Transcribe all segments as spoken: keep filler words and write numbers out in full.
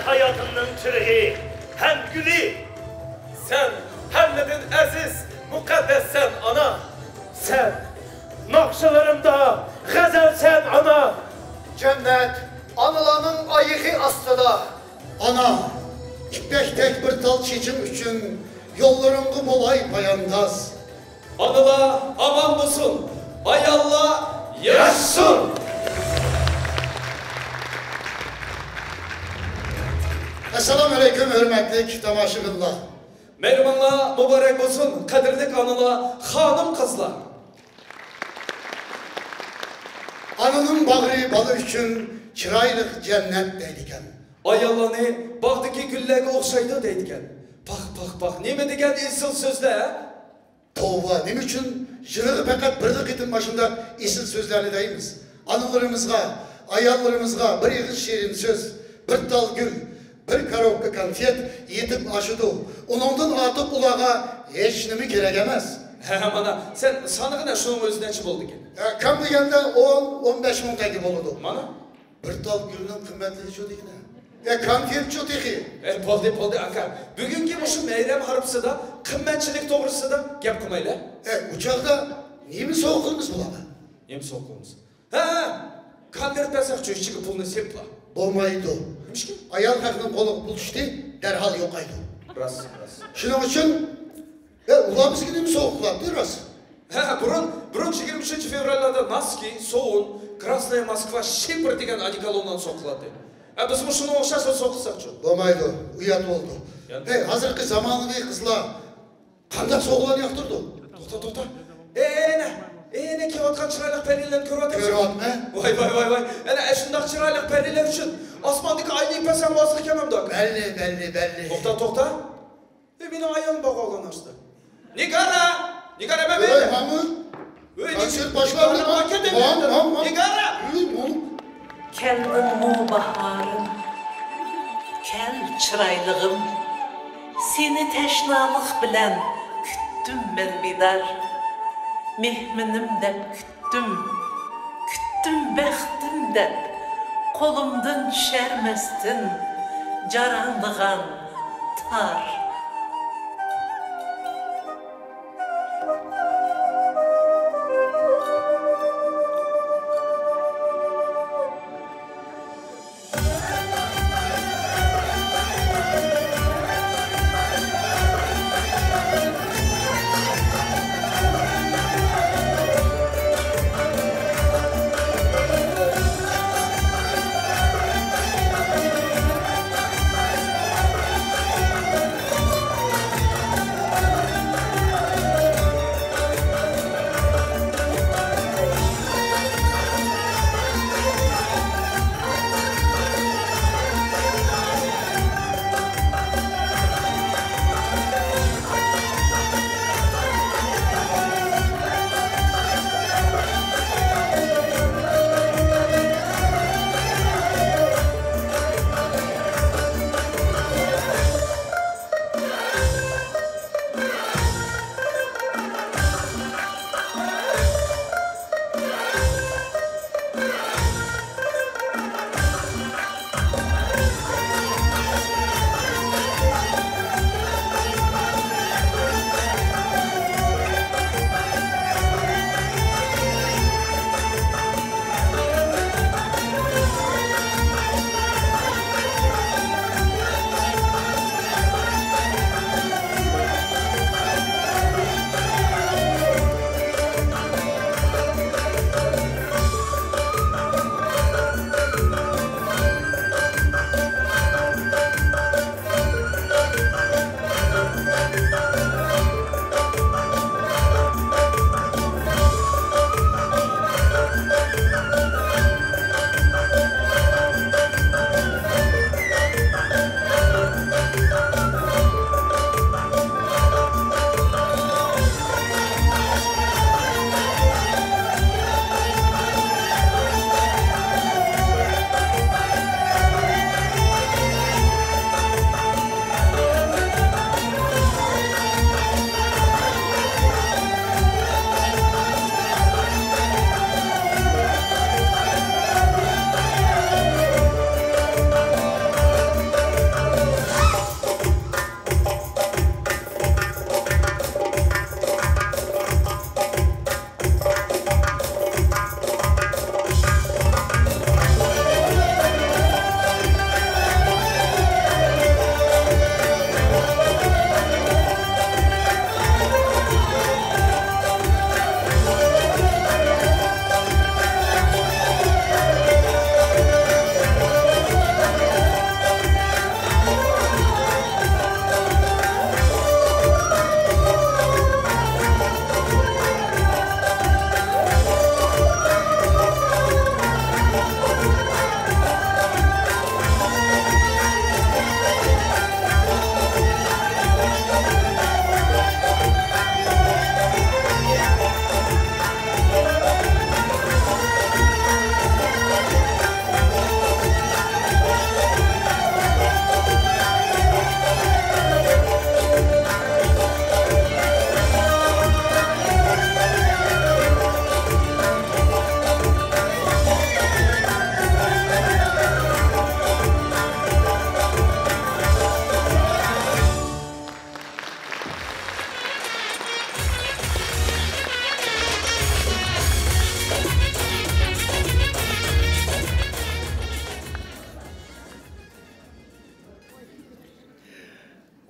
ھاياتىمنىڭ چىرىغى ھەم گۈلى. سەن ھەممىدىن ئەزىز، مۇقەددەسسەن ئانا. سەن ناخشىلىرىمدا غەزەلسەن ئانا. جەننەت ئانىلارنىڭ ئايىغى ئاستىدا. ئانا، ئىپەكتەك بىر تال چېچىڭ ئۈچۈن يوللىرىڭغا بولاي پايانداز. ئانىلار ئامان بولسۇن، ئاياللار ياشىسۇن! ئەسسالامۇ ئەلەيكۇم، ھۆرمەتلىك تاماشىبىنلار! مەيرىمىڭلار مۇبارەك بولسۇن، قەدىرلىك ئانىلار، خانىم-قىزلار! ئانىنىڭ باغرى بالا ئۈچۈن چىرايلىق جەننەت دەيدىكەن. ئاياللارنى باغدىكى گۈللەرگە ئوخشايدۇ دەيدىكەن. پاخ، پاخ، پاخ، نېمە دېگەن ئېسىل سۆزلەر! توۋا، نېمە ئۈچۈن يىلىغا پەقەت بىرلا قېتىم ماشۇنداق ئېسىل سۆزلەرنى دەيمىز؟ ئانىلىرىمىزغا، ئاياللىرىمىزغا بىر ئېغىز شېرىن سۆز، بىر تال گۈل، بىر كاروبكا كونفېت يېتىپ ئاشىدۇ. ئۇنىڭدىن ئارتۇق ئۇلارغا ھېچنېمە كېرەك ئەمەس. ھە، مانا، سەن سانىغىنە، شۇنىڭ ئۆزى نەچچە بولىدىكەن؟ ھە، كەم دېگەندە ئون، ئون بەش مىڭ تەڭگە بولىدۇ. مانا. بىر تال گۈلنىڭ قىممەتلىكىچۇ دېگىنە. يا، كونفېتچۇ تېخى. ئە، بولدى، بولدى، ئاكا. بۈگۈنكى مۇشۇ مەيرەم ھارپىسىدا قىممەتچىلىك توغرىسىدا گەپ قىلمايلى. ئە، ئۇ چاغدا نېمە سوۋغا قىلىمىز بۇلارغا؟ نېمە سوۋغا قىلىمىز؟ ھە، ھە. كونۋېرت بەرسەكچۇ ئىچىگە پۇلنى سېپلا. بولمايدۇ. نېمىشقا؟ ئايال خەقنىڭ قولىغا پۇل چۈشتى، دەرھال يوقايدۇ. راست، راست. شۇنىڭ ئۈچۈن، ئە، ئۇلار بىزگە نېمە سوۋغا قىلاتتى، راست؟ ھە، بۇرۇن، بۇرۇن يىگىرمە ئۈچىنچى فېۋراللاردا ناسكى، سوۋۇن، كراسنايا موسكۋا، شىپىر دېگەن ئادېكالونلارنى سوۋغا قىلاتتى. ھە، بىزمۇ شۇنىڭغا ئوخشاشلا سوۋغا قىلساقچۇ؟ بولمايدۇ، ئۇيات بولىدۇ. يەنە؟ ھەي، ھازىرقى زامانىۋى قىزلار قانداق سوۋغىلارنى ياقتۇرىدۇ؟ توختا، توختا. ئەنە، ئەنە كېلىۋاتقان چىرايلىق پەرىلەرنى كۆرۈۋاتىسەن؟ كۆرۈۋاتىمەن. ۋاي، ۋاي، ۋاي، ۋاي. ئەنە ئاشۇنداق چىرايلىق پەرىلەر ئۈچۈن ئاسماندىكى ئاينى يىپ بەرسەڭ بولسا ئىكەن ئەمدى. بەللى، بەللى، بەللى. توختا، توختا. ئەي، مېنىڭ ئايالىم بارغۇ ئالغان ئاشتا. نىگارە! نىگارە، بەبى! ئۆي، ماڭغۇن. ئۆي، كونسېرت باشلاندى. نىگارە، ماڭ، ماڭ، كەتمەيدۇ. ماڭ، ماڭ، ماڭ. نىگارە! ئۆي، ماڭ. كەلدىڭمۇ باھارىم؟ كەل، چىرايلىغىم. سېنى تەشنالىق بىلەن كۈتتۈم مەن بىدار. مېھمىنىم دەپ كۈتتۈم، كۈتتۈم بەختىم دەپ، قولۇمدىن چۈشەرمەستىن جاراڭلىغان تار.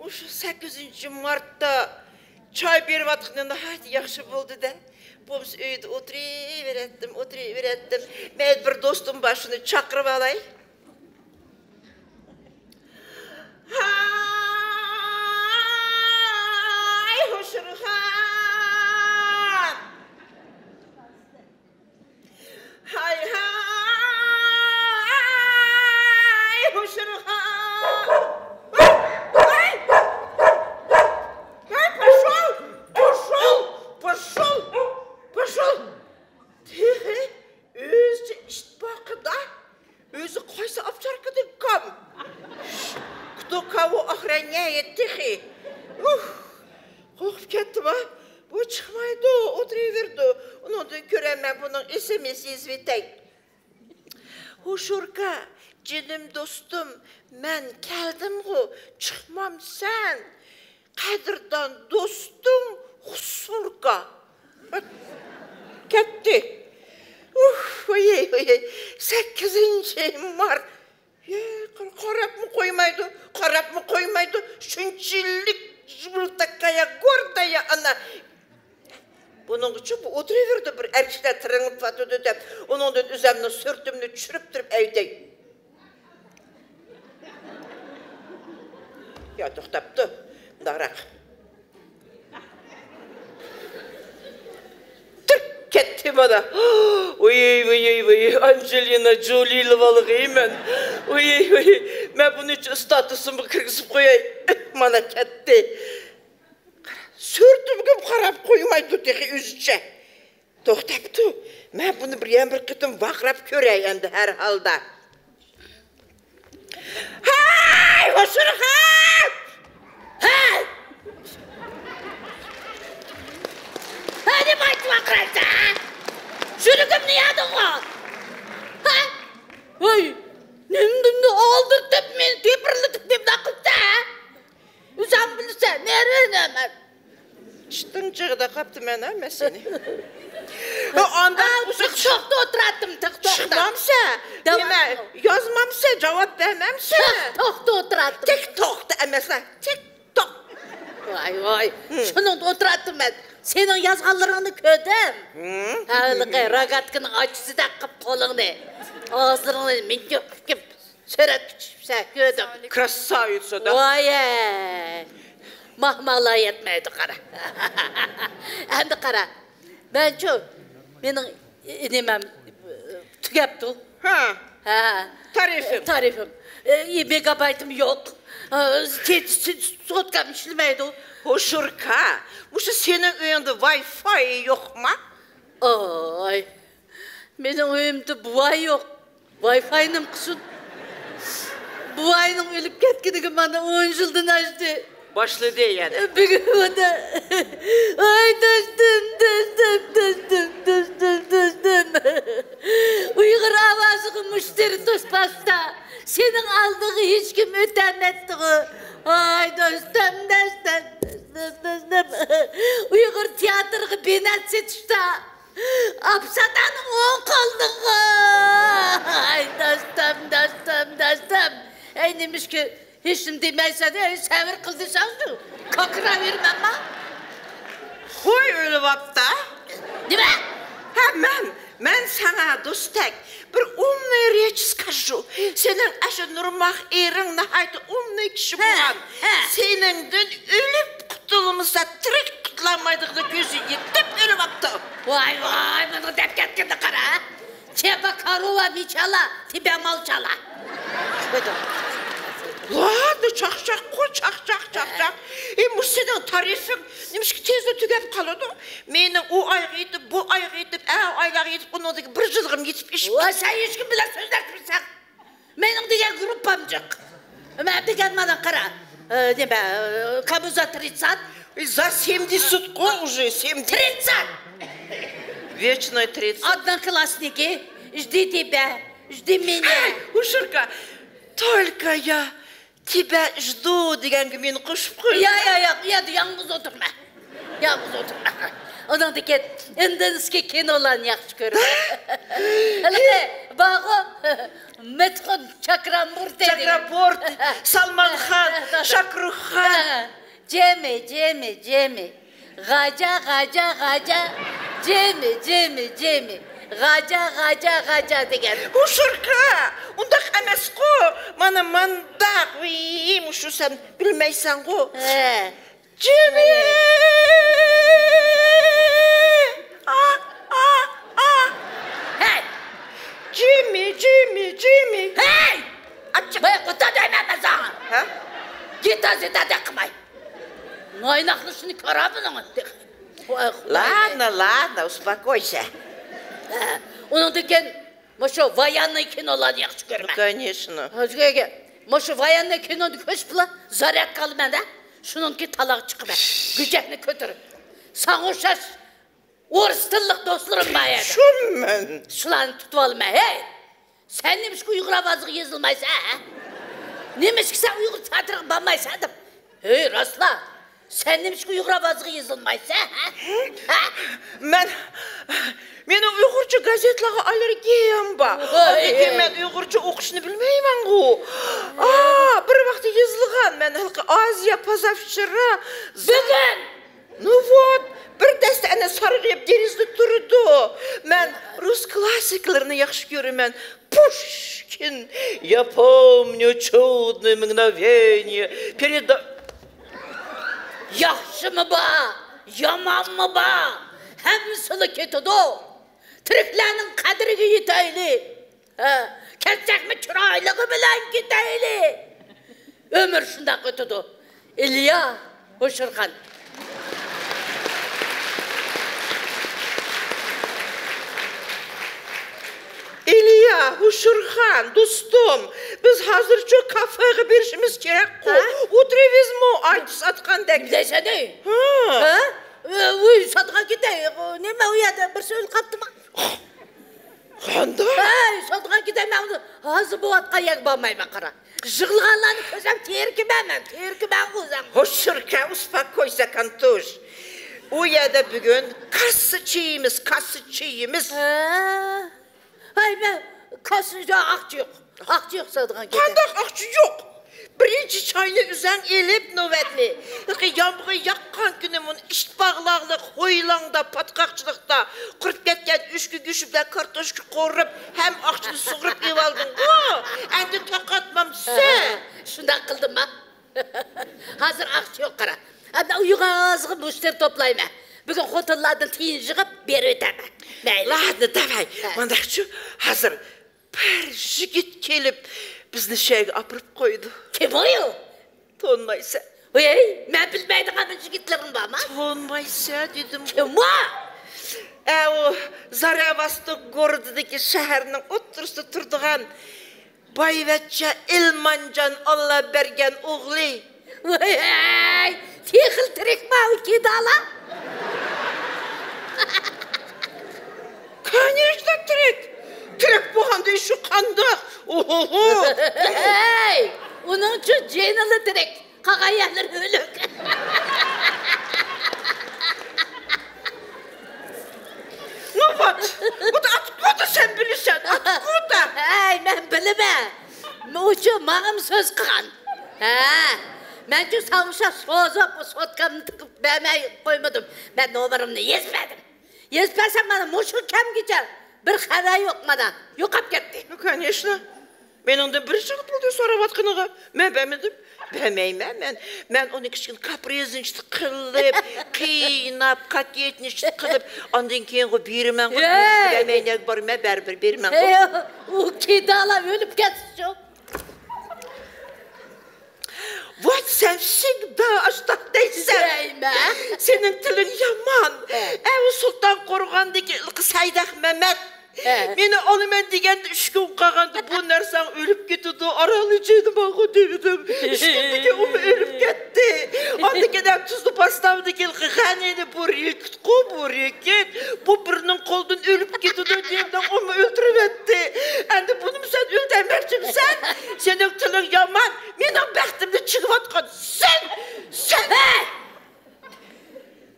شۇ سەككىزىنچى مارتتا چاي بېرىۋاتقىنى ناھايىتى ياخشى بولدى-دە. بولمىسا ئۆيدە ئولتۇرۇۋېرەتتىم، ئولتۇرۇۋېرەتتىم. مەيلى، بىر دوستۇم بار، شۇنى چاقىرىۋالاي. ھاي، ھوشۇرخان! ھاي، ھاي، ھوشۇرخان! ۋاي، ۋاي! ۋاي، پاشول! پاشول! پاشول! پاشول! تېخى ئۆزىچە ئىتتىپاقىدا، ئۆزى قايسى ئاپچاركىدىن كام؟ كتو كاۋو ئاخرەنگە يەتتى تېخى. ئۇھ! قورقۇپ كەتتىم ھا. بۇ چىقمايدۇ، ئولتۇرۇۋېرىدۇ. ئۇنىڭدىن كۆرە مەن بۇنىڭ ئېس ئېم ئېس يېزىۋېتەي. ھوشۇركا، جېنىم دوستۇم، مەن كەلدىمغۇ، چىقمامسەن؟ قەدىردان دوستۇڭ، خۇسۇركا. كەتتى. ئۇھ، ۋاي، ۋاي، سەككىزىنچى مارت. يا، قار-، قاراپمۇ قويمايدۇ، قاراپمۇ قويمايدۇ. شۇنچىلىك جىبىلتاكايا، گوردايا ئانا. بۇنىڭغىچۇ بۇ ئولتۇرۇۋېرىدۇ، بىر ئەر كىشىلەر تىرىڭلىۋاتىدۇ دەپ، ئۇنىڭدىن ئۆزەمنىڭ سۈرىتىمنى چۈشۈرۈپ تۇرۇپ ئەيدەي. يا، توختاپتۇ، مۇنداقراق. تۈرك كەتتى مانا. ۋۇي، ۋۇي، ۋۇي، ئانجېلىنا جولىلىۋالغىيمەن. ۋۇي، ۋۇي، مەن بۇنى ستاتۇسۇمغا كىرگۈزۈپ قوياي. مانا كەتتى. سۈرىتىمگىمۇ قاراپ قويمايدۇ تېخى ئۆزىچە. توختاپتۇ. مەن بۇنى بىر يەنە بىر قېتىم ۋاقراپ كۆرەي ئەمدى ھەر ھالدا. ھەي، ھوشۇرخان! ھەي! ھەي، نېمە ئېيتىپ ۋاقىرايسەن، ھە؟ شۇرىكىمنى يادىڭغۇ؟ ھە؟ ۋاي، نېمىدىن ئالدىرتىپ، مېنى تېپىرلىتىپ نېمىنداق قىلسا، ھە؟ ئۆزۈڭ بىلىسەن، نېرۋىنى مەن. ئىشتىن جىغدا قاپتىمەن ھە، مەن سېنى. ھە، ئانداق ئاۋۇ تىق توقتا ئولتۇراتتىم، تىق توقتا. چىقمامسە؟ داۋام نېمە، يوق. يازمامسە، جاۋاب بەرمەمسە؟ تىق توقتا ئولتۇراتتىم. تىك توقتا ئەمەسلا، تىك توق. ۋاي، ۋاي، ھىم. شۇنىڭدا ئولتۇراتتىم مەن. سېنىڭ يازغانلىرىڭنى كۆردۈم. ھىم. ھېلىقى روگاتكىنىڭ ئاچىسىدەك قىپ قولۇڭنى. ئاغزىڭنى مىنجىپ، سۈرەتكە چۈشۈپسەن، كۆردۈم. كراساۋىتسا-دا. ۋايە! ماھمالا يەتمەيدۇ، قارا. ئەمدى قارا. مەنچۇ، مېنىڭ، ئى، نېمەم، تۈگەپتۇ. ھە. ھە. تارىفىم. تارىفىم. ئى، مېگابايتىم يوق. ئى، تې-، سوتكام ئىشلىمەيدۇ. ھوشۇركا، مۇشۇ سېنىڭ ئۆيۈڭدە ۋاي فاي يوقما؟ ئاي. مېنىڭ ئۆيۈمدە بوۋاي يوق. ۋاي فاي نېمە قىلسۇن؟ بوۋاينىڭ ئۆلۈپ كەتكىنىگە مانا ئون يىلدىن ئاشتى. باشلىدى يەنە. بۈگۈن مانا. ۋاي دوستۇم، دوستۇم، دوستۇم، دوستۇم، دوستۇم. ئۇيغۇر ئاۋازىغا مۇشتەرى توسپاستا، سېنىڭ ئالدىڭغا ھېچكىم ئۆتەلمەپتىغۇ. ۋاي دوستۇم، دوستۇم، دوستۇم، دوستۇم. ئۇيغۇر تىياتىرىغا بېنەت سېتىشتا، ئاپسادانىڭ ئوڭ قولىدىغۇ. ئاي دوستۇم، دوستۇم، دوستۇم. ئەي نېمىشقا ھېچنېمە دېمەيسەن؟ ئەي سەۋر قىل دېسەڭچۇ، كاكىراۋېرىمەنما؟ قوي ئۆلۈۋاپتا. نېمە؟ ھە، مەن، مەن ساڭا دوستەك بىر ئۇمنى رېچىس كاژۇ. سېنىڭ ئاشۇ نۇرماق ئېرىڭ ناھايىتى ئۇمنى كىشى ھە، بولغان. ھە. سېنىڭدىن ئۆلۈپ قۇتۇلمىسا، تىرىك قۇتۇلالمايدىغىنى كۆزى يېتىپ ئۆلۈۋاپتۇ. ۋاي، ۋاي، بۇنىڭ دەپ كەتكىنىنى قارا. تيەبە كاروۋا مىچالا، تيەبە مالچالا. ۋاي، چاقچاققۇ، چاقچاق، چاقچاق. ئى، مۇشۇ سېنىڭ تارىفىڭ نېمىشقا تېزلا تۈگەپ قالىدۇ؟ مېنىڭ ئۇ ئايغا يېتىپ، بۇ ئايغا يېتىپ، ئە، ئايلارغا يېتىپ، ئۇنىڭدىكى بىر يىلغىمۇ يېتىپ ئېشىپتۇ. ۋاي، سەن ھېچكىم بىلەن سۆزلەشمىسەڭ. مېنىڭ دېگەن گۇرۇپپام جىق. مەن دېگەن مانا قارا، ئە، نېمە، ئە، كابۇزا ترىتسات. За семьдесят قو уже, семьдесят. ترىتسات. Вечный тридцать. Одноклассники, жди тебя, жди меня. ئەي، ھوشۇركا، только я тебя жду دېگەنگە مېنى قوشۇپ قوي. يا، يا، يا، يا، يالغۇز ئولتۇرما. يالغۇز ئولتۇرما. ئۇنىڭدىن كېيىن ئىندىيسكىي كىنولارنى ياخشى كۆرىمەن. ھېلىقى بارغۇ، مىتخۇن چاكرامۇرتى دېگەن. چاكرامۇرتى، سالمان خان، شاكرۇخخان. ھە. جىمى، جىمى، جىمى. غاجا، غاجا، غاجا. جىمى، جىمى، جىمى. غاجا، غاجا، غاجا دېگەن. ھوشۇركا، ئۇنداق ئەمەسقۇ. مانا مانداق. ۋىي، مۇشۇ سەن بىلمەيسەنغۇ. ھە. جىمى! ئا، ئا، ئا! ھەي! جىمى، جىمى، جىمى! ھەي! ئاچچىق! بۇ قۇتا دەيمەن مەن ساڭا! ھە؟ گىتا زىتا دەپ قىلماي! نايناقلىشىنى كۆرەمدىڭ تېخى! لانا، لانا، ئۇسپاكويسە! ھە، ئۇنىڭدىن كېيىن مۇشۇ ۋاياننىي كىنولارنى ياخشى كۆرىمەن. كونېچنو. ھازىرغىگە مۇشۇ ۋاياننىي كىنونى كۆرۈپ بىلا زاريادكا ئالىمەن-دە. شۇنىڭكى تالاغا چىقىمەن. گۈجەكنى كۆتۈرۈپ. ساڭا ئوخشاش ئورۇس تىللىق دوستلىرىم بار يەردە. شۇمەن. شۇلارنى تۇتۇۋالىمەن. ھەي! سەن نېمىشقا ئۇيغۇر ئاۋازىغا يېزىلمايسەن، ھە؟ نېمىشقا سەن ئۇيغۇر تىياتىرىغا بارمايسەن دەپ. ھەي، راستلا. سەن نېمىشقا ئۇيغۇر ئاۋازىغا يېزىلمايسەن، ھە؟ ھە؟ مەن، مېنىڭ ئۇيغۇرچە گازېتلارغا ئاللېرگىيەم بار. ۋاي. ئاندىن كېيىن مەن ئۇيغۇرچە ئوقۇشنى بىلمەيمەنغۇ. ئا، بىر ۋاقتى يېزىلغان. مەن ھېلىقى ئازىيا پازافچىرا. بۈگۈن! نۇ ۋوت، بىر دەستە ئەنە سارغىيىپ دېرىزىدە تۇرىدۇ. مەن رۇس كلاسسىكلىرىنى ياخشى كۆرىمەن. پۇشكىن، «Я помню чудное мгновение» переда-. ياخشىمۇ بار، يامانمۇ بار، ھەممىسىلا كېتىدۇ. تىرىكلەرنىڭ قەدرىگە يېتەيلى. ھە، كەتسەكمۇ چىرايلىقى بىلەن كېتەيلى. ئۆمۈر شۇنداق ئۆتىدۇ. ئىليا ھوشۇرخان. ئىليا ھوشۇرخان، دوستۇم، بىز ھازىرچۇ كافېغا بېرىشىمىز كېرەكقۇ. ھە؟ ئولتۇرىۋىزمۇ ئاچ ساتقاندەك. دەيسەن، ھە؟ ھە؟ ئۆي ساتقان كېتەي. نېمە، ئۇ يەردە بىرسى ئۆلۈپ قاپتىما؟ قانداق؟ ھەي، ساتقان كېتەي، مەن ھازىر بولۇۋاتقان يەرگە بارمايمەن، قارا. يىغلىغانلارنى كۆرسەم، تېرىكىمەن مەن، تېرىكىمەنغۇ ئۆزۈڭ. ھوشۇركا، ئۇسپاكويسا، كانتوش. ئۇ يەردە بۈگۈن كاسسا چېيىمىز، كاسسا چېيىمىز. ھە. ھەي، مەن كاسسا، ئاقچا يوق. ئاقچا يوق ساتقان كېتەي. قانداق ئاقچا يوق؟ بىرىنچى چاينى ئۆزەڭ ئېلىپ نۆۋەتنى. يامغۇر ياغقان كۈنى مۇنۇ ئىت باغلاقلىق، ھويلاڭدا، پاتقاقچىلىقتا قۇرۇپ كەتكەن ئۆچكە گۆشى بىلەن كارتوشكا قورۇپ، ھەم ئاقچىنى سۇغۇرۇپ ئېلىۋالدىڭغۇ. ئەمدى تاقاتمامسەن؟ شۇنداق قىلدىمما؟ ھازىر ئاقچا يوق، قارا. ئەمدى ئۇيغازغا مۇشتەرى توپلايمەن. بۈگۈن خوتۇنلاردىن تىيىن يىغىپ بېرىۋېتەرمەن. مەيلى. لانا، داۋاي. ھە. مانداقچۇ، ھازىر بىر يىگىت كېلىپ، بىزنى شۇ يەرگە ئاپىرىپ قويىدۇ. كىم ئۇ؟ تونۇمايسەن. ۋەي، مەن بىلمەيدىغان يىگىتلىرىڭ بارمۇ؟ تونۇمايسەن دېدىم. كىم ئۇ؟ ئە، ئۇ زارياۋاستوك گورودىدىكى شەھەرنىڭ ئوتتۇرىسىدا تۇرىدىغان بايۋەچچە ئىلمانجان ئاللا بەرگەن ئوغلى. ۋەي، تېخىلا تىرىكما ئۇ كىدالا؟ كانېشنا تىرىك. تىرىك بولغاندا ئىشى قانداق؟ ئوھوھو. ھەي، ئۇنىڭچۇ جېنىلا تىرىك. قالغان يەرلىرى ئۆلۈك. نوبات. بۇدا ئاتقۇدا سەن بىلىسەن. ئاتقۇدا. ھەي، مەن بىلىمەن. ئۇچۇ ماڭىمۇ سۆز قىلغان. ھە. مەنچۇ ساڭا ئوخشاپ سوزۇپ، سوتكامنى تىقىپ بەرمەي قويمىدىم. مەن نومۇرۇمنى يېزىپ بەردىم. يېزىپ بەرسەم، مانا مۇشۇ كەمگىچە بىر خەۋەر يوق، مانا يوقاپ كەتتى. كانېشنا. مېنىڭدىن بىر يىل بولدى سوراۋاتقىنىغا. مەن بەرمىدىم. بەرمەيمەن مەن. مەن ئۇنى كىچىككىنە كاپرىزنىچە قىلىپ، قىيناپ، كاكېتنىچە قىلىپ، ئاندىن كېيىنغۇ بېرىمەنغۇ، ھەي! بەرمەي نەگە بارىمەن، بەرىبىر بېرىمەنغۇ. ھەي، ئۇ كىدالا ئۆلۈپ كەتسىچۇ. ۋاي، سەن всегда ئاشتاق دەيسەن. دەيمەن. سېنىڭ تىلىڭ يامان. ھە. ئەۋۇ سۇلتان قورغاندىكى سەيدەخ مەمەت. ھە. مېنى ئالىمەن دېگەندە ئۈچ كۈن قالغاندا بۇ نەرسەڭ ئۆلۈپ كېتىدۇ، ئارانلا جېنىم ئاغۇ دېدىم. ئۈچ كۈندىن كېيىن ئۇمۇ ئۆلۈپ كەتتى. ئاندىن كېيىن تۇزلۇ باستاۋدىكى غەنىنى بۇ رېكىتقۇ، بۇ رېكىت. بۇ بىرىنىڭ قولىدىن ئۆلۈپ كېتىدۇ دېدىم، ئۇمۇ ئۆلتۈرۈۋەتتى. ئەمدى بۇنىمۇ سەن ئۆلتۈرمەكچىمىسەن؟ سېنىڭ تىلىڭ يامان، مېنىڭ بەختىمنى چىگىۋاتقان سەن، سەن. ھەي!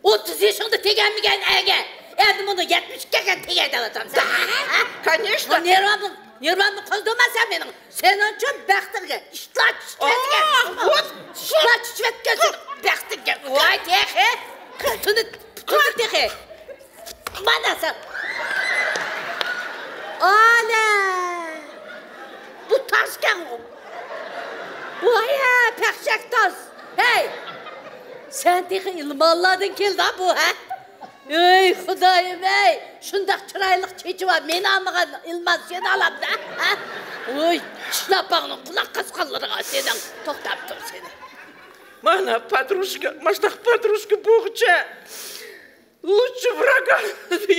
ئوتتۇز يېشىڭدا تېگەلمىگەن ئەرگە، ئەمدى مۇنۇ يەتمىشكە كەلگەن تېگەي دەۋاتامسەن؟ Да, конечно. نېرۋامنى، نېرۋامنى قوزغىما سەن مېنىڭ. سېنىڭچۇ بەختىڭگە ئىتلار چۈشۈپ كەتكەن. ئوھ، ۋوت، شۇ پۇتىنى، پۇتىنى تېخى. مانا سەن. ئالە! بۇ تاشكەنغۇ. ۋاي ھە، پەخشەك تاز. ھەي! سەن تېخى ئىلمانلاردىن كېلىدۇ بۇ، ھە؟ ئۆي خۇدايىم ئەي، شۇنداق چىرايلىق چېچى بار، مېنى ئالمىغان ئىلمان سېنى ئالامدا، ھە؟ ۋوي، چىشلاپاڭنىڭ قۇلاق قاسقانلىرىغا سېنىڭ، توختاپ تۇر سېنى. مانا پادروشكا، ماشتاق پادروشكا بوغچە. Лучше врага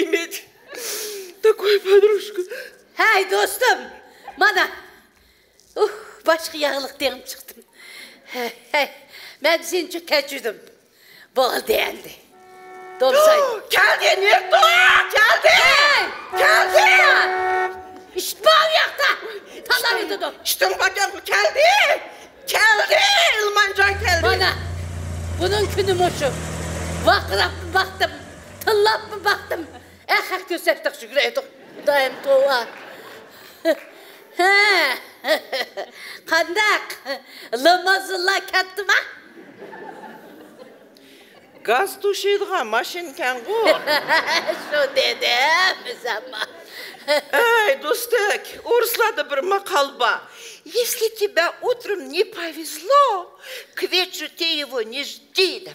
иметь. Такой подружка. ھەي دوستۇم، مانا ئۇھ، باشقا ياغلىق تېڭىپ چىقتىم. ھەي، ھەي، مەن سېنىچۇ كەچۈردۈم. بولدى ئەمدى. دومساي. كەلدى، نېرتو! كەلدى! ھەي! كەلدى! ئىشىت بار ئۇ ياقتا! تاللاۋېتىدۇ. ئىشتىڭ باركەنغۇ، كەلدى! كەلدى! ئىلمانجان كەلدى! مانا، بۇنىڭ كۈنى مۇشۇ. ۋارقىراپمۇ باقتىم، تىللاپمۇ باقتىم. ئەخەق كۆرسەتتۇق، شۈكرەيدۇق. خۇدايىم توۋا. ھە. قانداق؟ لىمۇزىنلار كەتتىما؟ گاز توشۇيدىغان ماشىنىكەنغۇ. شۇ دېدىم، ئۆزۈممۇ. ئەي، دوستەك، ئورۇسلاردا بىر ماقال بار. Если тебе утром не повезло, к вечеру ты его не жди.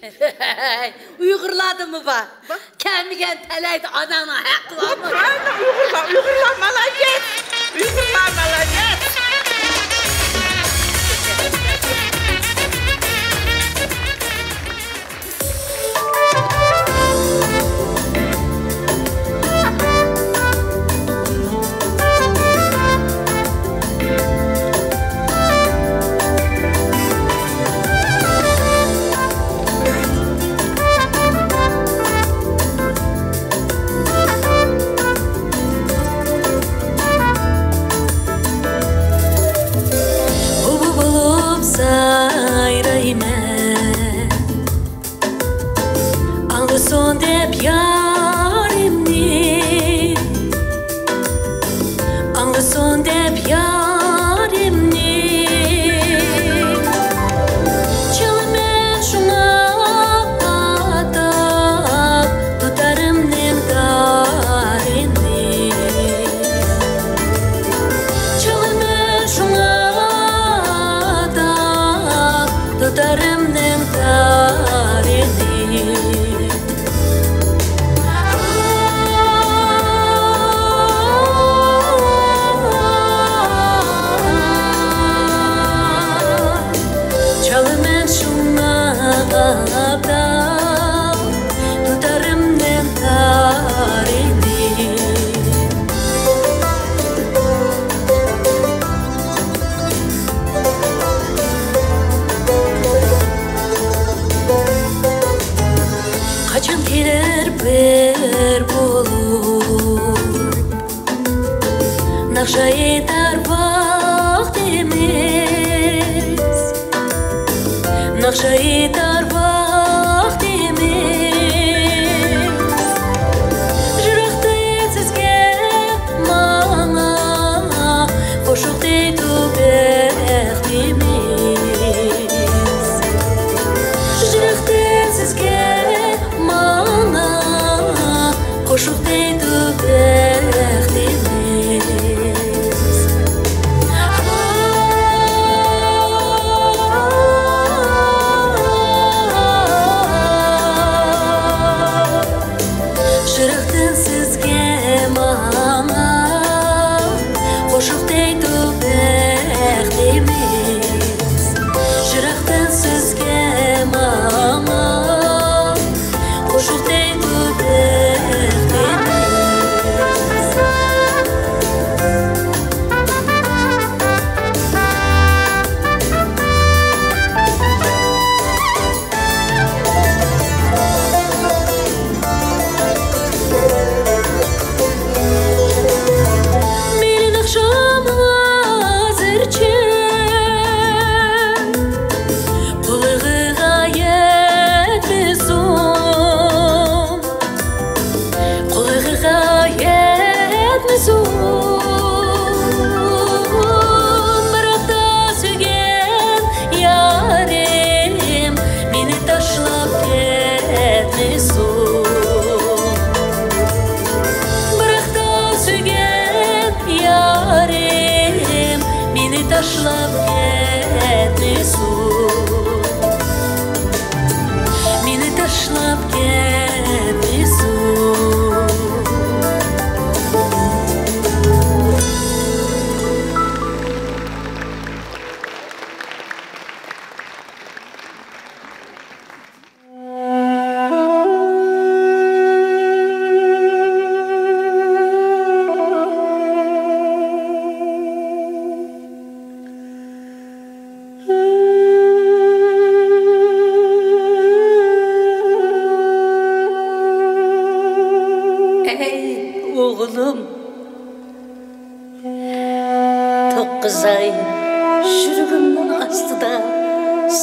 ئۇيغۇرلاردىمۇ بار. بار. كەلمىگەن تەلەيدە ئاناڭنىڭ ھەققى بارمۇ؟ Правильно، ئۇيغۇرلار، ئۇيغۇرلار مالادېس. ئۇيغۇرلار مالادېس. بۇلبۇل بولۇپ سايرايمەن، ئاڭلىسۇن دەپ يارىمنى، ئاڭلىسۇن دەپ يارىمنى. چالىمەن شۇڭا ئاتاپ دۇتارىمنىڭ تارىنى. چالىمەن شۇڭا ئاتاپ دۇتارىمنىڭ تارىنى. چالىمەن شۇڭا دۇتارىمنىڭ تارىنى. قاچان كېلەر بىر بولۇپ ناخشا ئېيتار ۋاقتىمىز، ناخشا ئېيتار ۋاقتىمىز. يىراقتىن سىزگە، ماڭا قوشۇق دەيدۇ بەختىمىز. يىراقتىن سىزگە، ماڭا قوشۇق دەيدۇ بەختىمىز. يىراقتىن سىزگە، ماڭا قوشۇق دەيدۇ بەختىمىز. يىراقتىن سىزگە، ماڭا قوشۇق دەيدۇ بەختىمىز. مېنىڭ ناخشام ھازىرچە قۇلىقىغا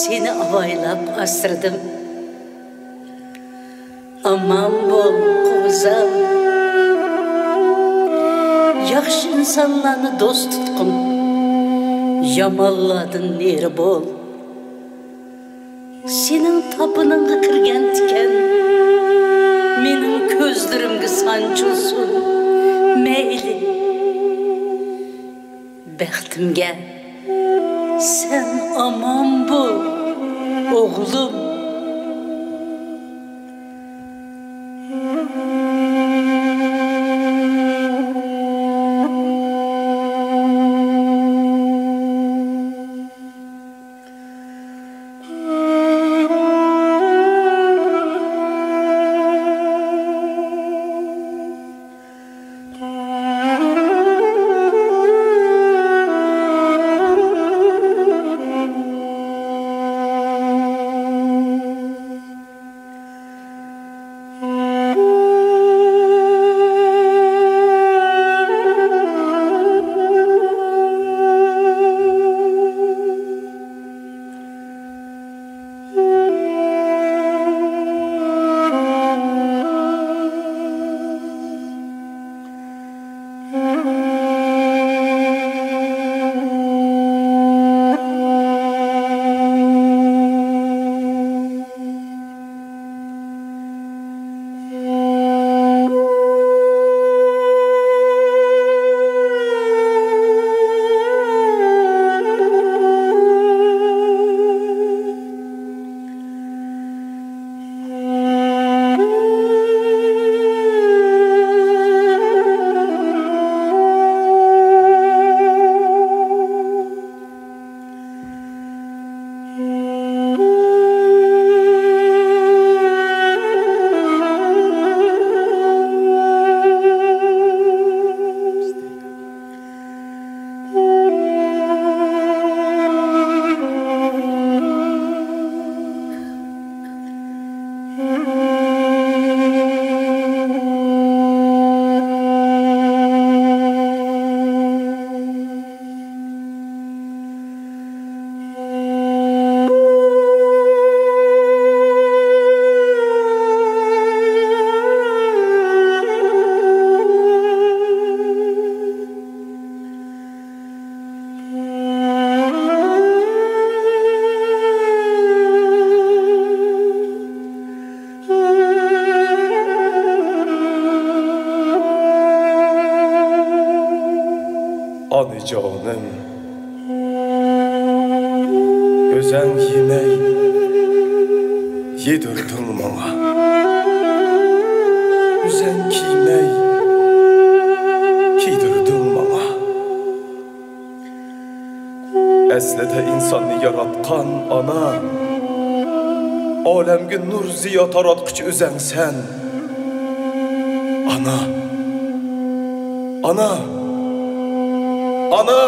سېنى ئاۋايلاپ ئاسرىدىم. ئامان بول، قوزام. ياخشى ئىنسانلارنى دوست تۇتقىن، يامانلاردىن نېرى بول. سېنىڭ تاپىنىڭغا كىرگەن تىكەن مېنىڭ كۆزلىرىمگە سانچىلسۇن، مەيلى. بەختىمگە سەن ئامان بول، ئوغلۇم. ئانىجانىم، ئۆزەڭ يېمەي يېدۈردۈڭ ماڭا، ئۆزەڭ كىيمەي كىيدۈردۈڭ ماڭا. ئەسلىدە ئىنساننى ياراتقان ئانا، ئالەمگە نۇر زىيا تاراتقۇچى ئۆزەڭسەن. ئانا، ئانا، ئانا!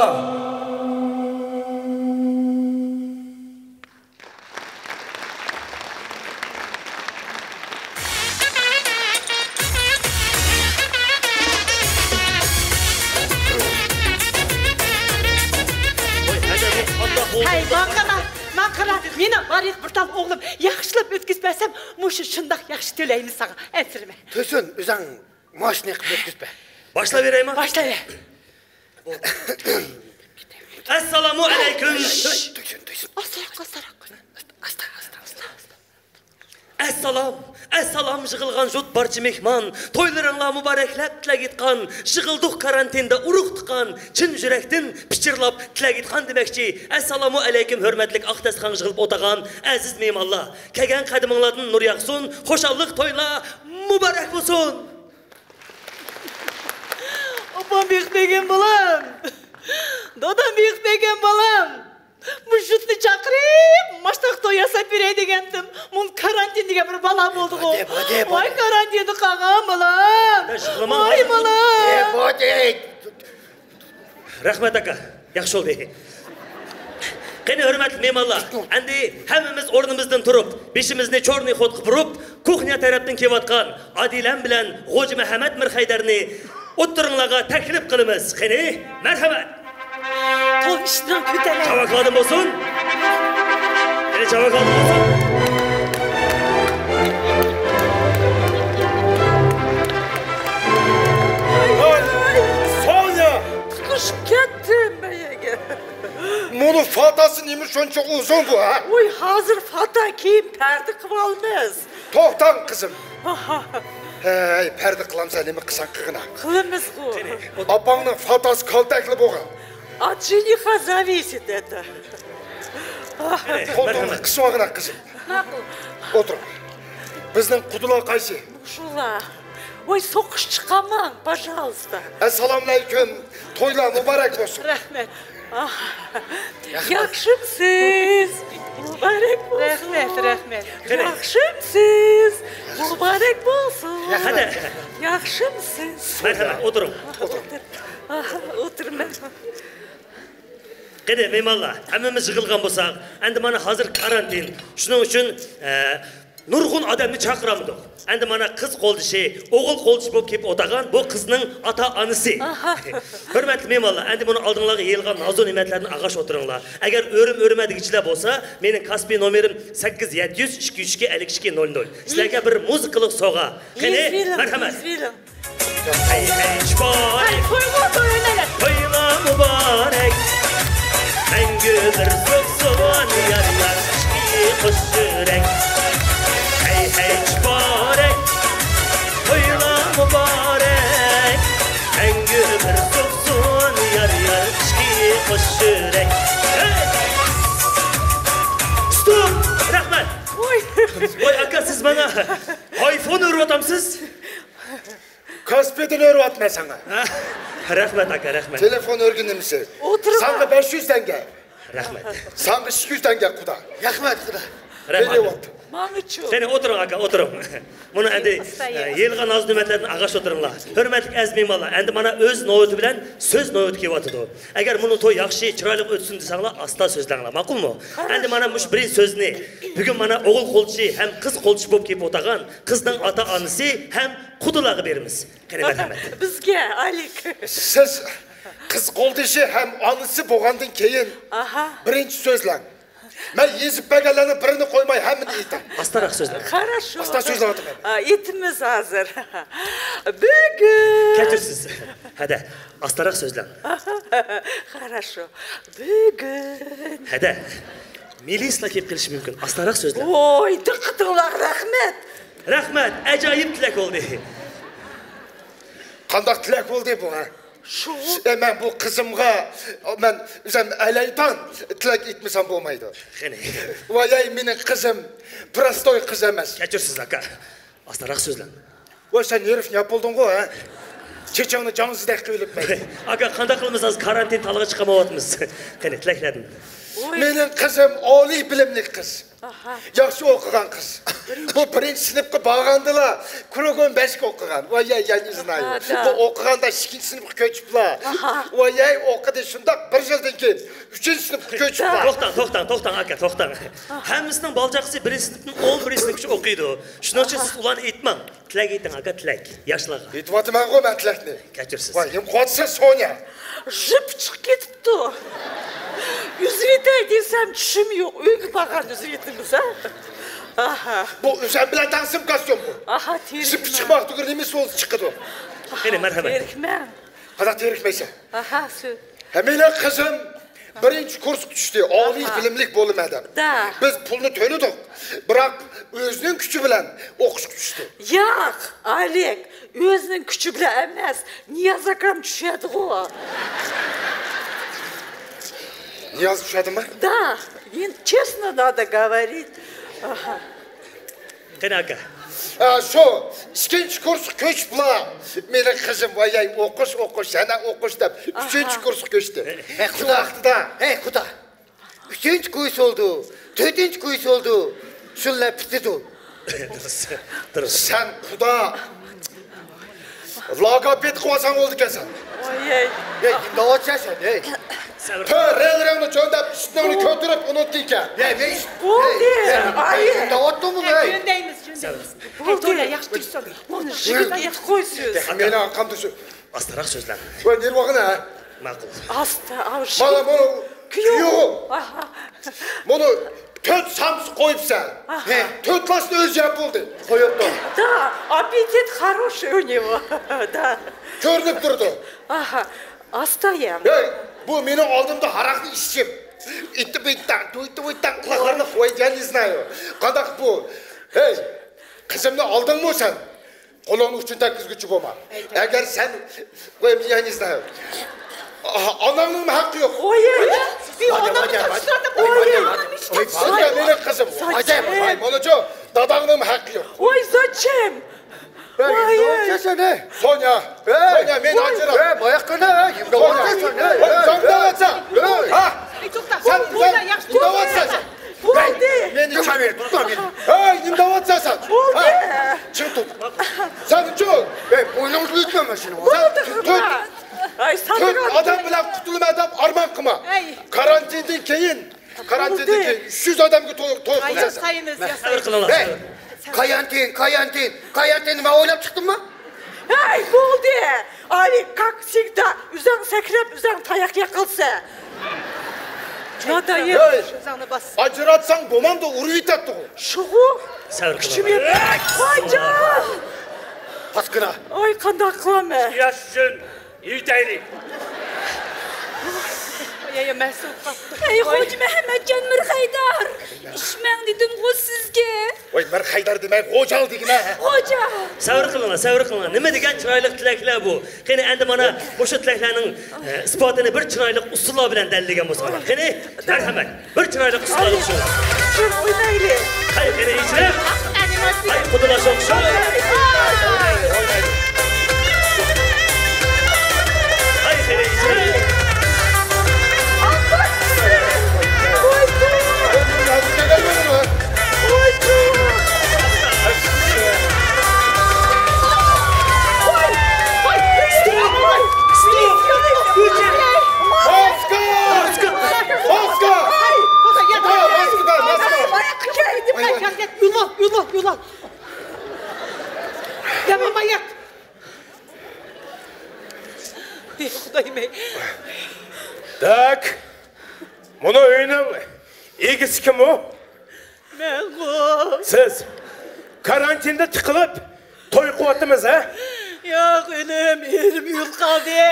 ھەي، ماڭا قارا، ماڭا قارا، مېنىڭ بار يوق بىر تال ئوغلۇم، ياخشىلاپ ئۆتكۈزۈپ بەرسەم، مۇشۇ شۇنداق ياخشى تۆلەيمەن ساڭا، ئەنسىرىمە. تۇرسۇن، ئۆزۈڭ ماشىنا قىلىپ ئۆتكۈزۈپ بەر. باشلاۋېرەيمۇ؟ باشلاۋەر. ئەسسالامۇ ئەلەيكۇم. ئاستىراق، ئاستىراق. ئاستا، ئاستا، ئاستا، ئاستا. ئەسسالام، ئەسسالام يىغىلغان جۇت بارچە مېھمان، تويلىرىڭلار مۇبارەكلەپ تىلەك ئېيتقان، يىغىلدۇق كارانتىندا ئۇرۇق تۇغقان، چىن يۈرەكتىن پىچىرلاپ تىلەك ئېيتقان دېمەكچى. ئەسسالامۇ ئەلەيكۇم ھۆرمەتلىك ئاق داستىخانغا يىغىلىپ ئولتۇرغان ئەزىز مېھمانلار، كەلگەن قەدىمىڭلاردىن نۇر ياغسۇن، خۇشاللىق تويلار مۇبارەك بولسۇن! ئاپام بېقىپ بەرگەن بالام، دادام بېقىپ بەرگەن بالام. مۇشۇ جۇتنى چاقىرىپ، ماشتاق توي ياساپ بېرەي دېگەنتىم. مۇ كارانتىن دېگەن بىر بالا بولدىغۇ. بادى، بادى، بادى. ۋاي، كارانتىندا قالغان بالام. يىغلىما. ۋاي، بالام. ئە، بادى. رەھمەت، ئاكا. ياخشى بولدى. قېنى، ھۆرمەتلىك مېھمانلار، ئەمدى ھەممىمىز ئورنىمىزدىن تۇرۇپ، بېشىمىزنى چورنى خوتقا بۇرۇپ، كۇخنيا تەرەپتىن كېلىۋاتقان ئادىلەم بىلەن غوجا مەھەممەت مىرخەيدەرنى ئوتتۇرىڭلارغا تەكلىپ قىلىمىز. قېنى، مەرھەمەت! توي ئىشىنىڭ كۆتەرلەي. چاۋاكلاردىن بولسۇن. چاۋاك ئالدىڭىز. ھاي، سونيا! تۇتۇشۇپ كەتتىم مەيەگە. مۇنۇ فاتاسى نېمە شۇنچە ئۇزۇن بۇ، ھە؟ ۋوي، ھازىر فاتا كىيىم پەردە قىلىۋالىمىز. توختاڭ، قىزىم. ھەي، پەردە قىلامسەن، نېمە قىلساڭ قىلغىنا. قىلىمىزغۇ. ئاپاڭنىڭ فاتاسى كالتەكلا بولغان. От жениха зависит это. قولتۇقنى قىسىۋالغىنا، قىزىم. ماقۇل. ئولتۇرۇڭ. بىزنىڭ قۇدىلار قايسى؟ شۇلار. ۋوي، سوقۇش چىقارماڭ، пожалуйста. ئەسسالامۇئەلەيكۇم. تويلار مۇبارەك بولسۇن. رەھمەت. ئاھ. ياخشىمسىز؟ مۇبارەك بولسۇن. رەھمەت، رەھمەت. ياخشىمسىز؟ مۇبارەك بولسۇن. ياخشىمسىز؟ مەرھەمەت، ئولتۇرۇڭ. ئولتۇر. ئاھ، ئولتۇرىمەن. قېنى، مېھمانلار، ھەممىمىز يىغىلغان بولساق، ئەمدى مانا ھازىر كارانتىن. شۇنىڭ ئۈچۈن، ئە، نۇرغۇن ئادەمنى چاقىرالمىدۇق. ئەمدى مانا قىز قولدىشى، ئوغۇل قولدىشى بولۇپ كېلىپ ئولتۇرغان بۇ قىزنىڭ ئاتا-ئانىسى. ئاھا. ھۆرمەتلىك مېھمانلار، ئەمدى مۇنۇ ئالدىڭلارغا يېيىلغان نازۇ نېمەتلەردىن ئاغاش ئولتۇرۇڭلار. ئەگەر ئۆرۈم-ئۆرۈمە دېگۈچىلەر بولسا، مېنىڭ كاسپىي نومۇرۇم سەككىز يەتتە يۈز ئىككى يۈز ئىككى ئەللىك ئىككى نول نول. سىلەرگە بىر مۇزىكىلىق سوۋغا. قېنى، مەرھەمەت. ھەي، ھەي، چىپارەك. ھەي، تويغۇ، تويۇنەلەر. تويلار مۇبارەك. مەڭگۈ بىر بولسۇن يار يار ئىككى قوش يۈرەك. ھەي، ھەي، چىپارەك. تويلار مۇبارەك. مەڭگۈ بىر بولسۇن يار يار ئىككى قوش يۈرەك. ھەي! ستوپ! رەھمەت! ۋوي! ۋوي، ئاكا، سىز مانا ئايفون ئۆرۈۋاتامسىز؟ كاسپىدىن ئۆرۈۋاتىمەن ساڭا. رەھمەت، ئاكا، رەھمەت. تېلېفون ئۆرگىنىمسىز؟ ئولتۇرما. ساڭا بەش يۈز تەڭگە. رەھمەت. ساڭا ئىككى يۈز تەڭگە، قۇدا. رەھمەت، قۇدا. رەھمەت. بېرىۋاتىمەن. ماڭىچۇ. قېنى، ئولتۇرۇڭ، ئاكا، ئولتۇرۇڭ. مۇنۇ ئەمدى، ئاستا، ئە، ئاستا. يېيىلغان نازۇ نېمەتلەردىن ئاغاش ئولتۇرۇڭلار. ھۆرمەتلىك ئەزىز مېھمانلار، ئەمدى مانا ئۆز نۆۋىتى بىلەن سۆز نۆۋىتى كېلىۋاتىدۇ. ئەگەر مۇنۇ توي ياخشى، چىرايلىق ئۆتسۇن دېسەڭلار، ئاستا سۆزلەڭلار، ماقۇلمۇ؟ ئەمدى مانا مۇشۇ بىرىنچى سۆزنى بۈگۈن مانا ئوغۇل قولدىشى ھەم قىز قولدىشى بولۇپ كېلىپ ئولتۇرغان قىزنىڭ ئاتا-ئانىسى ھەم قۇدىلارغا بېرىمىز. قېنى، مەرھەمەت. بىزگە، ئالىك. سىز قىز قولدىشى ھەم ئانىسى بولغاندىن كېيىن، ئاھا، بىرىنچى سۆزلەڭ. مەن يېزىپ بەرگەنلەرنىڭ بىرىنى قويماي ھەممىنى ئېيتىڭ. ئاستاراق سۆزلەڭ. خاراشو. ئاستا سۆزلەۋاتىمەن. ئا، ئېيتىمىز ھازىر. بۈگۈن. كەچۈرسىز. ھەدە، ئاستاراق سۆزلەڭ. خاراشو. بۈگۈن. ھەدە، مىلىسلا كېلىپ قېلىشى مۇمكىن. ئاستاراق سۆزلەڭ. ۋوي، دىققىتىڭلارغا رەھمەت. رەھمەت، ئاجايىپ تىلەك بولدى. قانداق تىلەك بولدى بۇ، ھە؟ شۇ. ئە، مەن بۇ قىزىمغا، مەن ئۆزۈم ئەلەيتان تىلەك ئېيتمىسام بولمايدۇ. قېنى. ۋايەي، مېنىڭ قىزىم پروستوي قىز ئەمەس. كەچۈرسىز، ئاكا. ئاستاراق سۆزلەڭ. ۋاي، سەن ھېرىپ نەپ بولدۇڭغۇ، ھە؟ چېچىڭنى جانسىزدەك قىلىۋېلىپمەن. ئاكا، قانداق قىلىمىز؟ ھازىر كارانتىن تالغا چىقالمايۋاتىمىز. قېنى، تىلەكلەردىن. ۋوي. مېنىڭ قىزىم ئالىي بىلىملىك قىز. ئاھا. ياخشى ئوقۇغان قىز. بۇ بىرىنچى سىنىپقا بارغاندىلا كروگون بەشكە ئوقۇغان. ۋايەي، يەنى ئىزنايو. ئادا. بۇ ئوقۇغاندا ئىككىنچى سىنىپقا كۆچۈپلا. ئاھا. ۋايەي، ئوقۇدى شۇنداق، بىر يىلدىن كېيىن ئۈچىنچى سىنىپقا كۆچۈپلا. توختاڭ، توختاڭ، توختاڭ، ئاكا، توختاڭ. ئاھا. ھەممىسىنىڭ بالا-چاقىسى بىرىنچى سىنىپتىن ئون بىرىنچى سىنىپقىچە ئوقۇيدۇ. شۇنىڭ ئۈچۈن سىز ئۇلارنى ئېيتماڭ. تىلەك ئېيتىڭ، ئاكا، تىلەك. ياشلارغا. ئېيتىۋاتىمەنغۇ مەن تىلەكنى. كەچۈرسىز. ۋاي، نېمە قىلىۋاتىسەن، سونيا؟ ژىپى چىقىپ كېتىپتۇ. ئۈزۈۋېتەي دېسەم، چۈشۈم يوق. ئۆيگە بارغاندا ئۈزۈۋېتىمىز، ھە؟ ئاھا. بۇ ئۆزۈم بىلەن تەڭسىم كاستيۇم بۇ. ئاھا، تېرىكمەن. ژىپى چىقماقتۇغۇ، نېمىسى بولسا چىقىدۇ. قېنى، مەرھەمەت. تېرىكمەن. قانداق تېرىكمەيسەن؟ ئاھا، سۆ- ھە، مېنىڭ قىزىم بىرىنچى كۇرسقا چۈشتى، ئالىي بىلىملىك بولىمەن دەپ. بىز پۇلنى تۆلىدۇق، بىراق ئۆزىنىڭ كۈچى بىلەن ئوقۇشقا چۈشتى. ياق، ئالىك، ئۆزىنىڭ كۈچى بىلەن ئەمەس، نىياز ئاكام چۈشەدىغۇ. نىياز چۈشەدىمۇ؟ Да, честно надо говорить. قېنى، ئاكا. ئا، شۇ ئىككىنچى كۇرسقا كۆچۈپلا مېنىڭ قىزىم، ۋايەي، ئوقۇش، ئوقۇش، يەنە ئوقۇش دەپ، ئۈچىنچى كۇرسقا كۆچتى. ھەي، شۇ قۇدا. ۋاقتىدا. ھەي، قۇدا. ئۈچىنچى كۇرس بولدى، تۆتىنچى كۇرس بولدى. شۇنىلا پۈتىدۇ. دۇرۇس، دۇرۇس. سەن قۇدا. لاگاپېد قىلىۋالساڭ بولىدىكەنسەن. ۋايەي. ھەي، نېمىدەۋاتىسەن سەن، ھەي؟ تۆ، رېڭ-رېڭنى جۆندەپ، ئىشتىنىڭنى كۆتۈرۈپ ئۇنۇتتىكەن. ھەي، نېمە ئىش؟ بولدى. ھەي، ئاي. نېمىدەۋاتتىڭ بۇنى، ھەي؟ يۆندەيمىز، يۆندەيمىز. بولدى. ھەي، تويلا، ياخشى تۇرسۇن. ئۇنى يىگىت ئېيتىپ قويسىز. مېنىڭ ئارقامدا شۇ. ئاستاراق سۆزلەڭ. ۋاي، نېرۋاغىنى، ھە؟ ماقۇل. ئاستا، ئاۋۇ شۇ. مانا بۇنى كۈيىۋى. كۈيىۋى. ئاھا. بۇنى تۆت سامسا قويۇپسەن. ئاھا. ھە، تۆت لاسنى ئۆزى يەپ بولدى. قويۇپتۇ. Да, аппетит хороший у него. Да. كۆرۈنۈپ تۇرىدۇ. ئاھا، ئاستا يەڭ. ھەي، بۇ مېنىڭ ئالدىمدا ھاراقنى ئىچىپ، ئىتتى بىتتاڭ، تۇيتتى بۇيتتاڭ قىلغاننى قويىدىغان ئىزنايو. قانداق بۇ؟ ھەي، قىزىمنى ئالدىڭمۇ سەن؟ قولۇڭنى ئۇچىنى تەگكۈزگۈچى بولما. ئەگەر سەن، ۋاي، يەنى ئىزدەيو. ئاناڭنىڭمۇ ھەققى يوق. ئوي، ئوي، ئوي، ئانامنى تاپشۇراتتىم. ئوي، ئوي، ئانامنى تاپشۇراتتىم. ئايا، مېنىڭ قىزىم. Зачем? ئاي، بالىجان، داداڭنىڭمۇ ھەققى يوق. ئوي، зачем؟ ۋاي، ۋاي، ۋاي. سونيا. ھەي. سونيا، مەن ۋاي. ئاجرىلىمەن. ۋاي، ماياققىنە، يىمدا ۋاي. ئولتۇرسان، ھەي. ۋاي، ھەي. سەن دەۋاتسەن. بولدى. مېنى چاۋېر، توختا مېنى. ھەي، نېمە دەۋاتسەن سەن؟ بولدى. ھە؟ چىڭ تۇت. سەن چىڭ. ھەي، بوينۇڭنى ئۈزمە مانا شۇنى. بولدى، تۆت، قىلما. ئاي، تۆت ئادەم بىلەن قۇتۇلىمەن دەپ ئارمان قىلما. ھەي. كارانتىندىن كېيىن، كارانتىندىن كېيىن ئۈچ يۈز ئادەمگە توي، توي قىلىسەن. ياسايمىز، ياسايمىز. سەۋر قىلىڭلار. ھەي، كارانتىن، كارانتىن، كارانتىننى مەن ئويلاپ چىقتىممۇ؟ ھەي، بولدى. ئاي، كاك سىگدا، ئۆزۈڭ سەكرەپ، ئۆزۈڭ تاياق يەقىلسە. ناتايىپ. ھەي، ئۆزۈڭنى باس. ئاجراتساڭ بولمامدۇ، ئۇرۇۋېتەتتىغۇ. شۇغۇ. سەۋر قىلىڭ. كۈچۈم يەتمەي. ۋايجان! پاسكىنا. ئاي، قانداق قىلامەن؟ ياشىسۇن. يېتەيلى. يا، يا، مەسئۇل قاپتۇ. ھەي، ۋاي. خوجا مەھەممەتجان، مىر خەيدار. ئىچمەڭ دېدىمغۇ سىزگە. ۋاي، مىر خەيدار دېمەي، غوجال دېگىنە. غوجال. سەۋر قىلىڭلار، سەۋر قىلىڭلار. نېمە دېگەن چىرايلىق تىلەكلەر بۇ. قېنى، ئەمدى مانا مۇشۇ تىلەكلەرنىڭ، ئە، ئىسپاتىنى بىر چىرايلىق ئۇسسۇللار بىلەن دەلىللىگەن بولساڭلار. قېنى، مەرھەمەت. بىر چىرايلىق ئۇسسۇللار ئوخشاڭلار. شۇ ئوينايلى. ھەي، قېنى، ئېچىلىپ. ھەي، قۇدىلار شوخشۇ. ھەي، قېنى، ئېچىلىپ. ماسكا! ماسكا! ماسكا! ماسكا! يول، يول، يول. يا ماما، يات. ئى، خۇدايىم ئەي. Так. مۇنۇ ئۆينىڭ ئىگىسى كىم ئۇ؟ مەنغۇ. سىز كارانتىندا تىقىلىپ توي قىلىۋاتىمىز، ھە؟ ياق، ئىنىم، ئېرىم يول قالدى.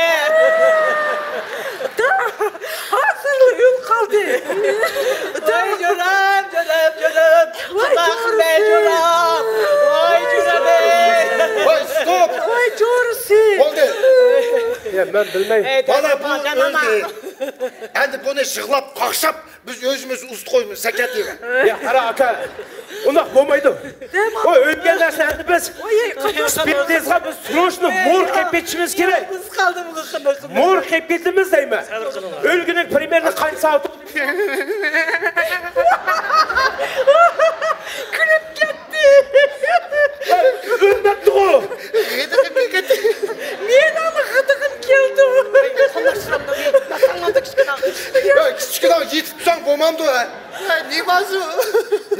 ھازىرلا يول قالدى. ۋاي جورام، جورام، جورام. ۋاي جورسى. ۋاي جورام. ۋاي، ستوپ. ۋاي جورسى. بولدى. يا، مەن بىلمەي. ئەي، مانا بۇ ئۆلدى. ئەمدى بۇنى يىغلاپ، قاقشاپ، بىز ئۆزىمىز ئۇزىتىپ قويىمىز، سەكەت دەيمەن. يا، قارا ئاكا، ئۇنداق بولمايدۇ. ئۇ ئۆلگەن نەرسىلەرنى بىز، ئوي، ئوي، قانداق، سپىرتىزغا بىز سروشنو مور قىلىپ كېتىشىمىز كېرەك. مور قىلىپ كېتىمىز دەيمەن. سەۋر قىلىڭلار. ئۆلگۈنىڭ پرىمېرنو قانچە سائەت؟ كۈلۈپ كەتتى. ئۆلمەپتىغۇ. غىدىقىم كەتتى. مېنىڭ غىدىقىم كەلدى. يا، كىچىكىدە يېتىپ تۇرساڭ بولمامدۇ، ھە؟ ھە، نېمە شۇ؟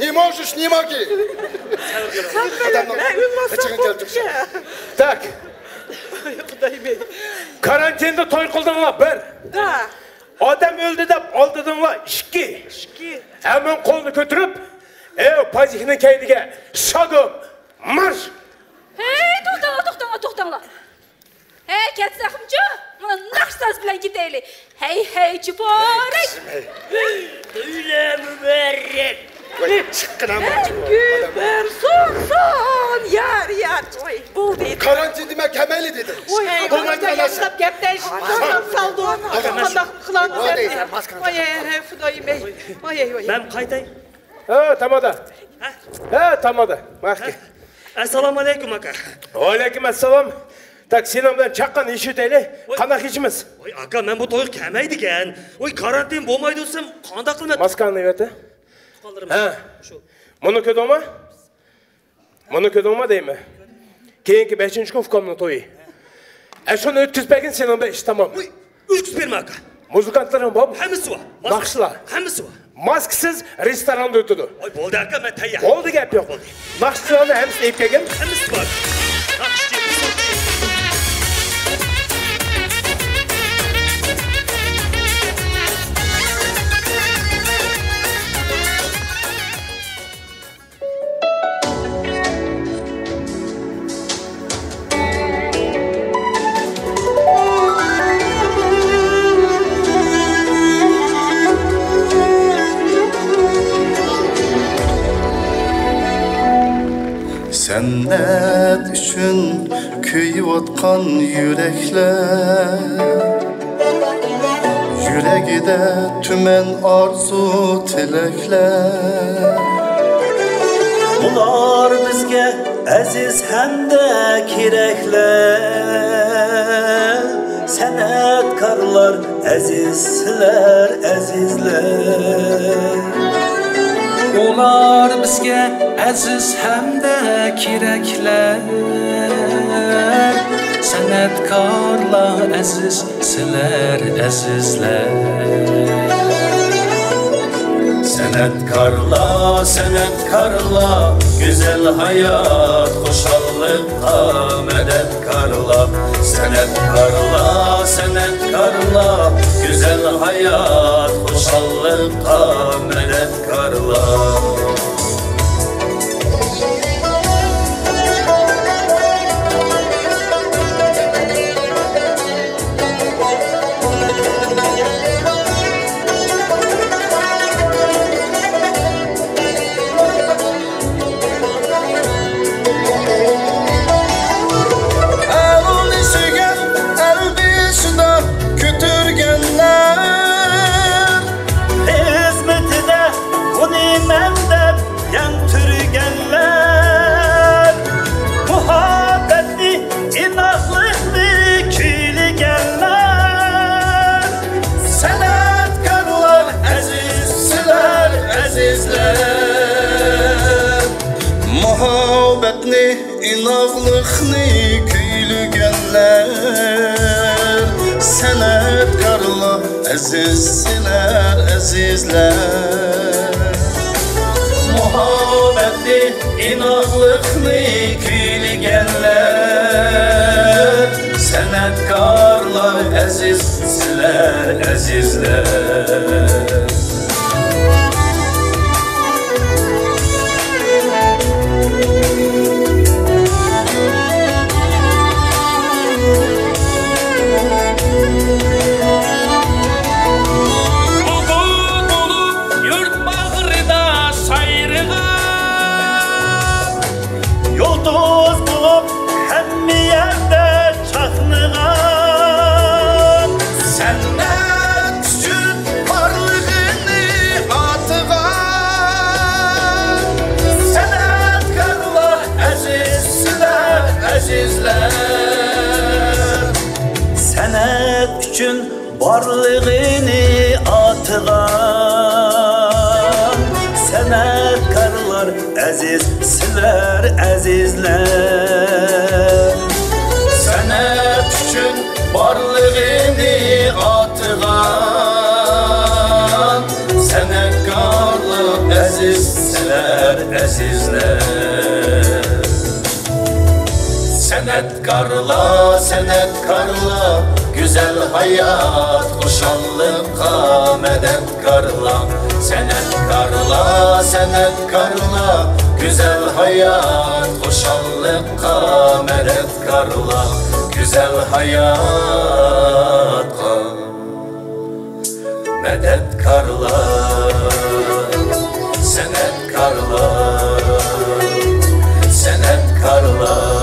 نېمە شۇ، نېمە كى؟ ئادەمنىڭ ئىچىگە كەلدى. Так. كارانتىندا توي قىلدىڭلار، بىر. ئادەم ئۆلدى دەپ ئالدىدىڭلار، ئىككى. ئىككى. ھەممىڭ قولنى كۆتۈرۈپ، ئەي، پاجىكنىڭ كەينىگە، شاگۇم، مارش! ھەي، توختاڭلار، توختاڭلار، توختاڭلار. ھەي، كەتسەكمىچۇ؟ مانا ناخشا ساز بىلەن كېتەيلى. ھەي، ھەي، چۇپۇرەك. تۆلە مۇبارەك. ۋاي، چىققىنا مەڭگۈ بىر سۇنسۇن يار، يار. ۋاي، بولدى. كارانتىن دېمەك، كەلمەيلى دېدىم. ۋاي، بولمايدۇ، ياخشىلاپ گەپلەش. قانداق قىلامىز؟ ۋاي، ھەي، ھەي، خۇدايىم، ھەي. ۋاي، ھەي، ۋاي. مەن قايتاي. ھە، تامادا. ھە؟ ھە، تامادا. مەخكە. ئەسسالامۇ ئەلەيكۇم، ئاكا. ۋەئەلەيكۇم ئەسسالام. Так، سېنىڭ بىلەن چاققان ئىش ئۆتەيلى. ۋاي. قانداق ئىشىمىز؟ ۋاي، ئاكا، مەن بۇ تويغا كەلمەيدىكەن. ۋاي، كارانتىن بولمايدۇ دېسەم، قانداق قىلىمەن؟ ماسكاڭنى ئەۋەت. تۇغقانلىرىم ھە. شۇ. مۇنى كۆردۈڭمۇ؟ مۇنى كۆردۈڭمۇ دەيمەن. كېيىنكى بەشىنچى كۈن ئۇكامنىڭ تويى. ئە، شۇنى ئۆتكۈزۈپ بەرگىن، سېنىڭ بىلەن ئىش تامام. ۋاي، ئۆتكۈزۈپ بەرمە، ئاكا. مۇزىكانتلىرىڭ بارمۇ؟ ھەممىسى بار. ناخشىلار؟ ھەممىسى بار. ماسكىسىز رېستوراندا ئۆتىدۇ. ۋاي، بولدى، ئاكا، مەن تەييار. بولدى، گەپ يوق. بولدى. ناخشىچىلارنى ھەممىسىنى ئېلىپ كەلگىن. ھەممىسى بار. ناخشىچى، ئۇسسۇلچى. سەنئەت ئۈچۈن كۆيۈۋاتقان يۈرەكلەر، يۈرىكىدە تۈمەن ئارزۇ تىلەكلەر. ئۇلار بىزگە ئەزىز ھەمدە كېرەكلەر. سەنئەتكارلار ئەزىز، سىلەر ئەزىزلەر. ئۇلار بىزگە ئەزىز ھەمدە كېرەكلەر. سەنئەتكارلار ئەزىز، سىلەر ئەزىزلەر. سەنئەتكارلار، سەنئەتكارلار، گۈزەل ھايات، خۇشاللىققا مەدەتكارلار. سەنئەتكارلار، سەنئەتكارلار، گۈزەل ھايات، خۇشاللىققا مەدەتكارلار. ئەلنى سۆيگەن، ئەل بېشىدا كۆتۈرگەنلەر، خىزمىتىدە ئۇنى مەن دەپ يەڭ تۈرگەنلەر، مۇھەببەتنى، ئىناقلىقنى كۈيلىگەنلەر. سەنئەتكارلار ئەزىز، سىلەر ئەزىزلەر. مۇھەببەتنى، ئىناقلىقنى كۈيلىگەنلەر. سەنئەتكارلار ئەزىز، سىلەر ئەزىزلەر. مۇھەببەتنى، ئىناقلىقنى كۈيلىگەنلەر. سەنئەتكارلار ئەزىز، سىلەر ئەزىزلەر. بۇلبۇل بولۇپ يۇرت باغرىدا سايرىغان، يۇلتۇز بولۇپ ھەممە يەردە چاقنىغان، سەنئەت ئۈچۈن بارلىقىنى ئاتىغان. سەنئەتكارلار ئەزىز، سىلەر ئەزىزلەر. سەنئەت ئۈچۈن بارلىقىنى ئاتىغان. سەنئەتكارلار ئەزىز، سىلەر ئەزىزلەر. سەنئەت ئۈچۈن بارلىقىنى ئاتىغان. سەنئەتكارلار ئەزىز، سىلەر ئەزىزلەر. سەنئەتكارلار، سەنئەتكارلار، گۈزەل ھايات، خۇشاللىققا مەدەتكارلار. سەنئەتكارلار، سەنئەتكارلار، گۈزەل ھايات، خۇشاللىققا مەدەتكارلار. گۈزەل ھاياتقا مەدەتكارلار، سەنئەتكارلار، سەنئەتكارلار.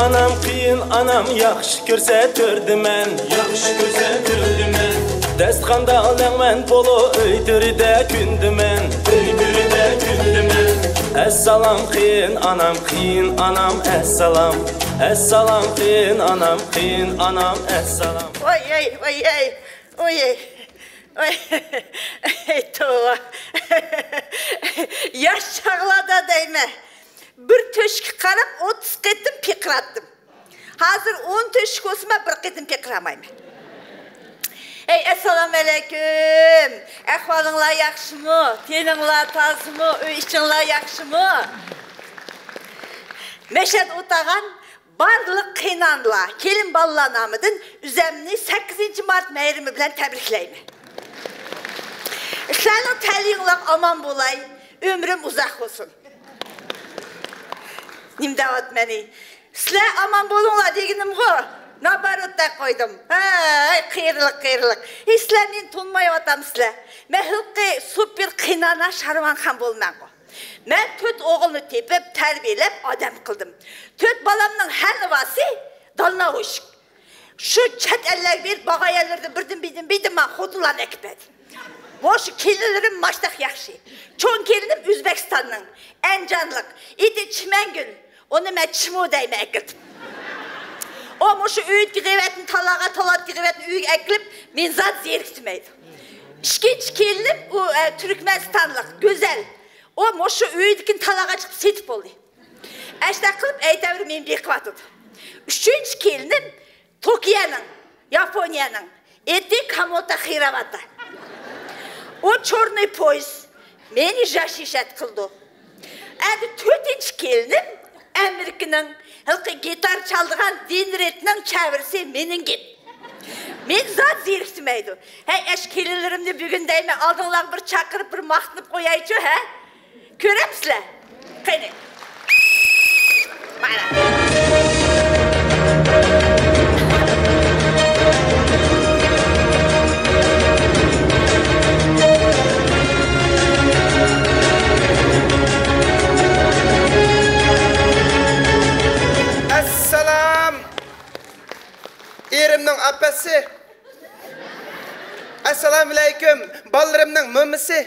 ئانام قېيىن ئانام ياخشى كۆرسە تۆردىمەن. ياخشى كۆرسە تۆردىمەن. داستىخاندا لەڭمەن پولۇ، ئۆي تۆرىدە كۈندىمەن. ئۆي تۆرىدە كۈندىمەن. ئەسسالام قېيىن ئانام، قېيىن ئانام ئەسسالام. ئەسسالام قېيىن ئانام، قېيىن ئانام ئەسسالام. ۋاي ھەي، ۋاي ھەي، ۋاي ھەي، ۋاي ھەي، توۋا. ياش چاغلاردا دەيمەن، بىر تۆشۈككە قاراپ ئوتتۇز قېتىم پىقىراتتىم. ھازىر ئون تۆشۈك بولسىمۇ بىر قېتىم پىقىرالمايمەن. ھەي، ئەسسالامۇئەلەيكۇم. ئەھۋالىڭلار ياخشىمۇ؟ تېنىڭلار تازىمۇ؟ ئۆي ئىچىڭلار ياخشىمۇ؟ مەشەدە ئولتۇرغان بارلىق قېيىنئانىلار، كېلىن بالىلار نامىدىن ئۆزۈمنى سەككىزىنچى مارت بايرىمى بىلەن تەبرىكلەيمەن. سىلەرنىڭ تەلىيىڭلار ئامان بولاي، ئۆمرۈم ئۇزاق بولسۇن. نېمە دەۋاتىمەن؟ سىلەر ئامان بولۇڭلار دېگىنىمغۇ؟ نابارات دەپ قويدۇم. ھەي، قېرىلىق، قېرىلىق. ھېي، سىلەر مېنى تونۇمايۋاتامسىلەر؟ مەن ھېلىقى سۇپېر قېيىنئانا شارۋانخان بولىمەنغۇ. مەن تۆت ئوغۇلنى تېپىپ، تەربىيەلەپ، ئادەم قىلدىم. تۆت بالامنىڭ ھەر نېمىسى دالنا ھوشۇق. شۇ چەت ئەللەرگە بېرىپ، باغ يەرلىرىدىن بىردىن، بىردىن، بىردىن ماڭا خوتۇنلارنى ئەكىپ بەردى. مۇشۇ كېلىنلىرىم ماشتاق ياخشى. چوڭ كېلىنىم ئۆزبېكىستاننىڭ، ئەنجانلىق. ئېتى چىمەنگۈل. ئۇنى مەن چىمۇ دەيمەن، ئەكىردىم. ئۇ مۇشۇ ئۆيدىكى غەيۋەتنى تالاغا، تالادىكى غەيۋەتنى ئۆيگە ئەكىرىپ، مېنى زادى زېرىكتۈرمەيدۇ. ئىككىنچى كېلىنىم ئۇ، ئە، تۈركمەنىستانلىق، گۈزەل. ئۇ مۇشۇ ئۆيدىكىنى تالاغا چىقىپ سېتىپ بولدى. ئەشتاق قىلىپ ئەيتەۋېرىپ مېنى بېقىۋاتىدۇ. ئۈچىنچى كېلىنىم توكىيەنىڭ، ياپونىيەنىڭ، ئېتى كاموتا خىراۋاتا. ئۇ چورنىي پويىز، مېنى ژاشىشەت قىلىدۇ. ئەمدى تۆتىنچى كېلىنىم ئامېرىكىنىڭ، ھېلىقى گىتار چالىدىغان دىنرېتنىڭ چەۋرىسى مېنىڭگىت. مېنى زادى زېرىكتۈرمەيدۇ. ھەي، ئەش كېلىنلىرىمنى بۈگۈن دەيمەن، ئالدىڭلارغا بىر چاقىرىپ، بىر ماختىنىپ قويايچۇ، ھە؟ كۆرەمسىلەر؟ قېنى. مانا. ئەسسالام! ئېرىمنىڭ ئاپىسى. ئەسسالامۇئەلەيكۇم، بالىلىرىمنىڭ مومىسى.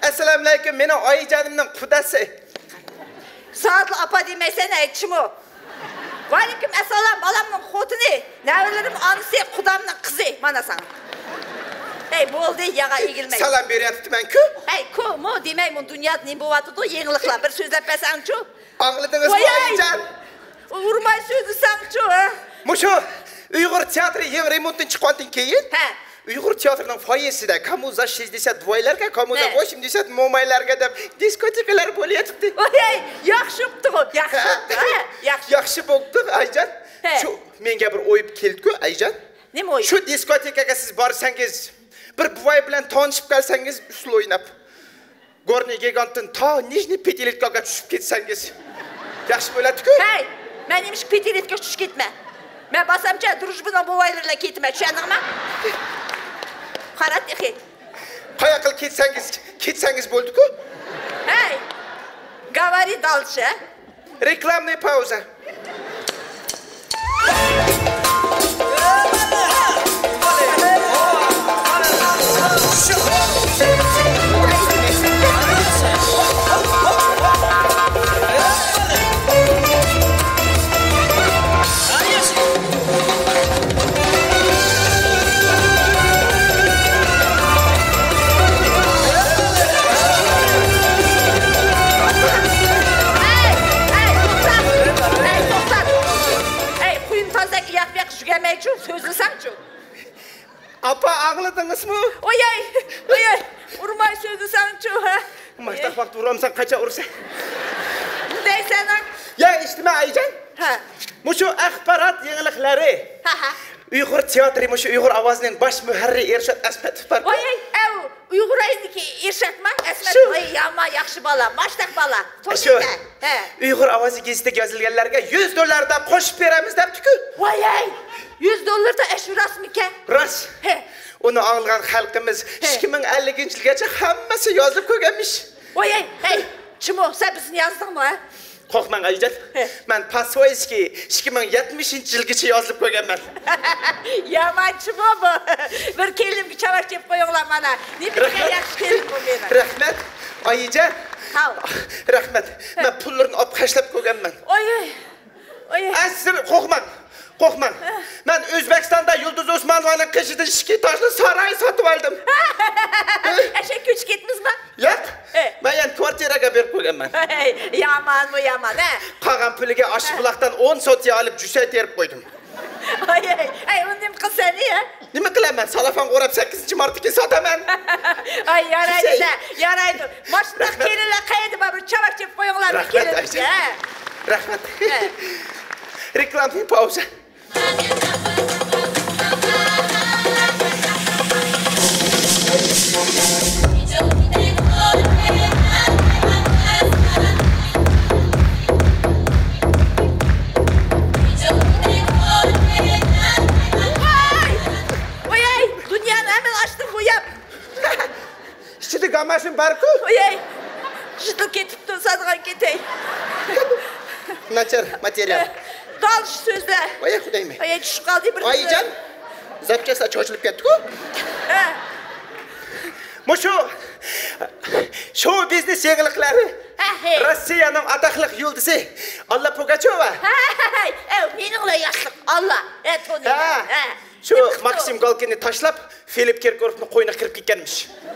ئەسسالامۇئەلەيكۇم، مېنىڭ ئايجانىمنىڭ قۇداسى. زادىلا ئاپا دېمەيسەن، ھەي، چىمۇ. ۋەئەلەيكۇم ئەسسالام، بالامنىڭ خوتۇنى، نەۋرىلىرىم ئانىسى، قۇدامنىڭ قىزى. مانا ساڭا. ھەي، بولدى، ياغا ئېگىلمەي. سالام بېرىۋېتىپتىمەنكۇ. ھەي، كۇمۇ دېمەي، بۇ دۇنيادا نېمە بولۇۋاتىدۇ، يېڭىلىقلار، بىر سۆزلەپ بەرسەڭچۇ. ئاڭلىدىڭىزمۇ، ۋاياي! ئايجان؟ ئۇرماي سۆزلىسەڭچۇ، ھە؟ مۇشۇ ئۇيغۇر تىياتىرى يېڭى رېمونتتىن چىققاندىن كېيىن، ھە، ئۇيغۇر تىياتىرىنىڭ فايېسىدە كامۇزا شىش دېسە دۇۋايلارغا، كامۇزا، ھە، غوشىم دېسە مومايلارغا دەپ دىسكوتېكىلار بولۇۋېتىپتۇ. ۋاياي، ياخشى بوپتۇغۇ، ياخشى بوپتۇ، ھە، ياخشى. ياخشى بوپتۇ، ئايجان. ھە. شۇ مېڭە بىر ئويۇپ كەلدىكۇ، ئايجان. نېمە ئويۇپ؟ شۇ دىسكوتېكىغا سىز بارساڭىز، بىر بوۋاي بىلەن تونۇشۇپ قالساڭىز، ئۇسسۇل ئويناپ. گورنىي گىگانتتىن تا نىژنىي پېتىلىتكاغا چۈشۈپ كەتسەڭىز، ياخشى بولاتتىكۇ. ھەي، مەن نېمىشقا پېتىلىتكىگە چۈشۈپ كەتمەن؟ مەن بارسامچە، درۇژبىنىڭ بوۋايلىرى بىلەن كېتىمەن، چۈشەندىڭمۇ؟ قارا تېخى. قاياققا كەتسەڭىز، كەتسەڭىز بولدىكۇ. ھەي، گاۋارى دالچە. رېكلامنىي پاۋزا. ھەي، ھەي، توختاڭ! ھەي، توختاڭ! ھەي، قۇيۇن تازا ياق-ياق يۈگەرمەيچۇ، سۆزلىسەڭچۇ. ئاپا، ئاڭلىدىڭىزمۇ؟ ئوياي، ئوياي، ئۇرماي سۆزلىسەڭچۇ، ھە؟ ماشتاق ۋاقىت ئۇرامسەن، قاچان ئۇرىسەن؟ دەيسەن، ھە؟ يا، ئىشتىمە، ئايجان. ھە. مۇشۇ ئاخبارات يېڭىلىقلىرى. ھە، ھە. ئۇيغۇر تىياتىرى، مۇشۇ ئۇيغۇر ئاۋازىنىڭ باش مۇھەررىرى ئېرشات ئەسمەتوف باركۇ. ۋاي، ئەي، ئەۋ، ئۇيغۇر ئايدىكى ئېرشاتما؟ ئەسمەت، شۇ. ۋاي، يامان ياخشى بالا، ماشتاق بالا. شۇ. توشۇيمەن. ھە. ئۇيغۇر ئاۋازى گېزىتىگە يېزىلگەنلەرگە يۈز دوللار دەپ قوشۇپ بېرىمىز دەپتىكۇ. ۋاي، ئەي، يۈز دوللار دا ئەشۇ راستمىكەن؟ راست. ھە. ئۇنى ئاڭلىغان خەلقىمىز، ھە، ئىككى مىڭ ئەللىكىنچى يىلغىچە ھەممىسى يازىلىپ كۆرگەنمىش. ۋاي، ئەي، ھەي، چىمۇ، سەن بىزنى يازدىڭمۇ، ھە؟ قورقماڭ ئايجان، مەن پاسۋويسكىي ئىككى مىڭ يەتمىشىنچى يىلغىچە يازىلىپ كۆرگەنمەن. يامانچىمۇ بۇ؟ بىر كېلىنىمگە چاۋاك چېپىپ قويۇڭلار مانا. نېمە دېگەن رەھمەت. ياخشى كېلىن بۇ مېنىڭ. رەھمەت ئايجان. ساغ ھاۋ. رەھمەت. مەن پۇللىرىنى ئاپ خەجلەپ كۆرگەنمەن. ئوي، ئوي. ئەسلى قورقماڭ، قورقماڭ. مەن ئۆزبېكىستاندا يۇلدۇز ئۇسمانوۋانىڭ قېشىدا ئىككى ئېتاژلىق ساراي ساتىۋالدىم. ئەشەك كۆچۈپ كەتتىڭىزمۇ؟ ياق. ئە. مەن يەنە كۋارتىرىغا بېرىپ قويغانمەن. يامانمۇ يامان، ھە؟ قالغان پۇلىگە ئاشبۇلاقتان ئون سوتىيە ئېلىپ، جۈسە تېرىپ قويدۇم. ئاي، ئاي، ئاي، ئۇنى نېمە قىلىسەن، ھە؟ نېمە قىلىمەن؟ سالافانغا ئوراپ، سەككىزىنچى مارتتىكى ساتىمەن. ئاي، يارايدۇ، جۈسە. يارايدۇ. ماشۇنداق كېلىنلەر قەيەردە بار، بىر چاۋاك چېپىپ قويۇڭلار، بىر رەھمەت، كېلىن. ئايجان. ھە. رەھمەت. ھە. رېكلامىدىن پاۋزا. ۋاي! ۋاي، دۇنيانى ھەممىنى ئاچتىم بۇ ياپ. ئىچىدە گاماشىن باركۇ. ئوياي، ژىتىل كېتىپتۇ، سادىغان كېتەي. ناچار ماتېرىيال. دالىش سۆزلە. ئوياي، خۇدايىم. ئوياي، چۈشۈپ قالدى بىر ئايجان، زاپچاسلار چوچۇلۇپ كەتتىكۇ. ھە. مۇشۇ شوۋ بىزنېس يېڭىلىقلىرى. ھە، ھە. روسىيەنىڭ ئاتاقلىق يۇلدۇزى ئاللا پۇگاچوۋا. ھە، ھە، ھە. ئەو، مېنىڭلا ياشلىق ئاللا. ھە، تونۇيمەن. ھە. ھە. شۇ نېمە قىپتۇ؟ ماكسىم گالكىننى تاشلاپ، فىلىپ كىركوروفنىڭ قوينىغا كىرىپ كەتكەنمىش.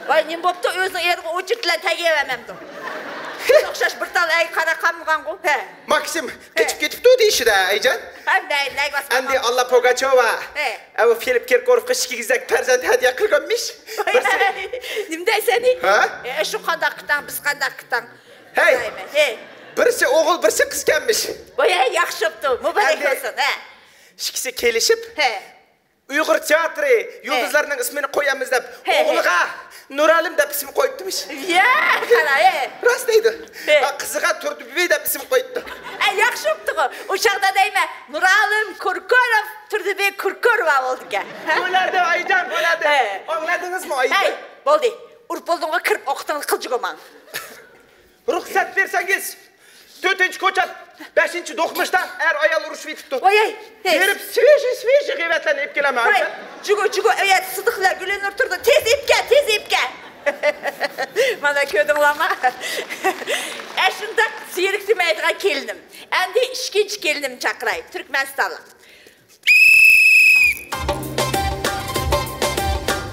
ۋاي، نېمە بوپتۇ؟ ئۆزىنىڭ ئېرىغا ئوچېرتلار تەگىۋەرمەمدۇ؟ ئوخشاش بىر تال ئەي قارا قالمىغانغۇ. ھە. ماكسىم قېچىپ كېتىپتۇ دېيىشىدە، ئايجان. ھە، نەي، نەي باسقان. ئەمدى ئاللا پۇگاچوۋا. ھە. ئەۋۇ فىلىپ كىركوروفقا ئىككى كېزەك پەرزەنت ھەدىيە قىلغانمىش. بىرسى. نېمە دەيسەن؟ ھە؟ ئە، شۇ قانداق قىتاڭ، بىز قانداق قىتاڭ؟ ھەي. ھەي. بىرسى ئوغۇل، بىرسى قىزكەنمىش. ۋاي، ياخشى بوپتۇ. مۇبارەك بولسۇن. ھە. ئىككىسى كېلىشىپ. ھە. ئۇيغۇر تىياتىرى يۇلدۇزلارنىڭ ئىسمىنى قويىمىز دەپ، ھە، ھە. ئوغلىغا نۇرئالىم دەپ ئىسىم قويۇپتىمىش. يا، قارا، ھە. راست دەيدۇ. ھە. ھە، قىزىغا تۇردىبى دەپ ئىسىم قويۇپتۇ. ھە، ياخشى بوپتىغۇ. ئۇ چاغدا دەيمەن، نۇرئالىم كۇركۇروف، تۇردىبى كۇركۇروۋا بولىدىكەن. ھە؟ بولىدۇ، ئايجان، بولىدۇ. ھە. ئاڭلادىڭىزمۇ، ئايجان؟ ھەي، بولدى. ئۇرۇپ بولدۇڭغۇ، كىرىپ ئوقۇتۇڭنى قىلجىغۇ ماڭا. رۇخسەت بەرسەڭىز، تۆتىنچى كوچا، بەشىنچى دوقمۇشتا ئەر-ئايال ئۇرۇشۇۋېتىپتۇ. ۋاي، ھەي، تېز. بېرىپ سۋېژىي، سۋېژىي غەيۋەتلەرنى ئېلىپ كېلەمەن. ۋاي، جۇگۇ، جۇگۇ، ئەيە، سىدىقلار، گۈلنۇر تۇردى، تېز ئېلىپ كەل، تېز ئېلىپ كەل. مانا كۆردۈڭلارمۇ؟ ئەشۇنداق زېرىكتۈرمەيدىغان كېلىنىم. ئەمدى ئىككىنچى كېلىنىمنى چاقىراي، تۈركمەنىستانلىق.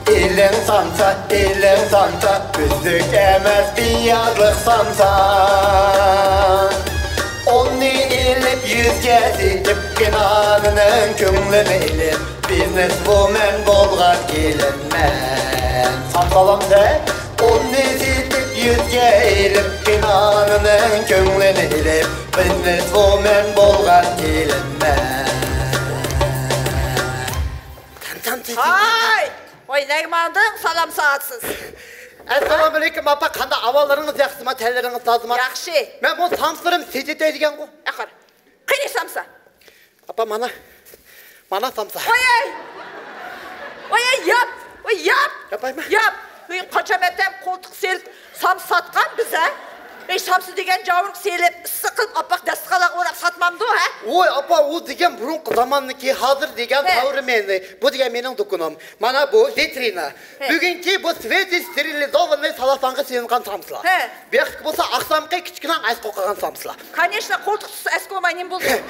ئېلىڭ سامسا، ئېلىڭ سامسا، ئۈزۈك ئەمەس پىيازلىق سامسا. ئوننى ئېلىپ يۈزگە سېتىپ، قېنى ئانىنىڭ كۆڭلىنى ئېلىپ، بىزنېس ۋۇمېن بولغان كېلىنمەن. سامسالامسە؟ ئوننى سېتىپ يۈزگە ئېلىپ، قېنى ئانىنىڭ كۆڭلىنى ئېلىپ، بىزنېس ۋۇمېن بولغان كېلىنمەن. ھاي! ۋاي، نەگە ماڭدىڭ؟ سالام سائاتسىز. ئەسسالامۇئەلەيكۇم، ئاپا، قانداق ئەھۋاللىرىڭىز، ياخشىمۇ، تەنلىرىڭىز تازىمۇ؟ ياخشى. مەن بۇ سامسىلىرىمنى سېتىۋېتەي دېگەنغۇ. ئاخىر. قېنى سامسا؟ ئاپا، مانا. مانا سامسا. ۋاي، ۋاي! ۋاي، ياپ! ۋاي، ياپ! ياپايمۇ؟ ياپ! ۋاي، قاچان ئەتەم قولتۇق سېلىپ سامسا ساتقان بىز، ھە؟ ۋاي، سامسا دېگەن جاۋۇرغا سېلىپ، ئىسسىق قىلىپ، ئاپاق داستىخانلارغا ئوراپ ساتمامدۇ، ھە؟ ۋاي، ئاپا، ئۇ دېگەن بۇرۇنقى زاماننىكى، ھازىر دېگەن ھە. دەۋر مېنى. بۇ دېگەن مېنىڭ دۇكىنىم. مانا بۇ ۋىترىنا. ھە. بۈگۈنكى بۇ سۋېژىي سтерилىزованنى سالافانغا سېلىنغان سامسىلار. ھە. بۇياقتىكى بولسا ئاقشامقى كىچىككىنە ئەسقو قىلغان سامسىلار. كانېشنا، قولتۇق تۇتسا ئەسقوماي نېمە بولدى؟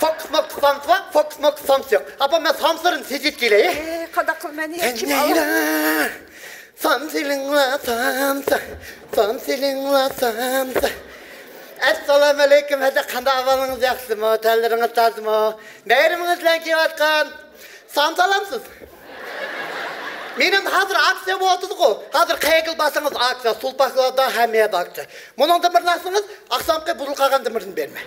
فوكس موكس سامسا، فوكس موكس سامسا يوق. ئاپا، مەن سامسىلىرىمنى سېتىۋېتىپ كېلەي. ئە، قانداق قىلىمەن، ھېچكىم ئالمايدۇ. سامسىلىڭلار سامسا، سامسىلىڭلار سامسا. ئەسسالامۇئەلەيكۇم، ھەدە، قانداق ئەھۋالىڭىز، ياخشىمۇ؟ تەنلىرىڭىز تازىمۇ؟ مېھرىمىڭىز بىلەن كېلىۋاتقان سامسالامسىز؟ مېنىڭ ھازىر ئاكسىيە بولۇۋاتىدىغۇ. ھازىر قەيەرگىلا بارسىڭىز ئاكسىيە، سۇلپاكلاردا ھەممە يەردە ئاكسىيە. مۇنىڭدىن بىرنى ئالسىڭىز، ئاقشامقى بۇزۇلۇپ قالغان دىمىرنى بېرىمەن.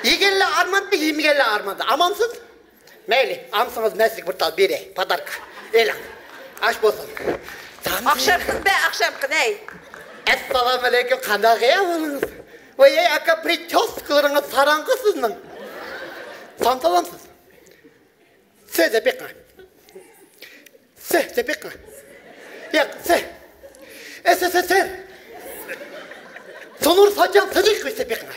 يېگەنلەر ئارماندا، يېمىگەنلەر ئارماندا. ئامانسىز؟ مەيلى، ئالسىڭىز مەن سىزگە بىر تال بېرەي، پاداركا. ئېلىڭ. ئاش بولسۇن. ئاخشامقى بە، ئاخشامقى نەي. ئەسسالامۇئەلەيكۇم، قانداق ئەھۋالىڭىز؟ ۋاي، ئاكا، پرىچوسكىلىرىڭىز ساراڭغۇ سىزنىڭ. سامسالامسىز؟ سۆزلەپ بېقىڭ. سۆزلەپ بېقىڭ. ياق، سۆ-، ئەسسەسسەر. تونۇر ساچان سىدىق قويسا بېقىڭ.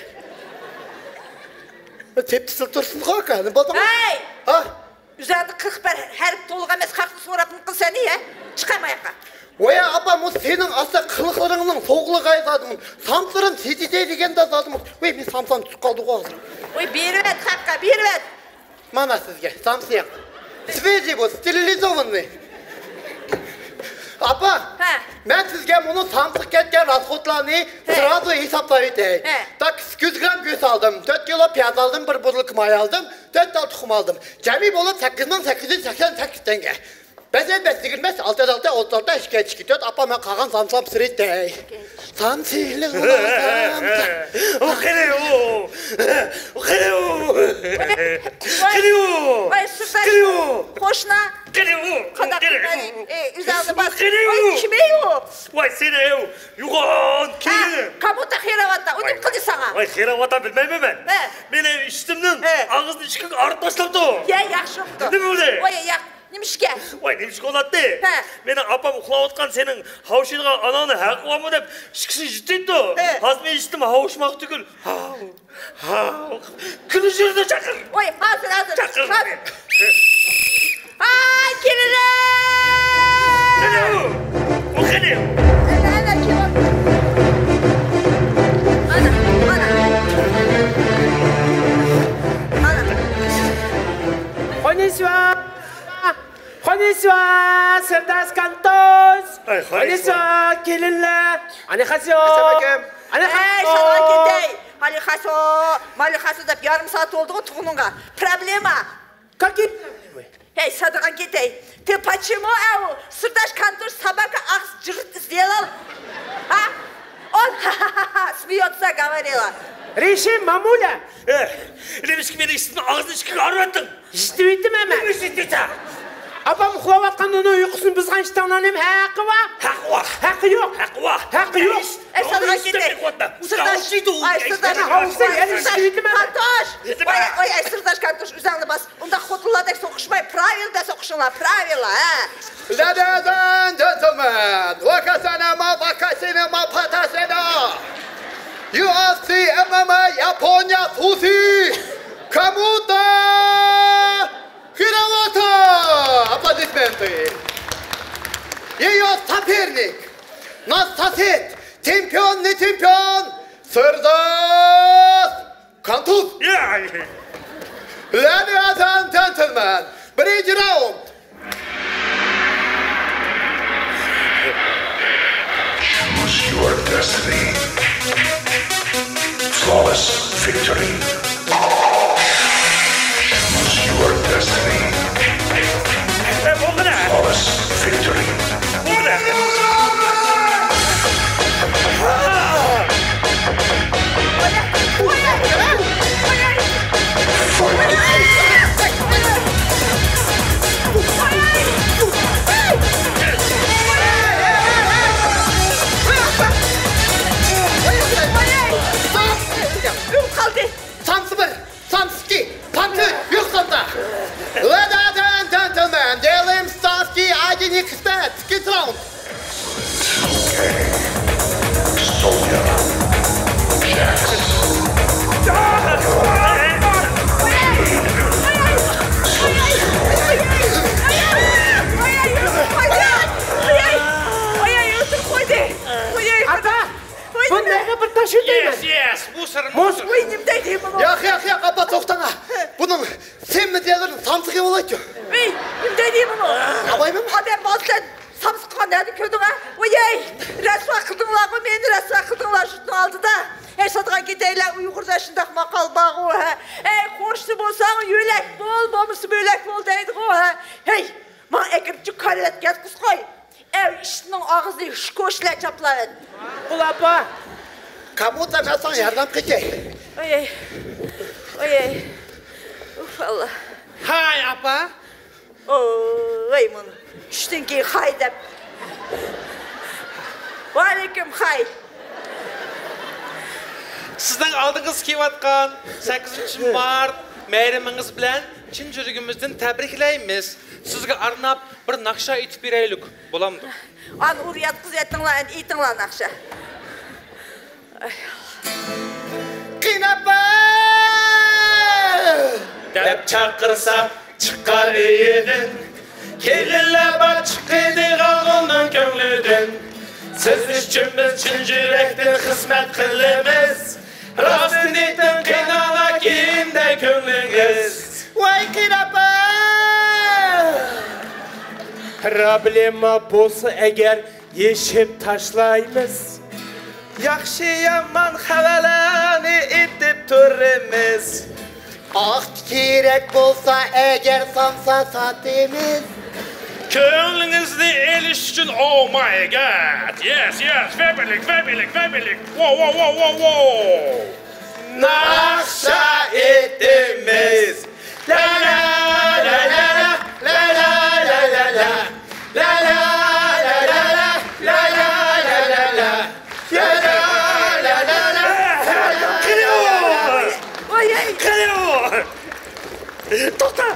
تېپتىسىل تۇرسۇنغا ئاكا، نېمە بولدىڭ؟ ھەي! ھا؟ ئۆزۈڭدە قىرىق بىر ھەرپ تولۇق ئەمەس خەقنى سوراپمۇ قىلسەن يە؟ چىقاي ماياققا. ۋاي ئاپا، مۇ سېنىڭ ئاستا قىلىقلىرىڭنىڭ سوغۇقلۇقى زادىمۇ. سامسىلىرىم سېتىدە دېگەندە زادىمۇ. ۋاي، مېنىڭ سامسام چۈشۈپ قالدىغۇ ھازىر. ۋاي، بېرىۋەت خەققە، بېرىۋەت. مانا سىزگە سامسىياق. Свежий بۇ، стерилизованный. ئاپا، ھە. مەن سىزگە مۇنۇ سامسىق كەتكەن расходلارنى ھە. سرازۇ ھېسابلاپ ئېيتەي. ھە. Так، سەككىز يۈز گرام گۆش ئالدىم، تۆت كىلو پىياز ئالدىم، بىر بوتۇلكا ماي ئالدىم، تۆت تال تۇخۇم ئالدىم. جەمئىي بولۇپ سەككىز مىڭ سەككىز يۈز سەكسەن سەككىز تەڭگە. بەش، بەش، يىگىرمە بەش، ئالتە، ئالتە، ئوتتۇز ئالتە، ئىككى، ئىككى، تۆت، ئاپا، مەن قالغان سامسام سىرىتەي. سامسىلىق. ئۇ قېنى ئۇ؟ ئۇ قېنى ئۇ؟ قېنى ئۇ؟ ۋاي، سۈپەر. قېنى ئۇ؟ قوشنا. قېنى ئۇ؟ قانداق قېنى ئۇ؟ ئۆزۈڭنى باس. قېنى ئۇ؟ ۋاي، كىم ئۇ؟ ۋاي، سېنى ئۇ يوغان كېلىن. كامۇتا خىراۋاتتا. ئۇ نېمە قىلدى ساڭا؟ ۋاي، خىراۋاتتا بىلمەيمەن مەن. ھە. مېنى ئىشتىمدىن ھە. ئاغزىنى ئىككىگە ئايرىپ تاشلاپتۇ. يا، ياخشى بوپتۇ. نېمە بولدى؟ ۋاي، ياق. نېمىشكە؟ ۋاي، نېمىشكە بولاتتى؟ ھە. مېنىڭ ئاپام ئۇخلاۋاتقان سېنىڭ ھاۋشىيدىغان ئاناڭنىڭ ھەققى بارمۇ دەپ ئىككىسىنى يېتىتتى. ھە. ھازىر مېنىڭ يېتىم ھاۋشىماق تۈگۈل. ھاۋ، ھاۋ. كۈلۈشۈرنى چاقىر. ۋاي، ھازىر، ھازىر. چاقىر. ھازىر. ھاي، كېلىڭلار! قېنى ئۇ؟ ئۇ قېنى؟ ئەنە، ئەنە، كېلىڭ. مانا، مانا. مانا. كوننىچىۋا. كوننىچىۋا، سىرداش كانتوس. ئاي، كوننىچىۋا، كېلىنلەر. ئاننيخاسيو. ئەسسالامۇئەلەيكۇم. ئاننيخاسيو. ئەي، ساڭا كېتەي. ئاننيخاسيو، ماننيخاسيو دەپ يېرىم سائەت بولدىغۇ تۇغقىنىڭغا. پروبلېما. كاكى. ھەي، سادىغان كېتەي. تى почему ئەۋ سىرداش كانتوس ساباكا ئاغزى جىرىت сделал؟ ھا؟ Он смеётся говорила. رېشى مامۇلە. ئە، نېمىشقا مېنىڭ ئىشتىمنى ئاغزىنى ئىككىگە ئايرىۋەتتىڭ؟ ئىشتىۋېتىمەن مەن. نېمە ئىشتىۋېتىسەن؟ ئاپام ئۇخلاۋاتقاندا ئۇنىڭ ئۇيقۇسىنى بۇزغان ئىشتاڭلارنىڭ نېمە ھەققى بار؟ ھەققى بار. ھەققى يوق. ھەققى بار. ھەققى يوق. ئەي، سادىغان كېتەي. سىرداش. ئاي، سىرداش. ئاي، سىرداش كانتوش. ۋاي، ۋاي، ئەي، سىرداش كانتوش، ئۆزۈڭنى باس. ئۇنداق خوتۇنلاردەك سوقۇشماي، پىراۋىلدا سوقۇشۇڭلار، پىراۋىلدا، ھە. Ladies and gentlemen, ۋاكاسىنى ما، ۋاكاسىنى ما، پاتاسىنى. يۇ ئېف سى، ئېم ئېم ئەي، ياپونىيە، سۇشى. كامۇتا خىراۋاتا. Аплодисменты. Её соперник, наш сосед, чемпион, не чемпион, Сырдас Кантуз. Ladies and gentlemen, birinchi raund. Choose your destiny. Flawless victory. Choose your destiny. Flawless victory. Сам сібір, сам скі, сам төр, юх сам та. Ladies and gentlemen, делаем ставки один икс пять, second round. Sonya. Jax. Ата, бу неге бир таш өтеймен? Yes, yes, мусор, мусор. Ой, не дейди муну? Яқ, яқ, яқ, апа, тоқтаңа. Бұның сен медиаларын самсығы болады. Ой, не дейди муну? Абаймын. Адам балсен Самсыҡҡа нәдә көтөңә? Уй-ей, рәсуа ҡылдыңлар ғо, мени рәсуа ҡылдыңлар журтның алдында. Эй, сатыға кетәйләр, уйғырҙа шундағ маҡал бар ғо, һә. Эй, ҡошсы болсаң, йүләк бол, болмысы бөләк бол, дейді ғо, һә. Эй, маң әкірчі кәрәт кәт ҡысҡай. Әй, ишінің ағызы шкошлә чапларын. Ул апа. Кому-то мәсәң ярҙам китә. Ой-ей. Ой-ей. Уф, Алла. Һай, апа. Ой, мын, үштен кейін хай деп. Уәлейкум хай. Сіздің алдыңыз киіп атқан сәкізінші март мейрамыңыз білән шын жүрегімізден тәбриклейміз. Сізге арнап бір нақша айтып берейік, боламды? Ан ур ятқыз етіңлар, ан итіңлар нақша. قېنى ئاپا! دەپ چاقىرسا چىقار ئۆيىدىن. كېلىنلەر بار چىقىدىغان ئۇنىڭ كۆڭلىدىن. سىز ئۈچۈن بىز چىن يۈرەكتىن خىزمەت قىلىمىز. راستىنى ئېيتىڭ، قېنى ئانا، كىمدە كۆڭلىڭىز؟ ۋاي قېنى ئاپا! پروبلېما بولسا ئەگەر، يېشىپ تاشلايمىز. ياخشى يامان خەۋەرلەرنى ئېيتىپ تۇرىمىز. ئاق كېرەك بولسا ئەگەر، سانسا ساتىمىز. كۆڭلىڭىزنى ئېلىش ئۈچۈن، oh my God! Yes, yes! فەبىلىك، فەبىلىك، فەبىلىك! Wow, wow, wow, wow, wow! ناخشا ئېيتىمىز. لا لا لا لا لا، لا لا لا لا لا، لا لا لا لا لا، لا لا لا لا لا، لا لا لا لا لا. قېنى ئۇ؟ ۋاي، ئەي! قېنى ئۇ؟ توختا!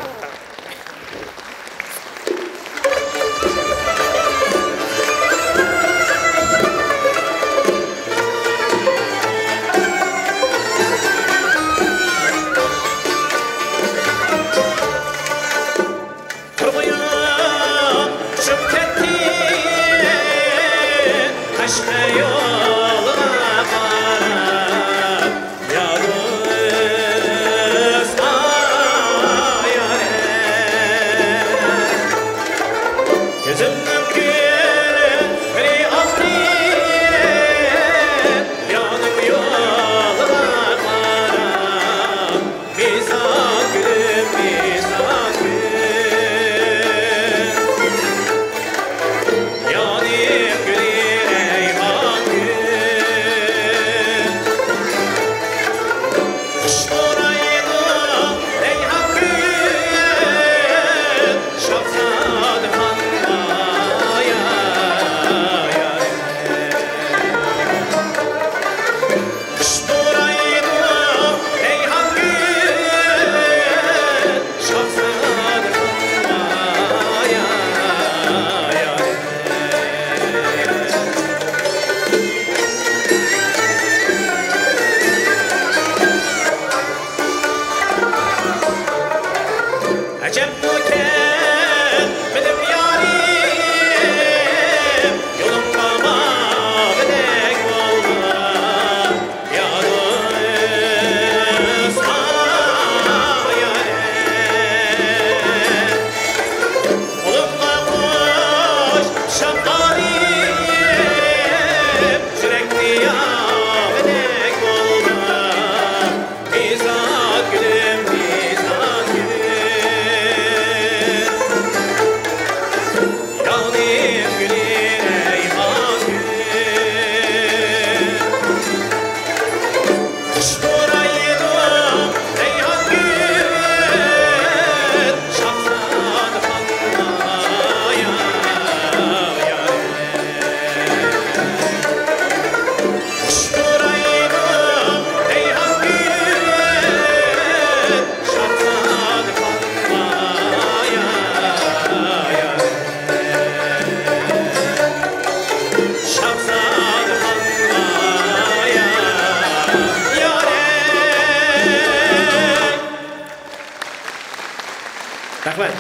تۇرغۇيۇم چۈشۈپ كەتتى قەشقەر يولىغا قاراپ. يالغۇز ئايارە. كۆزۈمنىڭ كۆللىرى ئاقتى يارنىڭ يولىغا قاراپ. مىسال گۈلۈم، مىسال گۈل. يانىم گۈلى رەيھان گۈل. خۇش پۇرايدۇ رەيھان گۈل، شاھزادىخانغا يار. خۇش پۇرايدۇ رەيھان گۈل، شاھزادىخانغا يار. ئەجەبمۇ كەتمىدىم يارىم، يولۇڭغا ماڭغۇدەك بولغان يالغۇز ئايارە. قولۇمغا قوش شاپارىم، يۈرەكنى ياغدەك بولغان مىزان گۈلۈم، مىزان گۈلۈم. يالنىم گۈلى رەيھان گۈل. خۇش پۇرايدۇ رەيھان گۈل، شاھزادىخانغا يار. خۇش پۇرايدۇ رەيھان گۈل، شاھزادىخانغا يار. شاھزادىخانغا يار، يارەي. رەھمەت.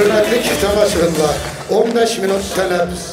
ھۆرمەتلىك تاماشىبىنلار، ئون بەش مىنۇت تەنەپپۇس.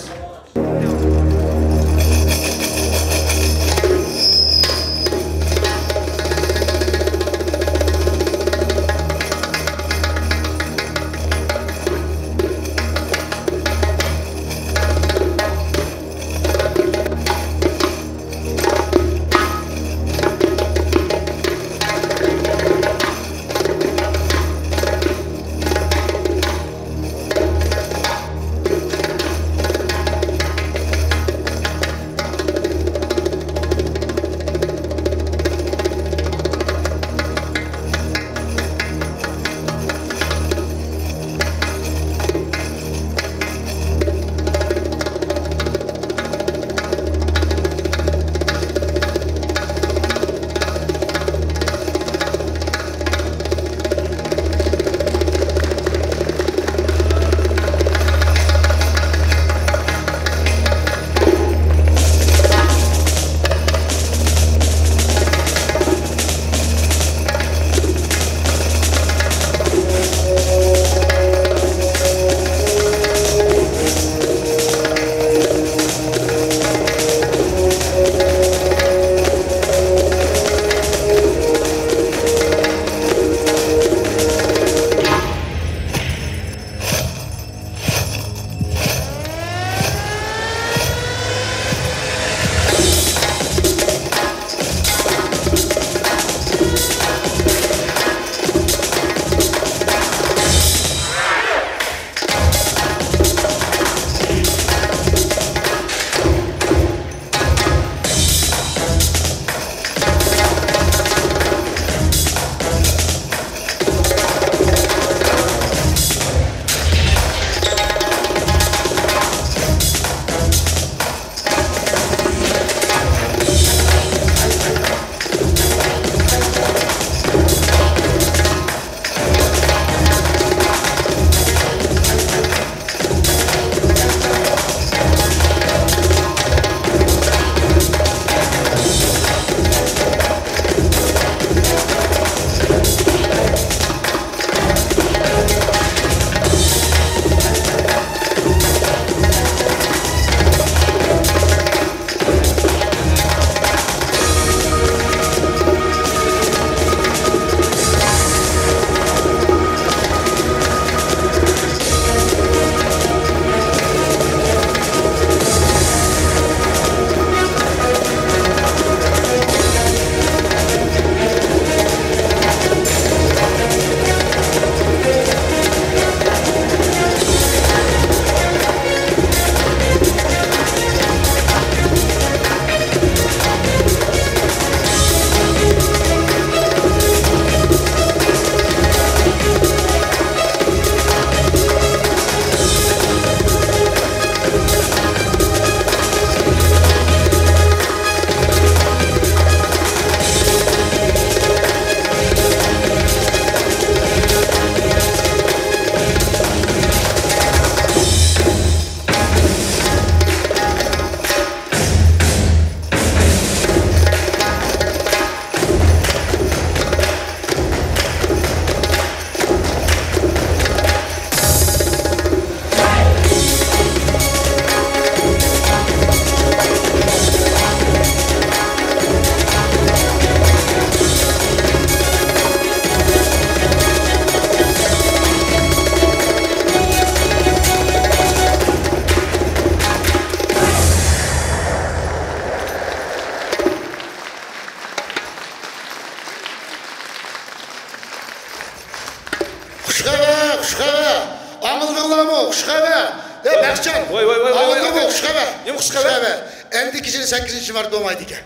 خۇش خەۋەر، خۇش خەۋەر. ئاڭلىدىڭلارمۇ؟ خۇش خەۋەر. دە بەخشەن. ۋاي، ۋاي، ۋاي، ۋاي، ۋاي، ئاڭلىدىڭمۇ؟ ۋاي. خۇش خەۋەر. نېمە خۇش خەۋەر؟ خۇش خەۋەر. ئەمدىكى يىلى سەككىزىنچى مارت بولمايدىكەن.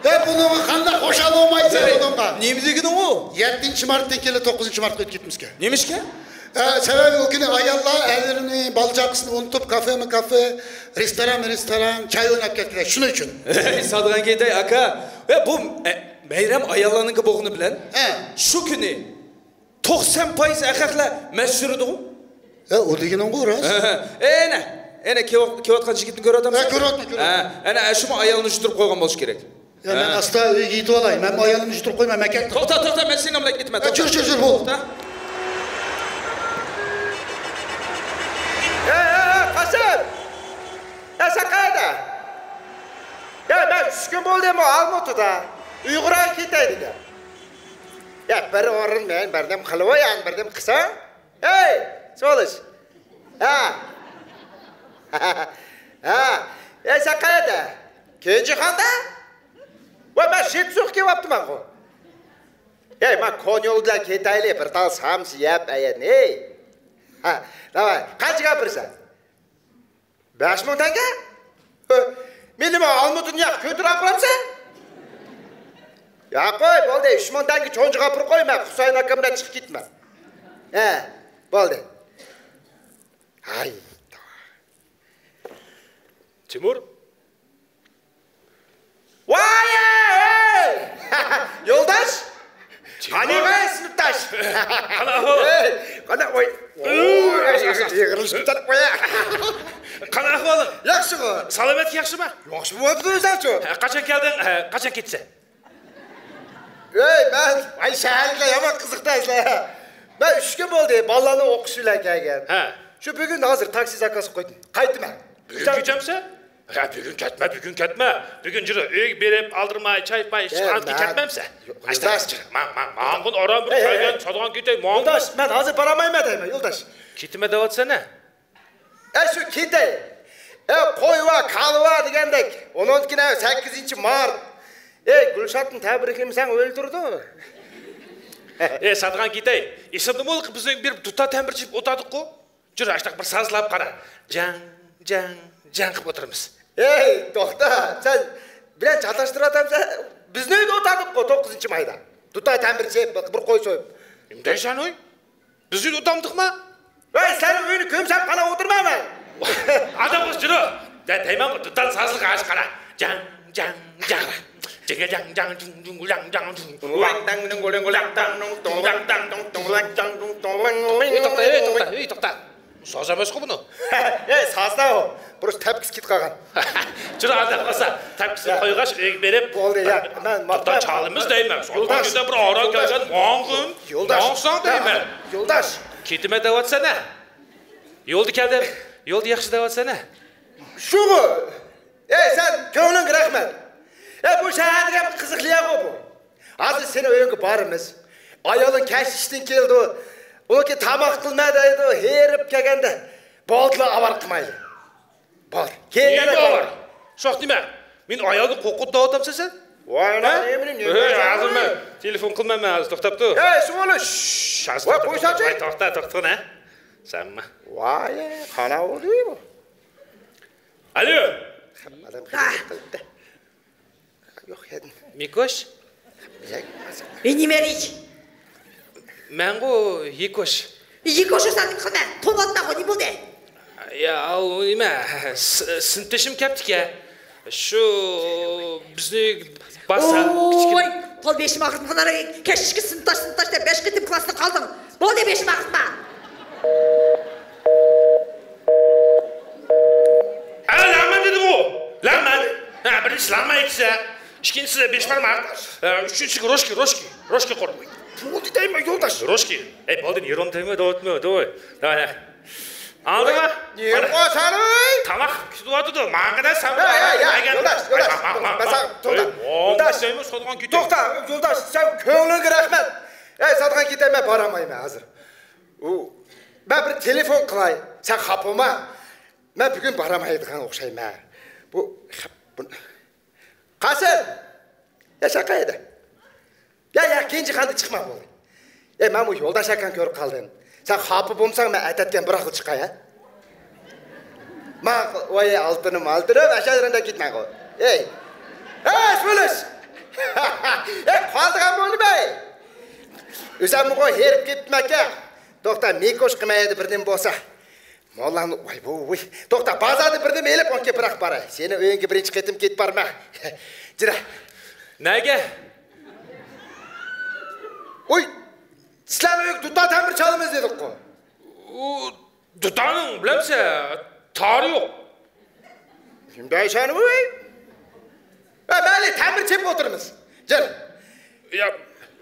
ھە، بۇنىڭغا قانداق خۇشال بولمايسەن بۇنىڭغا؟ نېمە دېگىنىڭ ئۇ؟ يەتتىنچى مارتتىن كېلىن توققۇزىنچى مارتقا ئۆتۈپ كېتىمىزكەن. نېمىشقا؟ ھە، سەۋەبى ئۇ كۈنى ئاياللار ئەرلىرىنى، بالا چاقىسىنى ئۇنتۇپ، كافېمۇ كافې، رېستورانمۇ رېستوران، چاي ئويناپ كەتكەن. شۇنىڭ ئۈچۈن. سادىغان گېدەي ئاكا. ھە، بۇ، ئە، بايرام ئاياللارنىڭكى بولغىنى بىلەن، ھە، شۇ كۈنى توقسان پايىز ئەخەقلەر مەست يۈرىدىغۇ؟ ھە، ئۇ دېگىنىڭغۇ راست. ھە، ھە. ئەنە، ئەنە كېۋا-، كېۋاتقان يىگىتنى كۆرۈۋاتامسەن؟ ھە، كۆرۈۋاتىمەن، كۆرۈۋاتىمەن. ھە، ئەنە، ئە، شۇمۇ ئايالنى يۈتتۈرۈپ قويغان بولۇشى كېرەك. يا، مەن ھە. ئاستا ئۆيگە يېتىۋالاي. مەنمۇ ئايالىمنى يۈتتۈرۈپ قويماي، مەن كەتتىم. توختا، توختا، مەن سېنى ئالماي كېتىمەن. ھە، توختا. جۈر، جۈر، جۈر، بول. توختا. دېمە ئالمۇتىدا ئۇيغۇرغا كېتەي دېدى. يا بىر ئورۇن مەن بىردەم قىلىۋاي، يەنە بىردەم قىلساڭ. ھەي، سولۇش. ھە. ھە. ھەي، سەن قەيەردە؟ كېنجىخاندا؟ ۋاي، مەن شىتسۇغا كېلىۋاپتىمەنغۇ. ھەي، مەن كونيول بىلەن كېتەيلى، بىر تال سامسا يەپ ئەيەن، ھەي. ھە، داۋاي، قانچىگە ئاپىرىسەن؟ بەش مىڭ تەڭگە؟ ھە، مېنى نېمە، ئالمۇتىنى ياق كۆتۈرۈپ ئاپىرامسەن؟ يا قوي، بولدى، ئۈچ مىڭ تەڭگە چونجىغا ئاپىرىپ قوي، مەن خۇسايىن ئاكام بىلەن چىقىپ كېتىمەن. ھە، بولدى. ھاي. تىمۇر. ۋاي! يولداش! تىمۇر. قانىغاي سىنىپداش! قانداق ئەھۋال؟ ھەي، قانداق، ۋاي! ئۇي، ئۇي، ئۇي، ئۇي، يىغىلىشىپ تۇرۇپ قويا. قانداق ئەھۋالىڭ؟ ياخشىغۇ. سالامەتلىك ياخشىمۇ؟ ياخشى بولۇۋاتىدۇ ئۆزۈڭچۇ؟ ھە، قاچان كەلدىڭ؟ ھە، قاچان كېتىسەن؟ ھەي، مەن، ۋاي، شەھەرلىكلەر يامان قىزىقتى ئەسلى. مەن ئۈچ كۈن بولدى، بالىلارنى ئوقۇش بىلەن كەلگەن. ھە. شۇ بۈگۈن ھازىر تاكسى زاكاز قىلىپ قويدۇم. قايتىمەن. بۈگۈن كېتەمسەن؟ ھە، بۈگۈن كەتمە، بۈگۈن كەتمە. بۈگۈن جۈرە، ئۆيگە بېرىپ، ئالدىرماي، چاي پاي ئىچىپ، ھە، ئاندىن مەن كەتمەمسەن؟ يوق، ئەسلى يولداش. ماڭ، ماڭ، ماڭغىن ئاران بىر، ھەي، ھەي، كەلگەن، ھەي. ساتقان كېتەي، ماڭغىن. يولداش، مەن ھازىر بارالمايمەن دەيمەن، يولداش. كېتىمەن دەۋاتىسەن ھە؟ ئە، شۇ كېتەي. ئە، قوي ۋە كالۋا دېگەندەك. ئۇنىڭدىن كېيىن سەككىزىنچى مارت. ئەي، گۈلشاتنى تەبرىكلىمىسەڭ ئۆلتۈرىدۇ. ئەي، ساتقان كېتەي. ئېسىڭدىمۇ، بىز بىر دۇتار تەمبۇر چېلىپ ئولتۇردۇققۇ. جۈر، ئاشتاق بىر سازلاپ قارا. جاڭ، جاڭ، جاڭ قىلىپ ئولتۇرىمىز. ئەي، توختا، سەن بىلەن چاتاشتۇرۇۋاتامسەن؟ بىزنىڭ ئۆيدە ئولتۇردۇققۇ، توققۇزىنچى مايدا. دۇتار تەمبۇر چېلىپ، بىر قوي سويۇپ. نېمە دەيسەن ئۇي؟ بىز ئۆيدە ئولتۇرمىدۇقما؟ ۋەي، سەن ئۆينى كۆمسەم قاراپ ئولتۇرمايمەن. ئادەم قىز جۈرۈ. دە، دەيمەن، دۇتار سازلىقى ئاش قارا. جاڭ، جاڭ، جاڭ. جىڭگە جاڭ، جاڭ، جۇڭ، جۇڭ، لاڭ، جاڭ، جۇڭ. ۋاڭ، داڭ، دۇڭ، گۇ، لىڭ، گۇ، لاڭ، داڭ، دۇڭ، دۇڭ، لاڭ، داڭ، دۇڭ، دۇڭ، لاڭ، لاڭ، دۇڭ، دۇڭ، لاڭ، لاڭ. ئۆي توختا، ئۆي توختا، ئۆي توختا. ساز ئەمەسقۇ بۇنىڭ. ئەي، سازدا ئۇ. پروستو تەپكىسى كېتىپ قالغان. جۈرە ئادەم قىلسا، تەپكىسىنى يا. قويغاچ، ئۆيگە بېرىپ، بولدى، يا. مەن، مەن، توختا، مەن چالىمىز دەيمەن. يولداش. سوتقان كېتىپ بىر ئاران يولداش. كەلگەن ماڭغىن. يولداش. ماڭساڭ يا. دەيمەن. يولداش. كېتىمەن دەۋاتىسەن ھە؟ يولدا كەلدىم. يولدا ياخشى دەۋاتىسەن ھە؟ شۇغۇ. ئەي، سەن كۆڭلۈڭگە رەھمەت. ئەي، بۇ شەھەردىكى قىزىق لياغۇ بۇ. ھازىر سېنىڭ ئۆيۈڭگە بارىمىز. ئايالىڭ كەچ ئىشتىن كېلىدۇ. ئۇنىڭكى تاماق قىلما دەيدۇ. ھېرىپ كەلگەندە. بولدىلا، ئاۋارە قىلمايلى. بار. كېيىن يەنە بار. شۇنداق دېمە. مېنى ئايالنى قورقۇت دەۋاتامسەن سەن؟ ۋاي، ھە؟ نېمىنى، نېمىنى؟ ھەي، ھازىر مەن تېلېفون قىلىمەن، مەن ھازىر توختاپ تۇر. ھەي، سۇمۇلۇش. شش، ھازىر ۋاي، توختا، قويساڭچۇ؟ ۋاي، توختا، توختىغىن ھە. سەنمۇ. ۋاي، قانا بولدى بۇ. ئالو. ئادەم خىجىل قىلىپتۇ. يوق، يەدىم. مىكوش؟ يەك. ئى، نېمە دېيىش؟ مەنغۇ يىكوش. يىكوش بولسا نېمە قىلىمەن؟ تونۇۋاتماڭغۇ، نېمە بولدى؟ يا، ئۇ نېمە، س-، سىنىپدىشىم كەپتىكەن. شۇ بىزنى باسا، ۋوي، كىچىككىنە. تول بېشىم ئاغرىدى. مانا كەچكىچە سىنىپداش، سىنىپداش دەپ بەش قېتىم كلاستا قالدىڭ. بولدى، بېشىم ئاغرىتما. ئە، لەڭمەن دېدىمغۇ! لەڭمەن! ھە، بىرىنچىسى لەڭمەن ئېيتسا، ئىككىنچىسى بەش بارماق، ئە، ئۈچىنچىسى روشكى، روشكى، روشكى قۇر. بولدى دەيمەن، يولداش. روشكى. ئەي، بولدى، نېرۋامنى تەگمە، دەۋاتما، دەۋاي. دەۋاي، ھە. ئاڭلىدىڭما؟ نېمە قىلساڭ، ۋاي؟ تاماق كۈتۈۋاتىدۇ، ماڭا قارا، سەن يا، يا، يا، ئەگەر يولداش، يولداش، ماڭ، ماڭ، ماڭ، بەس، ماڭ. يولداش. ئەي، ماڭ، يولداش. دەيمەن، سوتقان كېتىپ. توختا، يولداش، سەن كۆڭلۈڭگە رەھمەت. ئەي، ساتقان كېتەي، مەن بارالمايمەن ھازىر. ئۇ، مەن بىر تېلېفون قىلاي، سەن خاپا بولما. مەن بۈگۈن بارالمايدىغان ئوخشايمەن. بۇ، بۇ، قاسىم! يا، سەن قەيەردە؟ يا، يا، كېيىنچى خانىدا چىقما بولدى. ئەي، مەن بۇ يولداش ئاكاڭنى كۆرۈپ قالدىم. سەن خاپا بولمىساڭ، مەن ئەتەتكەن بىراقلا چىقاي ھە؟ ماقۇل، ۋاي، ئالتۇنۇم، ئالتۇنۇم، ئاشۇ يېرىڭدە كېتىمەنغۇ. ئەي. ھە، سۇلۇش! ئەي، قالىدىغان بولدۇم ئەي! ئۆزۈممۇ ھېرىپ كېتىپتىمەن ئەكە. توختا، مىكوش قىمەيدى بىردىن بولسا. موللانى، ۋاي، بۇ، ۋۇي. توختا، بازاردىن بىردىن ئېلىپ، ئوڭكى بىراق باراي. سېنىڭ ئۆيۈڭگە بىرىنچى قېتىم كېتىپ بارىمەن. جىرە. نەگە؟ ئۇي، سىلەرنىڭ ئۆيگە دۇتار تەمبۇر چالىمىز دېدۇققۇ. ئۇ دۇتارنىڭ بىلەمسە، تارى يوق. نېمە دەيسەن ۋۇي؟ ھە، مەيلى، تەمبۇر چېلىپ ئولتۇرىمىز. جىر. يا،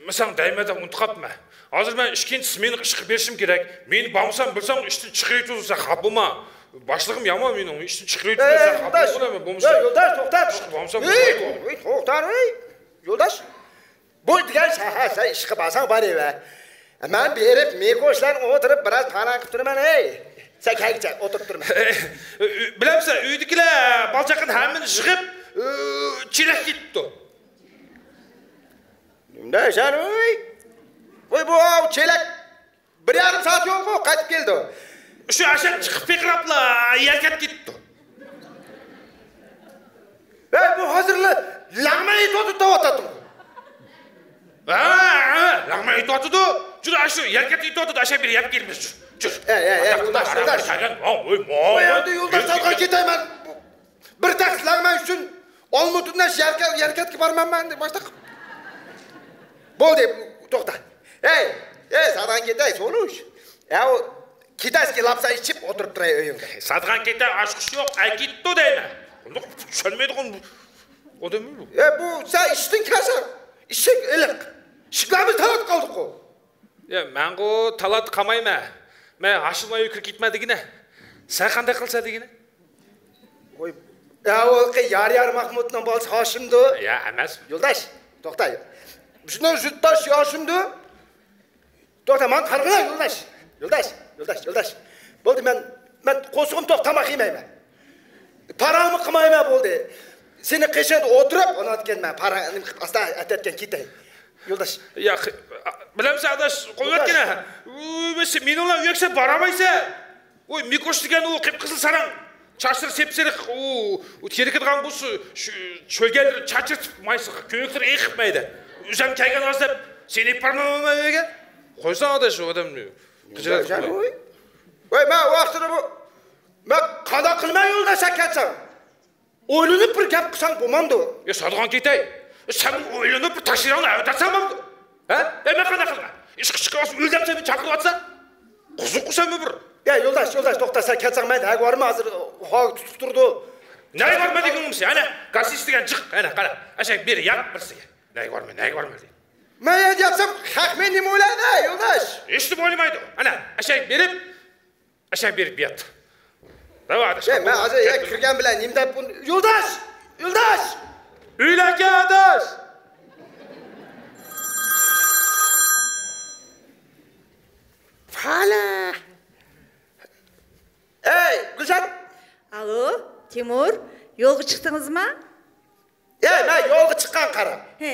مەن ساڭا دەيمەن دەپ ئۇنتۇپ قاپتىمەن. ھازىر مەن ئىككىنچى سمېنىغا ئىشقا بېرىشىم كېرەك. مېنى بارمىسام بىلسەڭ ئىشتىن چىقىرىۋېتىدۇ، سەن خاپا بولما. باشلىقىم يامان مېنىڭ، ئىشتىن چىقىرىۋېتىڭ، ئەي، سەن يولداش، خاپا بولما، بولمىسا. ئەي، يولداش، توختا. بولمىسا، ھەي، بولمايدۇ. توختا، ھەي، يولداش. بۇ دېگەن شەھەر، سەن ئىشقا بارساڭ بارىۋەر. مەن بېرىپ مىكوشلارنى ئولتۇرۇپ بىراز پاراڭ قىلىپ تۇرىمەن، ھەي. سەن كەلگىچە ئولتۇرۇپ تۇرىمەن. بىلەمسەن، ئۆيدىكىلەر بالا-چاقىنى ھەممىنى يىغىپ، چېلەككە كېتىپتۇ. نېمە دەيسەن، ۋوي؟ ۋوي، بۇ ئاۋۇ چېلەك. بىر يېرىم سائەت يولغۇ قايتىپ كېلىدۇ. شۇ ئاشۇ چىقىپ پىقىراپلا يەرگە كېتىپتۇ. ھەي، بۇ ھازىرلا لەڭمە ئېتىۋاتىدۇ دەۋاتاتتىڭ. ھە، ھە، لەڭمە ئېتىۋاتىدۇ. جۈر، ئاشۇ يەرگە ئېتىۋاتىدۇ، ئاشۇ بىر يەپ كېلىمىز. جۈر، جۈر. ھەي، ھەي، ھەي، يولداش، يولداش. ۋوي، ۋوي، ئەمدى يولداش ساتقان كېتەيمەن. بىر تەخسە لەڭمە ئۈچۈن ئالمۇتىدىن يەركەتكە بارىمەن مەن دەپ باشلاپ. بولدى، توختا. ھەي، ھەي، سادىغان كېتەي، سولۇش. يا، ئۇ كېتەسكى لاپسا ئىچىپ ئولتۇرۇپ تۇراي ئۆيۈڭدە. سادىغان كېتەي، ئاچقۇچى يوق، ئەكېتىپتۇ دەيمەن. بۇنداق چۈشەنمەيدىغان ئادەممۇ بۇ؟ يا، بۇ سەن ئىشتىن كەلسەڭ، ئىشىك ئېلىق. ئىشىكلەرنى تالاپ قالدۇققۇ. يا، مەنغۇ تالات قامايمەن. مەن ھاشىمنىڭ ئۆيىگە كىرىپ كېتىمەن دېگىنە. سەن قانداق قىلسا دېگىنە؟ ۋوي، يا، ئۇ يار-يار ماخمۇتنىڭ بالىسى ھاشىمدۇ؟ يا، ئەمەس. يولداش، توختا. شۇنىڭ يۇرتداش ھاشىمدۇ؟ توختا، ماڭا قارىغىنا، يولداش. يولداش، يولداش، يولداش. بولدى، مەن، مەن قورسىقىم توق، تاماق يېمەيمەن. پاراڭمۇ قىلمايمەن، بولدى. سېنىڭ قېشىڭدا ئولتۇرۇپ، ئۇنىڭدىن كېيىن مەن پاراڭ نېمە قىلىپ ئاستا ئەتەتكەن كېتەي. يولداش. ياق، بىلەمسەن، ئاداش، قويۇۋەتكىنە. يولداش. ئۇ، مېنىڭ بىلەن ئۇ يەكسە بارالمايسەن. ۋوي، مىكوش دېگەن ئۇ قىپقىزىل ساراڭ. چاچلىرى سېپسېرىق، ئۇ، ئۇ تېرىكىدىغان بولسا، شۇ، شۆلگەنلىرى چاچرىتىپ مايسىغا، كۆيۈكلىرى ئېقىپ مايدا. ئۆزۈم كەلگەن ھازىر دەپ، سېنى ئېلىپ بارمايمەن ئۆيگە. قويساڭ ئاداش، ئۇ ئادەمنى. خىجالەت قىلماي. ۋوي، ۋوي، مەن ۋاقتىدا بۇ، مەن قانداق قىلىمەن يولداش سەن كەتسەڭ؟ ئويلىنىپ بىر گەپ قىلساڭ بولمامدۇ؟ يا، سادىغان كېتەي. سەن ئويلىنىپ بىر تەشۋىشىڭنى ئەۋەتسەڭ بولامدۇ؟ ھە؟ يا، مەن قانداق قىلىمەن؟ ئىشقا چىقىپ قالسا ئۆل دەپ سەن مېنى چاقىرىۋاتسا. قىزىققۇ سەنمۇ بىر. يا، يولداش، يولداش، توختا، سەن كەتسەڭ مەن نەگە بارىمەن ھازىر؟ ھاۋا تۇتۇپ تۇرىدۇ. نەگە بارىمەن دېگىنىڭ نېمىسى؟ ئەنە، گاز ئىچىدىغان جىق. ئەنە، قارا. ئەشەك بىر ياق بىرسىگە. نەگە بارىمەن، نەگە بارىمەن دەيدۇ. مەن يەردە ياتسام خەق مېنى نېمە ئويلايدۇ، يولداش؟ ھېچنېمە ئويلىمايدۇ. ئەنە، ئەشەك بېرىپ، ئەشەك بېرىپ يات. دەۋا ئاداش. ئەي، مەن ھازىر كىرگەن بىلەن نېمە دەپ بۇ، يولداش! يولداش! ئۆيلەرگە ئاداش! فالە! ئەي، گۈلشات! ئالو، تىمۇر، يولغا چىقتىڭىزما؟ ئەي، مەن يولغا چىققان قارا. ھە.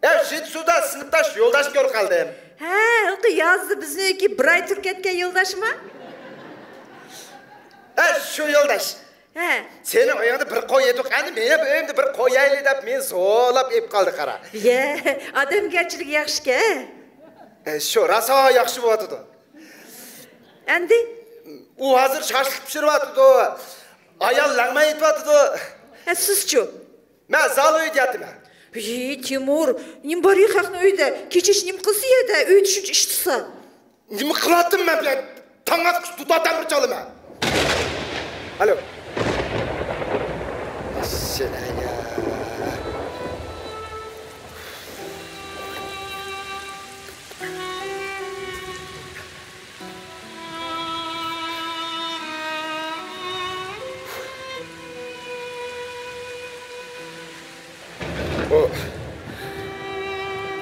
ئەي، جىتسۇدا سىنىپداش يولداشنى كۆرۈپ قالدىم. ھە، ھېلىقى يازدا بىزنىڭ ئۆيگە بىر ئاي تۇرۇپ كەتكەن يولداشما؟ ھە، شۇ يولداش. ھە. سېنىڭ ئۆيۈڭدە بىر قوي ئىدۇق، ئەمدى مېنىڭ ئۆيۈمدە بىر قوي ئەيلى دەپ مېنى زورلاپ ئېلىپ قالدى قارا. يە، ئادەمگەرچىلىكى ياخشىكەن. ئەي، شۇ راسا ياخشى بولۇۋاتىدۇ. ئەمدى؟ ئۇ ھازىر شاشلىق پىشۇرۇۋاتىدۇ. ئايال لەڭمە ئېتىۋاتىدۇ. ھە، سىزچۇ؟ مەن زال ئۆيدە ياتىمەن. ھېي، تىمۇر، نېمە بار يا خەقنىڭ ئۆيىدە؟ كېچىچە نېمە قىلسا يەردە؟ ئۆيدە شۇنچە ئىش تۇرسا. نېمە قىلاتتىم مەن بىلەن؟ تاڭ ئاتقۇچە دۇتار تەمبۇر چالىمەن. ئالو. سېنەيە. ئۇ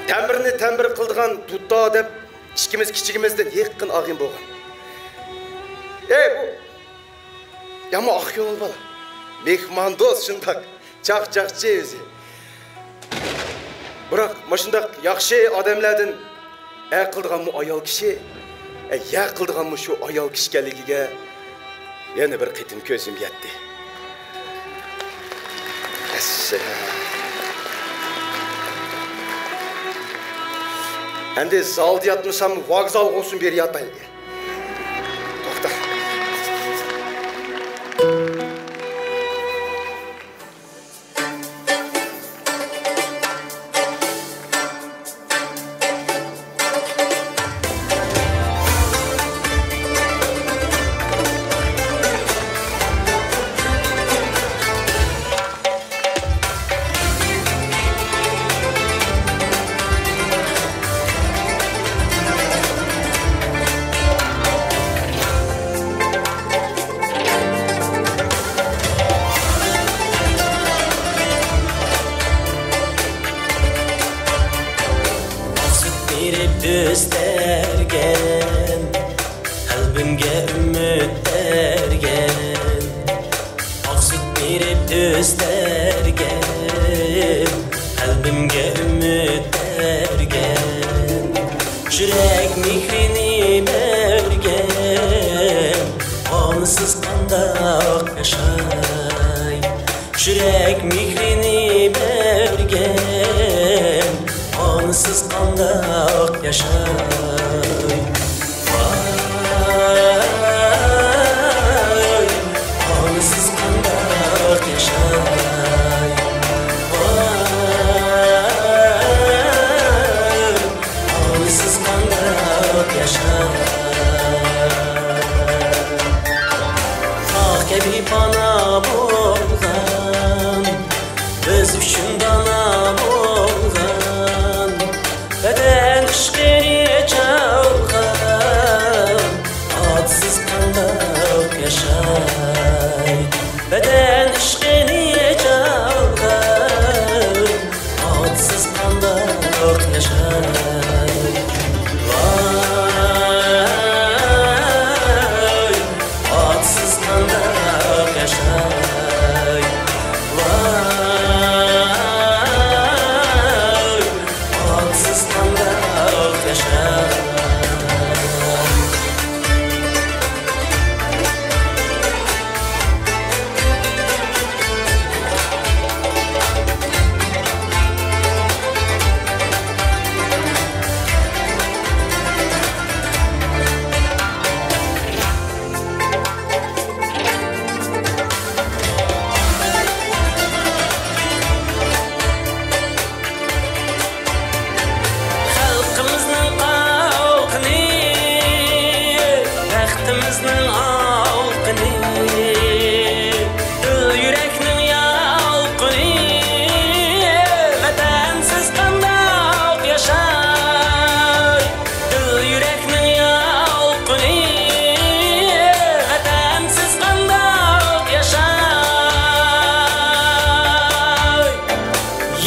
تەمبىرنى تەمبىر قىلىدىغان دۇتار دەپ ئىككىمىز كىچىكىمىزدىن يېقىن ئاغىنە بولغان. ئەي، بۇ يامان ئاق كۆڭۈل بالا. مېھماندوست شۇنداق. چاقچاقچى ئۆزى. بىراق مۇشۇنداق ياخشى ئادەملەردىن ئەر قىلىدىغانمۇ ئايال كىشى، ئە، يەر قىلىدىغانمۇ شۇ ئايال كىشى ئىكەنلىكىگە يەنە بىر قېتىم كۆزۈم يەتتى. ئەسسالام. ئەمدى زالدا ياتمىسام، ۋوگزال بولسۇن، بىر ياتاي. توختا. قەلبىمگە ئۈمىد بەرگەن، ئاق سۈت بېرىپ ئۆستۈرگەن، قەلبىمگە ئۈمىد بەرگەن، يۈرەك مېھرىنى بەرگەن، ئانىسىز قانداق ياشاي؟ يۈرەك مېھرىنى بەرگەن، ئانىسىز قانداق ياشاي؟ ۋاي، ئانىسىز قانداق ياشاي؟ ۋاي، ئانىسىز قانداق ياشاي؟ تاغ كەبى پانا بولغان، بىز ئۈچۈن دانا بولغان، ۋەتەن ئىشقىنى چالغان، ئاتىسىز قانداق ياشاي؟ ۋەتەن ئىشقىنى چالغان، ئاتىسىز قانداق ياشاي؟ ۋاي، ئاتىسىز قانداق ياشاي؟ ۋاي، ئاتىسىز قانداق ياشاي؟ خەلقىمىزنىڭ قاۋىقىنى، بەختىمىزنىڭ ئالقىنى، دىل يۈرەكنىڭ يالقۇنى، ۋەتەنسىز قانداق ياشاي؟ دىل يۈرەكنىڭ يالقۇنى، ۋەتەنسىز قانداق ياشاي؟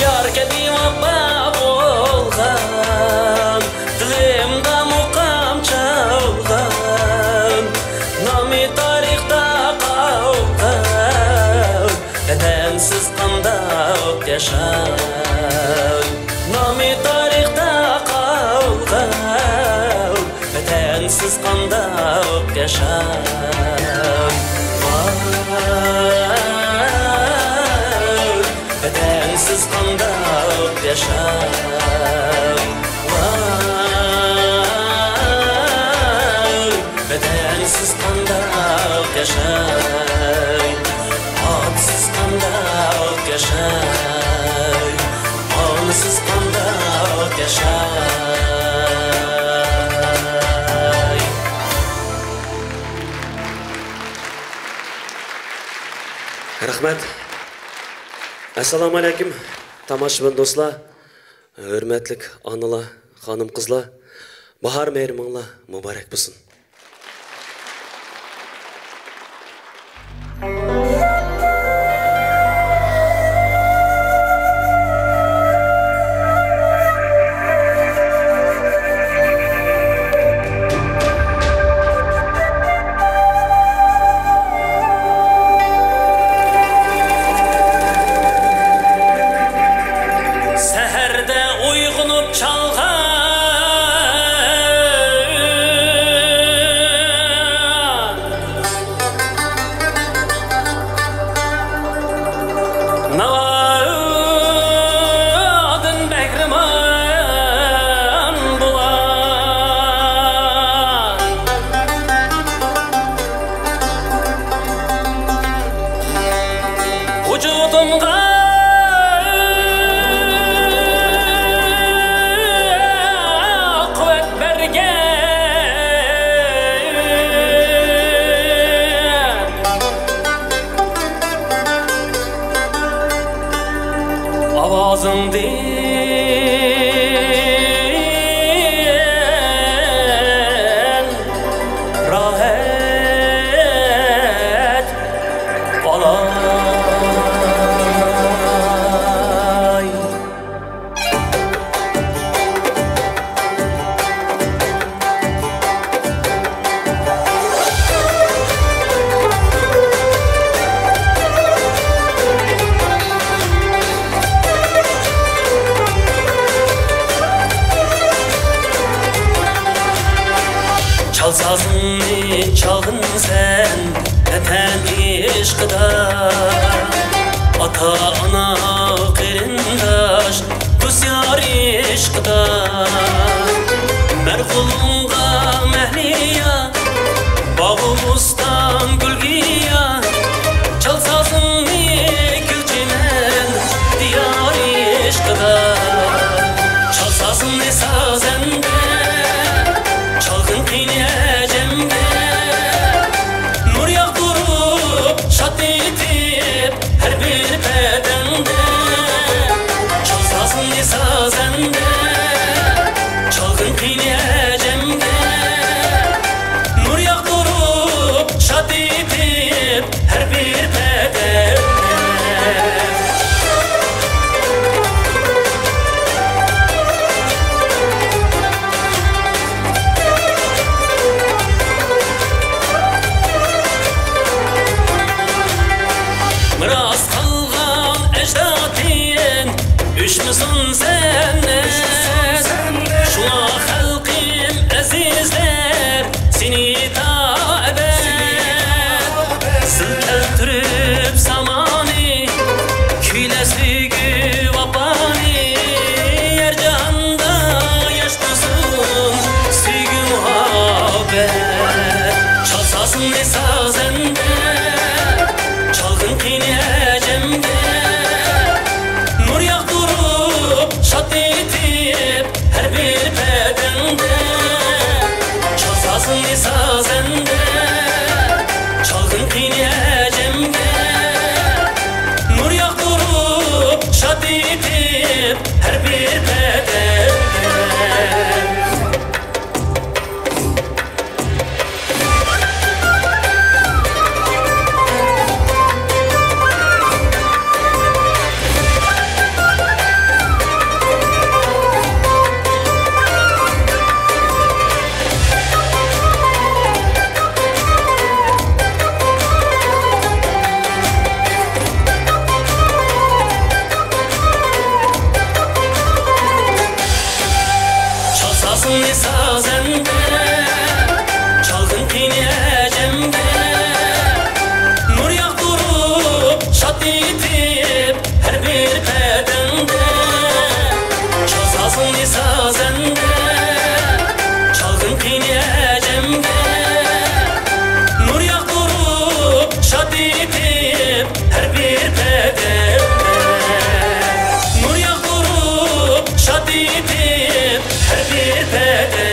يار كەبى ۋاپا بولغان، دىلىمدا مۇقام چالغان، نامى تارىختا قالغان، ۋەتەنسىز قانداق ياشاي؟ نامى تارىختا قالغان، ۋەتەنسىز قانداق ياشاي؟ ۋاي، ۋەتەنسىز قانداق ياشاي؟ ۋاي، ۋەتەنسىز قانداق ياشاي؟ ئاتىسىز قانداق ياشاي؟ ئانىسىز قانداق ياشاي؟ رەھمەت. ئەسسالامۇ ئەلەيكۇم، تاماشىبىن دوستلار، ھۆرمەتلىك ئانىلار، خانىم-قىزلار، باھار مەيرىمىڭلار مۇبارەك بولسۇن. سەھەردە ئويغىنىپ چالغان چالغىنسەن ۋەتەن ئىشقىدا، ئاتا-ئانا، قېرىنداش، دوست-يار ئىشقىدا. مەرغۇلۇڭغا مەھلىيا، باغۇ بوستان گۈلگىيا، چال سازىڭنى كۈلچىمەن دىيار ئىشقىدا. چال سازىڭنى سازەندە، چالغىن قېنى ئەجەمگە، نۇر ياغدۇرۇپ شاد ئېتىپ ھەر بىر پەدەڭدە. چال سازىڭنى سازەندە، چالغىن قېنى ئەجەمگە، نۇر ياغدۇرۇپ شاد ئېتىپ ھەر بىر پەدەڭدە. مىراس قالغان ئەجدادتىن ئۆچمىسۇن سەنئەت. شۇڭا خەلقىم ئەزىزلەر، سېنى تا ئەبەد. سىل كەلتۈرۈپ زامانى، كۈيلە سۆيگۈ ۋاپانى. يەر جاھاندا ياشنىسۇن سۆيگۈ مۇھەببەت. چال سازىڭنى سازەندە، چالغىن قېنى ئەجەمگە، نۇر ياغدۇرۇپ شاد ئېتىپ ھەر بىر پەدەڭدە. چال سازىڭنى سازەندە، چالغىن قېنى ئەجەمگە، نۇر ياغدۇرۇپ شاد ئېتىپ ھەر بىر پەدەڭدە. چال سازىڭنى سازەندە، چالغىن قېنى ئەجەمگە، نۇر ياغدۇرۇپ شاد ئېتىپ ھەر بىر پەدەڭدە. چال سازىڭنى سازەندە، چالغىن قېنى ئەجەمگە، نۇر ياغدۇرۇپ شاد ئېتىپ ھەر بىر پەدەمدە، نۇر ياغدۇرۇپ شاد ئېتىپ ھەر بىر پەدەمدە.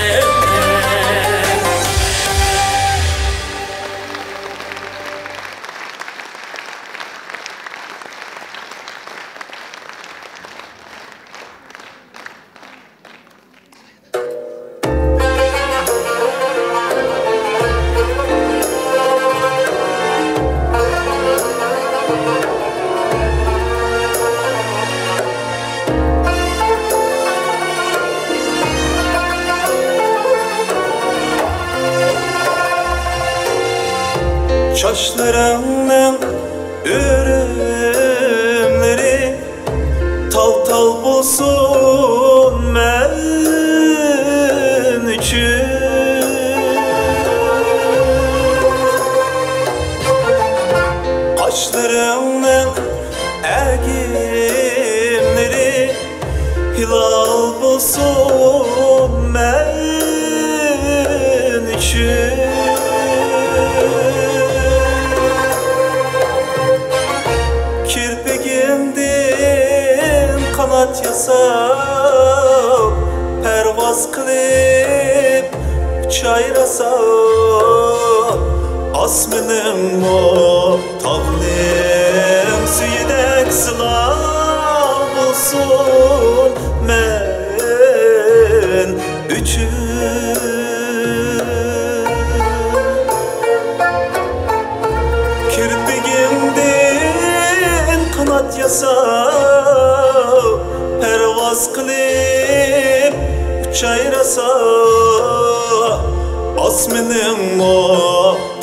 چاچلىرىڭنىڭ ئۆرۈملىرى تال-تال بولسۇن مەن ئۈچۈن. قاشلىرىڭنىڭ ئەگىملىرى ھىلال بولسۇن مەن ئۈچۈن. كىرپىكىڭدىن قانات ياساپ، پەرۋاز قىلىپ ئۇچاي راسا، ئاسمىنىڭمۇ تاغنىڭ سۈيىدەك زىلال بولسۇن مەن ئۈچۈن. كىرپىكىڭدىن قانات ياساپ، پەرۋاز قىلىپ ئۇچاي راسا، ئاسمىنىڭمۇ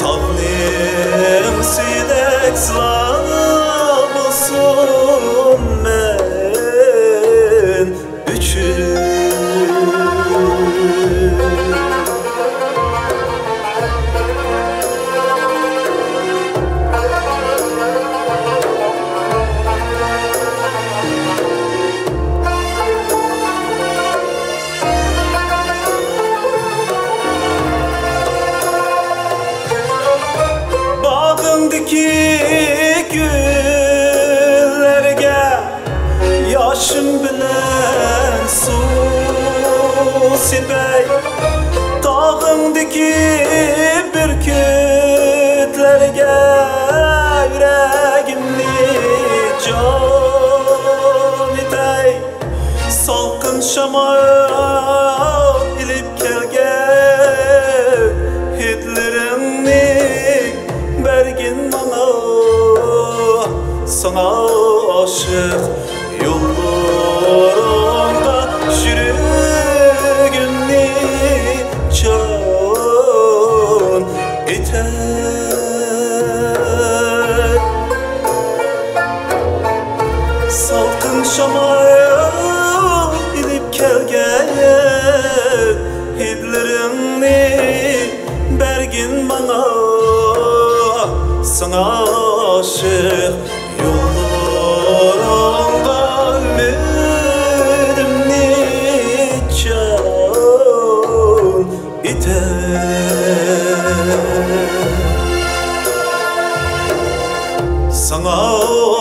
تاغنىڭ سۈيىدەك زىلال بولسۇن مەن ئۈچۈن. گۈللەرگە ياشىم بىلەن سۇ سېپەي، تاغىڭدىكى بۈركۈتلەرگە يۈرەگىمنى جان ئېتەي. سالقىن شامال ئېلىپ كەلگەن ھىدلىرىڭنى بەرگىن ماڭا، ساڭا ئاشىق يوللىرىڭغا يۈرىكىمنى جان ئېتەي. سالقىن شامال ئېلىپ كەلگەن ھىدلىرىڭنى بەرگىن ماڭا، ساڭا ئاشىق يوللىرىڭغا ئۈمىدىمنى جان ئېتەي. ساڭا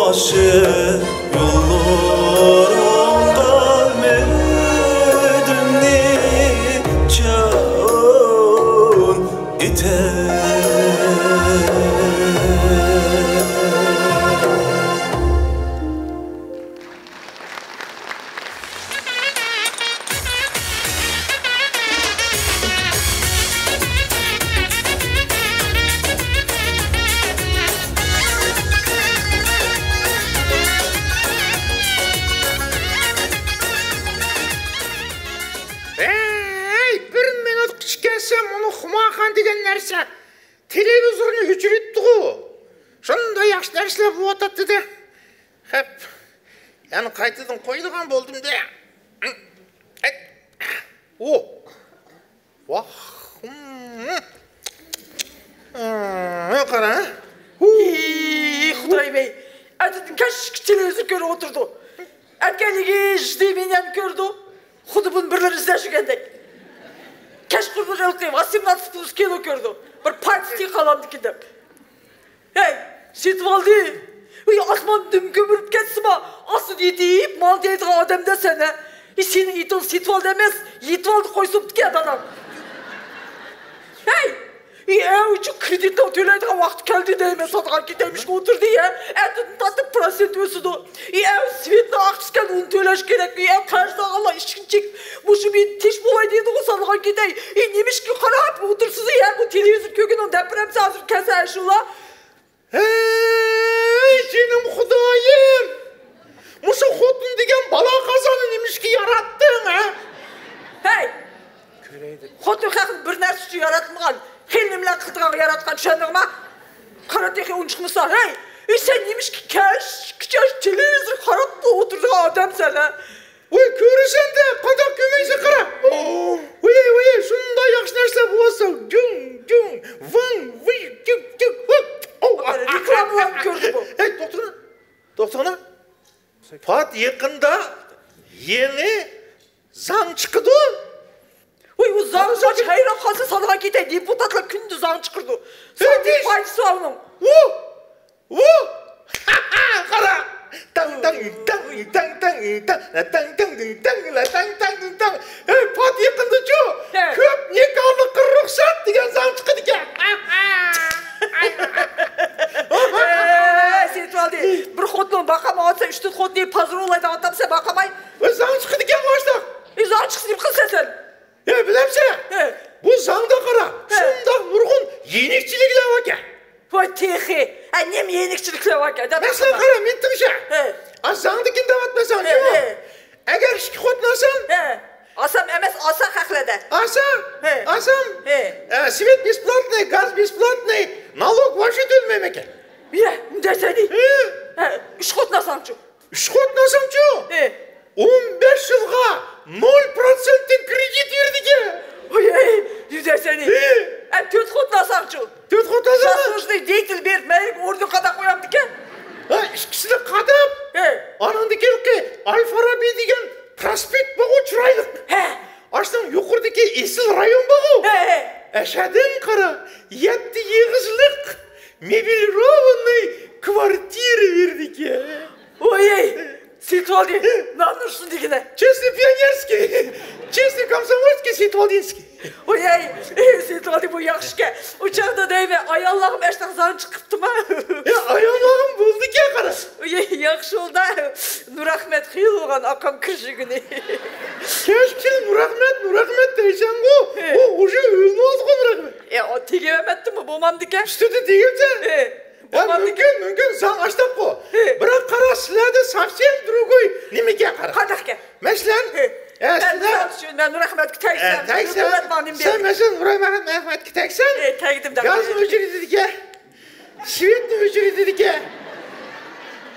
ئاشىق يوللىرىڭغا ئۈمىدىمنى جان ئېتەي. ھەي، بىر مىنۇتقىچە كەلسە مۇنۇ خۇمارخانا دېگەن نەرسە تېلېۋىزورنى ئۆچۈرۈۋېتىپتىغۇ. شۇنداق ياخشى نەرسىلەر بولۇۋاتاتتى-دە. خەپ، يەنە قايتىدىن قويىدىغان بولدۇم-دە. ئۇ. ۋاھ. ھىم. ھە، قارا. ھىي، خۇدايىم-ئەي. ئەتىدىن كەچكىچە تېلېۋىزور كۆرۈپ ئولتۇرىدۇ. ئەتىگەنلىكى ژىدى مېنى يەنە كۆرىدۇ. خۇددى بۇنى بىرلىرى ئىزدەپ يۈرگەندەك. كەچقۇرۇن ھېلىقى ۋاسىمناتوف كېلۇ كۆرىدۇ. بىر پارتىيە قالامدىكىن دەپ. ھەي، سېتىۋالدى. ۋىي، ئاسمان دۈم كۆمۈلۈپ كەتسىما، ئاستىدا يېتىپ مال دەيدىغان ئادەم دەسەن ھە. ھېي، سېنىڭ ئېتىڭ سېتىۋالدى ئەمەس، يېتىۋالدى قويسۇپتىكەن داداڭ. ھەي، ھېي، ئەۋچۇ، كرېدىتنىڭ تۆلەيدىغان ۋاقتى كەلدى دەيمەن، ساتقان كېتەيمىشكە ئولتۇردى ھە. ئەتىدىن تارتىپ پىروتسېنت ئۆسىدۇ. ھېي، ئەۋ، سۋېتنىڭ ئاقچىسى كەلدى، ئۇنى تۆلەش كېرەك. ھېي، ئەۋ، قەرز ئالغانلار ئىشىكنى چېكىپ، مۇشۇ مېنى تىش بولاي دەيدىغۇ، ساتقان كېتەي. ھېي، نېمىشقا قاراپ ئولتۇرسىز ھە، بۇ تېلېۋىزور كۆرگىنىڭ دەپ بېرەمسەن ھازىر كەلسە ئاشۇلا. ھەي، جېنىم خۇدايىم! مۇشۇ خوتۇن دېگەن بالا قازانى نېمىشقا ياراتتىڭ، ھە؟ ھەي! خوتۇن خەقنى بىر نەرسە ئۈچۈن ياراتمىغان، خېلى نېمىلەر قىلىدىغانغا ياراتقان، چۈشەندىڭما؟ قارا، تېخى ئۇنچۇقمىسا، ھەي! ئى، سەن نېمىشقا كەچكىچە تېلېۋىزور قاراپلا ئولتۇرىدىغان ئادەمسەن، ھە؟ ۋاي، كۆرىسەن-دە، قانداق كۆرمەيسەن، قارا. ۋاي، ۋاي، شۇنداق ياخشى نەرسىلەر بولسا، جۇڭ، جۇڭ، ۋاڭ، ۋىي، جۇك، جۇك، ھوپ. رېكلامىلارنى كۆردى بۇ. ھەي، توختىغىنا. توختىغىنا. پات يېقىندا يېڭى زاڭ چىقىدۇ. ۋاي، ئۇ زاڭ باش ھەيران قالسا سالغا كېتەي. دېپۇتاتلار كۈندە زاڭ چىقىرىدۇ. سالدى پايدىسى بار ئۇنىڭ. ۋۇ! ۋۇ! قارا! تاڭ، تاڭ، تاڭ، تاڭ، تاڭ، تاڭ، تاڭ، تاڭ، تاڭ، تاڭ، تاڭ. ھەي، پات يېقىندا چۇ، ھە، كۆپ نىكاھلىققا رۇخسەت دېگەن زاڭ چىقىدىكەن. ھەي، سېتىۋالدى. بىر خوتۇن باقامايۋاتسا، ئۈچ تۆت خوتۇننى پازىر ئولايدىغان ئاتامسەن باقاماي. ۋاي، زاڭ چىقىدىكەن مۇشۇنداق. ئى، زاڭ چىقسا نېمە قىلىسەن سەن؟ ھە، بىلەمسەن؟ ھە. بۇ زاڭدا قارا، ھە، شۇنداق نۇرغۇن يېنىكچىلىكلەر باركەن. ۋاي تېخى. ھە، نېمە يېنىكچىلىكلەر باركەن؟ دەپ مەسىلەن، قارا، مېنى تىڭشا. ھە. ئا، زاڭدىكىن دەۋاتىمەن ساڭا، ھە، جۇمۇ. ھە. ئەگەر ئىككى خوتۇن ئالسام. ھە. ئالسام ئەمەس، ئالساق ھەقلەردە. ئالسا؟ ھە. ئالسام؟ ھە. ئە، سۋېت بېسپلاتنىي، گاز بېسپلاتنىي، نالوگ ۋاژشې تۆلىمەيمەنكەن. يە، دەسەنى. ھە. ھە، ئۈچ خوتۇن ئالساڭچۇ؟ ئۈچ خوتۇن ئالسامچۇ؟ ھە. ئون بەش يىلغا نول پىروتسېنتتىن كرېدىت بېرىدىكەن. ۋاي، ۋاي، يۈزەسەنى. ھە. ئە، تۆت خوتۇن ئالساڭچۇ؟ تۆت خوتۇن ئالسام. زاسلۇژنىي دېيتېل بېرىپ، مەيلىگە ئورنىنى قاداپ قويامدىكەن. ھە، ئىككىسىنى قاداپ. ھە. ئانىڭدىن كېيىن ئەل فارابى دېگەن پروسپېكت بارغۇ، چىرايلىق. ھە. ئاشۇنىڭ يۇقىرىدىكى ئېسىل رايون بارغۇ. ھە، ھە. ئەشەدىن قارا، يەتتە ئېغىزلىق، مېبېلىروننىي ئاياللارغىمۇ ئاشتاق زاڭ چىقىپتىما؟ يا، ئاياللارغىمۇ بولدىكەن، قارا. ياخشى بولدى. نۇرئەخمەت خېلى بولغان ئاقام كىرىشىگىنى. كەچ كېلىپ نۇرئەخمەت، نۇرئەخمەت دەيسەنغۇ، ھە. ئۇ ئۇژې ئۆلۈۋالدىغۇ نۇرئەخمەت. ئە، ئۇ تېگىۋەرمەپتىمۇ، بولمامدىكەن. ئۈستىدە تېگىپسەن. ھە. ھە، بولمامدىكەن. مۇمكىن، مۇمكىن، زاڭ ئاشتاققۇ. ھە. بىراق قارا، سىلەردە совсем другой نېمىكەن، قارا. قانداقكەن؟ مەسىلەن، ھە. ھە، مەن سىلەر مىسال ئۈچۈن، مەن نۇرئەخمەتكە تەگسەم، ھە، تەگسەم، ھۆكۈمەت ماڭا نېمە سەن بېرىدۇ؟ مەسىلەن، نۇرئەخمەتكە تەگسەڭ، ھە، تەگدىم دەپ گازنى ئۆچۈرىدىكەن، سۋېتنى ئۆچۈرىدىكەن.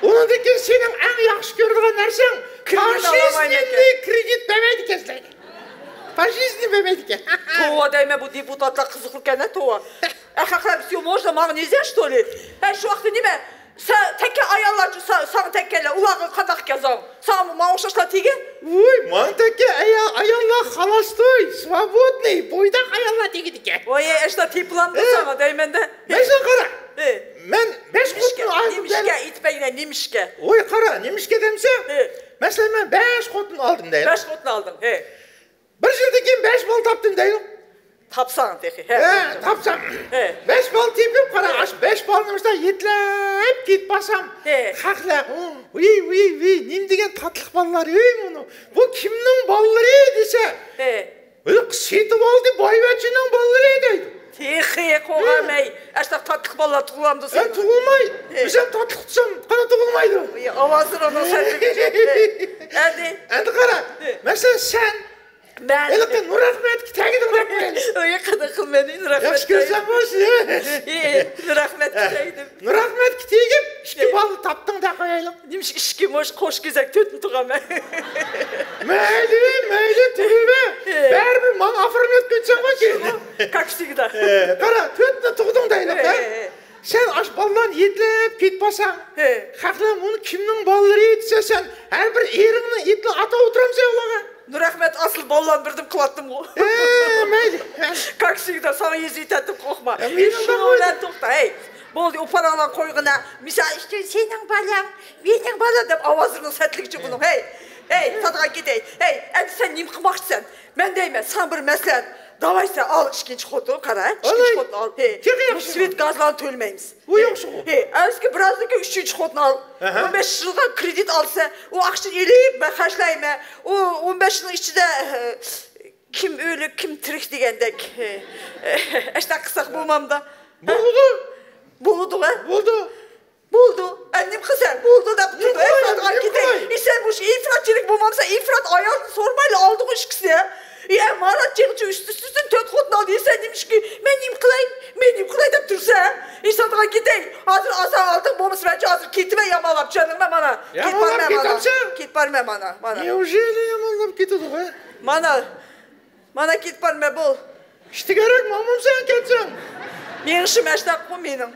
ئۇنىڭدىن كېيىن سېنىڭ ئەڭ ياخشى كۆرىدىغان نەرسەڭ، كرېدىت ئالالمايمەن ئىكەن. پاشىزمنى كرېدىت بەرمەيدىكەن سىلەرگە. پاشىزمنى بەرمەيدىكەن. توۋا دەيمەن، بۇ دېپۇتاتلار قىزىقلىقكەن-ە، توۋا. ئەخەقلەر، всё, можно, ماڭا نېزە، что ли؟ ھە، شۇ ۋاقىتتا نېمە؟ سەن تەككەن ئاياللارچۇ، سا-، ساڭا تەككەنلەر، ئۇلارغا قانداق ئىكەن زاڭ؟ ساڭىمۇ ماڭا ئوخشاشلا تېگە؟ ۋوي، ماڭا تەككەن ئايال، ئاياللار خالاستوي، سۋابودنىي، بويداق ئاياللار تېگىدىكەن. ۋوي، ئەشتا تېپىلامدۇ ھە. ساڭا دەيمەن-دە. مەسىلەن، قارا. ھە. مەن بەش نېمىشكە؟ خوتۇن ئالدىم نېمىشكە؟ دەيمەن. ئېيتىپ بەرگىنە، نېمىشكە؟ ۋوي، قارا، نېمىشكە دەمسەن؟ ھە. مەسىلەن، مەن بەش خوتۇن ئالدىم دەيمەن. بەش خوتۇن ئالدىڭ، ھە. بىر يىلدىن كېيىن بەش بالا تاپتىم دەيدۇ. تاپساڭ تېخى، ھە. ھە، تاپسام. ھە. بەش بالا تېپىپ، قارا، ئاشۇ بەش بالىنى مۇشۇنداق يېتىلەپ كېتىپ بارسام، ھە. خەقلەر، ۋىي، ۋىي، ۋىي، نېمە دېگەن تاتلىق بالىلار، ھەي، مۇنۇ. بۇ كىمنىڭ بالىلىرى دېسە، ھە. ھېلىقى سېتىۋالدى بايۋەچچىنىڭ بالىلىرى دەيدۇ. تېخى قوغامەي، ئاشۇنداق تاتلىق بالىلار تۇغۇلامدۇ ھە، سېنىڭ؟ تۇغۇلماي. ھە. بىز ھەم تاتلىق تۇتسام، قانداق تۇغۇلمايدۇ؟ ئاۋازلىرىڭنىڭ سەتلىكى. ئەمدى. ئەمدى قارا، ھە. مەسىلەن، سەن مەن ھېلىقى نۇرئەخمەتكە تەگدىڭ دەپ قويايلى. ئۆي قىدىق قىل مېنى، نۇرئەخمەتكە ياخشى كۆرسەڭ بولسۇن. ئى، نۇرئەخمەتكە تەگدىم. نۇرئەخمەتكە تېگىپ، ئىككى بالا تاپتىڭ دەپ قويايلى. نېمىش ئىككى مۇش قوش كېزەك تۆتنى تۇغامەن. مەيلى، مەيلى، تۇغۇۋەر. ئى. بەرىبىر ماڭا ئافىرىن ئېيتقىنىچە قوي كېيىن. Как всегда. ئى، قارا، تۆتنى تۇغدۇڭ دەيلى، ئى، ھە؟ ئى، ئى. سەن ئاش بالىلارنى يېتىلەپ كېتىپ بارساڭ، ھە. خەقلەر بۇنى كىمنىڭ بالىلىرى دېسە، سەن ھەر بىر ئېرىڭنى يېتىلەپ ئاتاپ ئولتۇرامسەن ئۇلارغا؟ نۇرئەخمەت ئاسىل بالىلارنى بىردىن قىلاتتىمغۇ. ھە، مەيلى، مەيلى. كاكسىكدا ساڭا يېزا يېتەتتىم، قورقما. ھە، مېنىڭ شۇنىڭ بىلەن توختا، ھەي. بولدى، ئۇ پاراڭلارنى قويغىنا. مىسال ئۈچۈن، سېنىڭ بالاڭ، مېنىڭ بالا دەپ ئاۋازلىرىنىڭ سەتلىكىچە بۇنىڭ، ھەي. ھەي، ساتىغان كېتەي. ھەي، ئەمدى سەن نېمە قىلماقچىسەن؟ مەن دەيمەن، ساڭا بىر مەسلىھەت. داۋاي سەن ئال ئىككىنچى خوتۇن، قارا، ئىككىنچى خوتۇن ئال. ھە. تېخى ياخشى. سۋېت گازلارنى تۆلىمەيمىز. ئۇ ياخشىغۇ. ھە، ئەمسىكى بىرازدىن كېيىن ئۈچىنچى خوتۇن ئال. ئەھە. ئون بەش يىلغا كرېدىت ئالسا، ئۇ ئاقچىنى ئېلىپ مەن خەجلەيمەن. ئۇ ئون بەش يىلنىڭ ئىچىدە، ھە، كىم ئۆلۈك، كىم تىرىك دېگەندەك. ھە. ئەشۇنداق قىلساق بولمامدا؟ بولىدۇ. بولىدۇ، ھە؟ بولىدۇ. بولدى. ئەمدى نېمە قىلىسەن؟ بولدى دەپ تۇردى. ئەي، ساتقان كېتەي. ئەي، سەن مۇشۇ ئىفراتچىلىق بولمامسەن، ئىفرات ئايالدىن سورىمايلا ئالدىغۇ ئىككىسى. ئەي، مارات چېغىچە ئۈستى ئۈستىدىن تۆت خوتۇن ئالدى. سەن نېمىشقا، مەن نېمە قىلاي؟ مەن نېمە قىلاي دەپ تۇرسەن؟ ئەي، ساتقان كېتەي. ھازىر ئازان ئالدىڭ بولمىسا، مەن ھازىر كېتىمەن يامانلاپ، چۈشەندىڭمۇ؟ مانا، كېتىپ بارىمەن مانا. كېتىپ بارىمەن مانا، مانا. نېۋژېلى يامانلاپ كېتىدۇ، ھە؟ مانا. مانا كېتىپ بارىمەن، بول. ئىشتە كېرەك، ماڭمامسەن كەتسەڭ؟ مېڭىشىم ئەشتاققۇ مېنىڭ.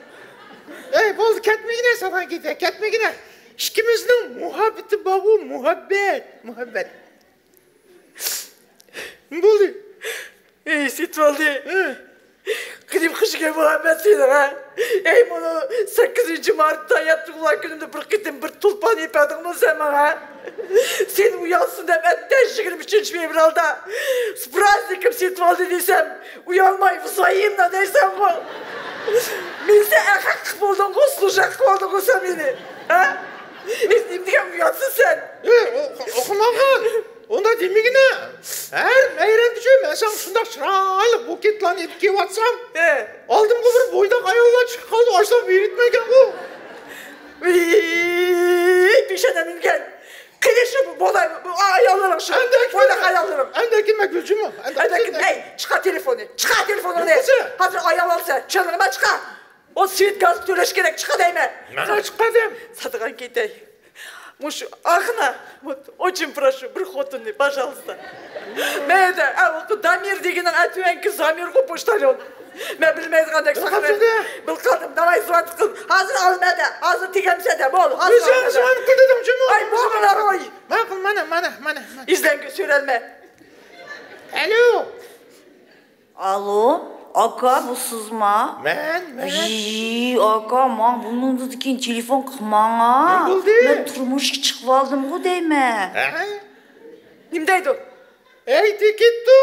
ئەي، بولدى، كەتمىگىنە، ساتقان كېتە، كەتمىگىنە. ئىككىمىزنىڭ مۇھەببىتى بارغۇ، مۇھەببەت، مۇھەببەت. بولدى. ئەي، سېتىۋالدى. ھە. قېنى قىشىگە مۇھەببەت سېنىڭ، ھە؟ ئەي، مانا سەككىزىنچى مارتتا ياتلىق تۇغۇلغان كۈنۈمدە بىر قېتىم بىر تۇلپار يېپەردىڭمۇ سەن ماڭا، ھە؟ سېنى ئۇيالسۇن دەپ، ئەتە يىگىرمە ئۈچىنچى فېۋرالدا پرازنىكىم سېتىۋالدى دېسەم، ئۇيالماي، ۋزايىمنا دەيسەنغۇ. مېنى سەن ئەخەق قىلىپ بولدۇڭغۇ، سلۇژاك قىلىۋالدىڭغۇ سەن مېنى، ھە؟ مېنى نېمە دېگەن ئۇيالسىز سەن؟ ئى، ئو-، ئوقۇمىغان. ئۇنداق دېمىگىنە. ھەر مەيرەمگىچە مەن ساڭا شۇنداق چىرايلىق بۇكېتلارنى ئېلىپ كېلىۋاتسام، ھە. ئالدىمغا بىر بويداق ئاياللار چىقىپ قالدى، ئاشۇنداق بېرىتمەيدىكەنغۇ. ۋىي، پېشانەم ئۈنگەن. قېنى شۇ بولاي، بۇ ئاياللىرىڭ شۇ. ئەمدى بويداق ئاياللىرىڭ. ئەمدى ئەكىلمە گۈلجىمۇ. ئەمدى ئەكىلمە. ھەي، چىقار تېلېفوننى. چىقار تېلېفونۇڭنى. ھازىر ئايال ئالسا، چىقار. ئۇ سۋېت گاز تۆلەش كېرەك، چىقا دەيمەن. مانا چىقا دەم. ساتىغان كېتەي. مۇشۇ ئاخنا، очень прошу، بىر خوتۇننى، пожалуйста. مەيدە، ئەۋۇ دامىر دېگىنىڭ ئەتۈەنكى زامىرغۇ پوشتاليون. مەن بىلمەيدىغاندەك ساقلايمەن. بىل قالدىم، داۋاي زۇۋان قىل. ھازىر ئالمەدە، ھازىر تېگەمسەدە، بول، ھازىر ئالمەدە. ئاي، بولمىلا، روي. ماقۇل، مانا، مانا، مانا، مانا. ئىزلەڭگە سۆرەلمە. ئەلو. ئالو، ئاكا، بۇ سىزما؟ مەن، مەن. يى، ئاكا، ماڭا بۇنىڭدىن كېيىن تېلېفون قىلماڭا. نېمە بولدى؟ مەن تۇرمۇشقا چىقىۋالدىمغۇ دەيمەن. ھە؟ نېمە دەيدۇ؟ ئەيتىپ كېتىدۇ.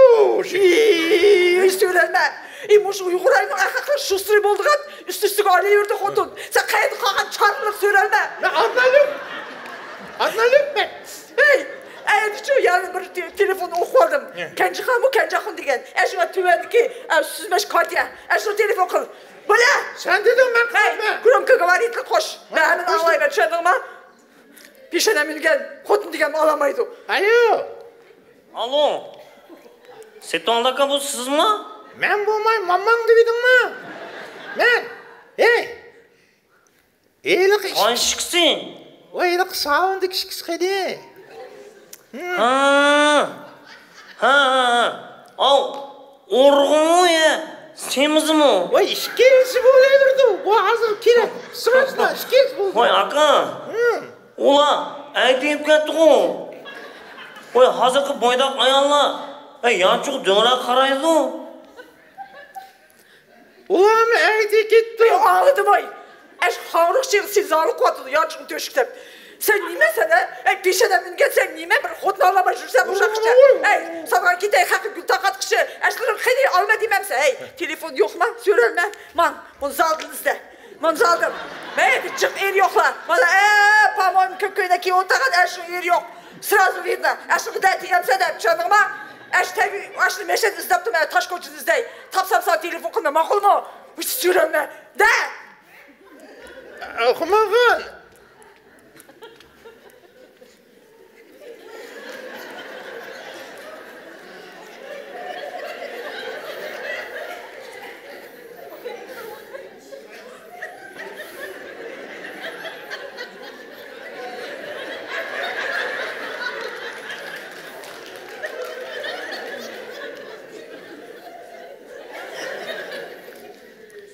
يى، سۆيلەنمە. ئى، مۇشۇ ئۇيغۇر ئاينىڭ ئەخەقنىڭ شۇستىرى بولىدىغان، ئۈستى-ئۈستىگە ئالىۋېرىدۇ خوتۇن. سەن قەيەردە قالغان چارلىق سۆرەلمە. مەن ئادنانلىق. ئادنانلىق مەن. ھەي، ئەيدىچۇ، يەنە بىر تې-، تېلېفون ئوقۇپ ئالدىم. ھە. كەنجىخانمۇ، كەنجىخان دېگەن. ئەشۇ تۆۋەندىكى، ئە، سۈزمەش كارتىيە. ئەشۇ تېلېفون قىل. بولە. سەن دېدىڭ، مەن قىلىمەن. گرومكوگوۋارىتلىق قوش. مەن ھەممىنى ئاڭلايمەن، چۈشەندىڭمۇ؟ پېشانە مىنگەن خوتۇن دېگەننى ئالالمايدۇ. ئايو. ئالو. سېتۇئالدى ئاكا، بۇ سىزمۇ؟ مەن بولماي، ماماڭ دېۋىدىڭمۇ؟ مەن. ھەي. ھېلىقى ئىش-، قايسى ئىككىسى؟ ۋاي، ھېلىقى ساۋۇندىكى ئىككىسى قېنى؟ ھا. ھا، ھا، ھا. ئاۋ، ئورغۇمۇ يا سېمىزمۇ؟ ۋاي، ئىككىلىسى بولۇۋېرىدۇ. بۇ ھازىر كېرەك. سىراسلا ئىككىلىسى بولىدۇ. ۋاي، ئاكا. ھە. ئۇلار ئەيدىپ كەتتىغۇ. ۋاي، ھازىرقى بويداق ئاياللار، ئەي، يانچۇق دۆڭرەك قارايدۇ. ئۇلارمۇ ئەيدىپ كەتتى. ئەي، ئاڭلىدىم ۋاي. ئەش خاڭرۇق چېغى سېنى زالىقىۋاتىدۇ، يانچۇقنى تۆشۈك دەپ. سەن نېمە سەن، ھە؟ ئەي، پېشانە مىنگەن سەن نېمە؟ بىر خوتۇن ئالالماي يۈرسەن ئوشاققىچە. ئەي، سالغان كېتەي، خەققە گۈل تارقاتقۇچە. ئەشلىرىڭ قېنى، ئالما دېمەمسەن؟ ئەي، تېلېفون يوقما؟ سۆرەلمە. مان، بۇنى زالدىن ئىزدە. مانا زالدىن. مەن بىر جىق ئېرى يوقلا. مانا، ئە، پامون كۆك كۆينەك كىيىپ ئولتۇرغان ئەشۇ ئېرى يوق. سرازۇ ۋىدنا. ئەشۇ قىداي دېگەنسەن دەپ، چۈشەندىڭما؟ ئەش تەبىئىي، ئەشنى مەشەدە ئىزدەپتۇ، مەن تاش كوچىدا ئىزدەي. تاپسام ساڭا تېلېفون قىلىمەن، ماقۇلمۇ؟ ۋىچ سۈرەلمە. دە! ئاخماغان!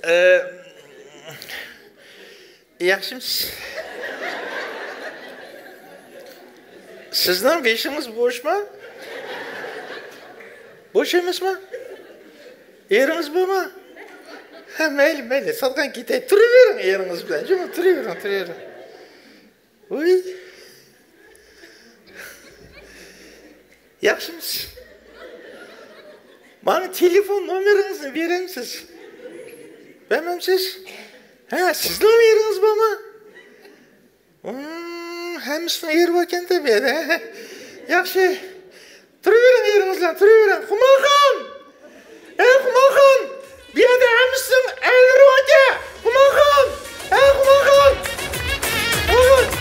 ئە، ياخشىمۇسىز؟ سىزنىڭ بېشىڭىز بوشمۇ؟ بوش ئەمەسمۇ؟ ئېرىڭىز بارمۇ؟ ھە، مەيلى، مەيلى، سالغان كېتەي. تۇرۇۋېرىڭ ئېرىڭىز بىلەن. جۇمۇ تۇرۇۋېرىڭ، تۇرۇۋېرىڭ. ۋۇي. ياخشىمۇسىز؟ ماڭا تېلېفون نومېرىڭىزنى بېرەمسىز؟ بەرمەمسىز؟ ھە، سىزنىڭ ئېرىڭىز بارمۇ؟ ھىم، ھەممىسىنىڭ ئېرى باركەن تەبىئەت، ھە؟ ياخشى. تۇرۇۋېرىڭ، ئېرىڭىز بىلەن تۇرۇۋېرىڭ. خۇمارخان! ئەي، خۇمارخان! بۇ يەردە ھەممىسىنىڭ ئەرلىرى باركەن! خۇمارخان! ئەي، خۇمارخان! خۇمارخان!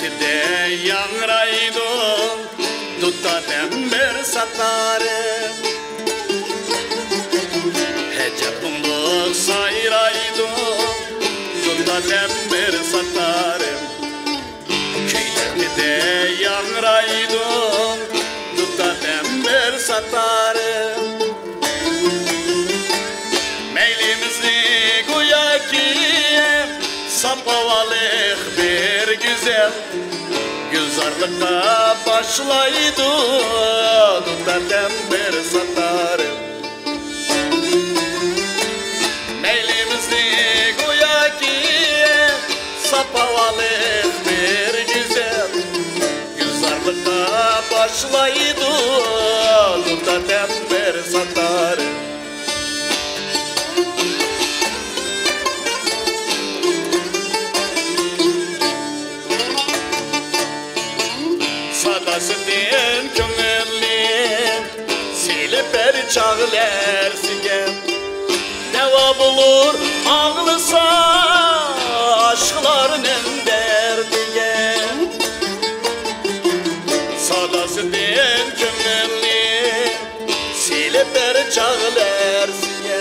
تىدە ياڭرايدۇ دۇتادەم بىر ساتارىم. ئەجەب مۇڭلۇق سايرايدۇ دۇتادەم بىر ساتارىم. كۈيلەرمىدە ياڭرايدۇ دۇتادەم بىر ساتارىم. مەيلىمىزنى گوياكى ساپ ھاۋالىق بىر گۈزەل گۈلزارلىققا باشلايدۇ دۇتادەم بىر ساتارىم. مەيلىمىزنى گوياكى ساپ ھاۋالىق بىر گۈزەل گۈلزارلىققا باشلايدۇ دۇتادەم بىر ساتارىم. ساداسىدىن كۆڭۈلنى سېلىپ بەر چاغلەرسىگە. دەۋا بولۇر ئاڭلىسا ئاشىقلارنىڭ دەردىگە. ساداسىدىن كۆڭۈلنى سېلىپ بەر چاغلەرسىگە.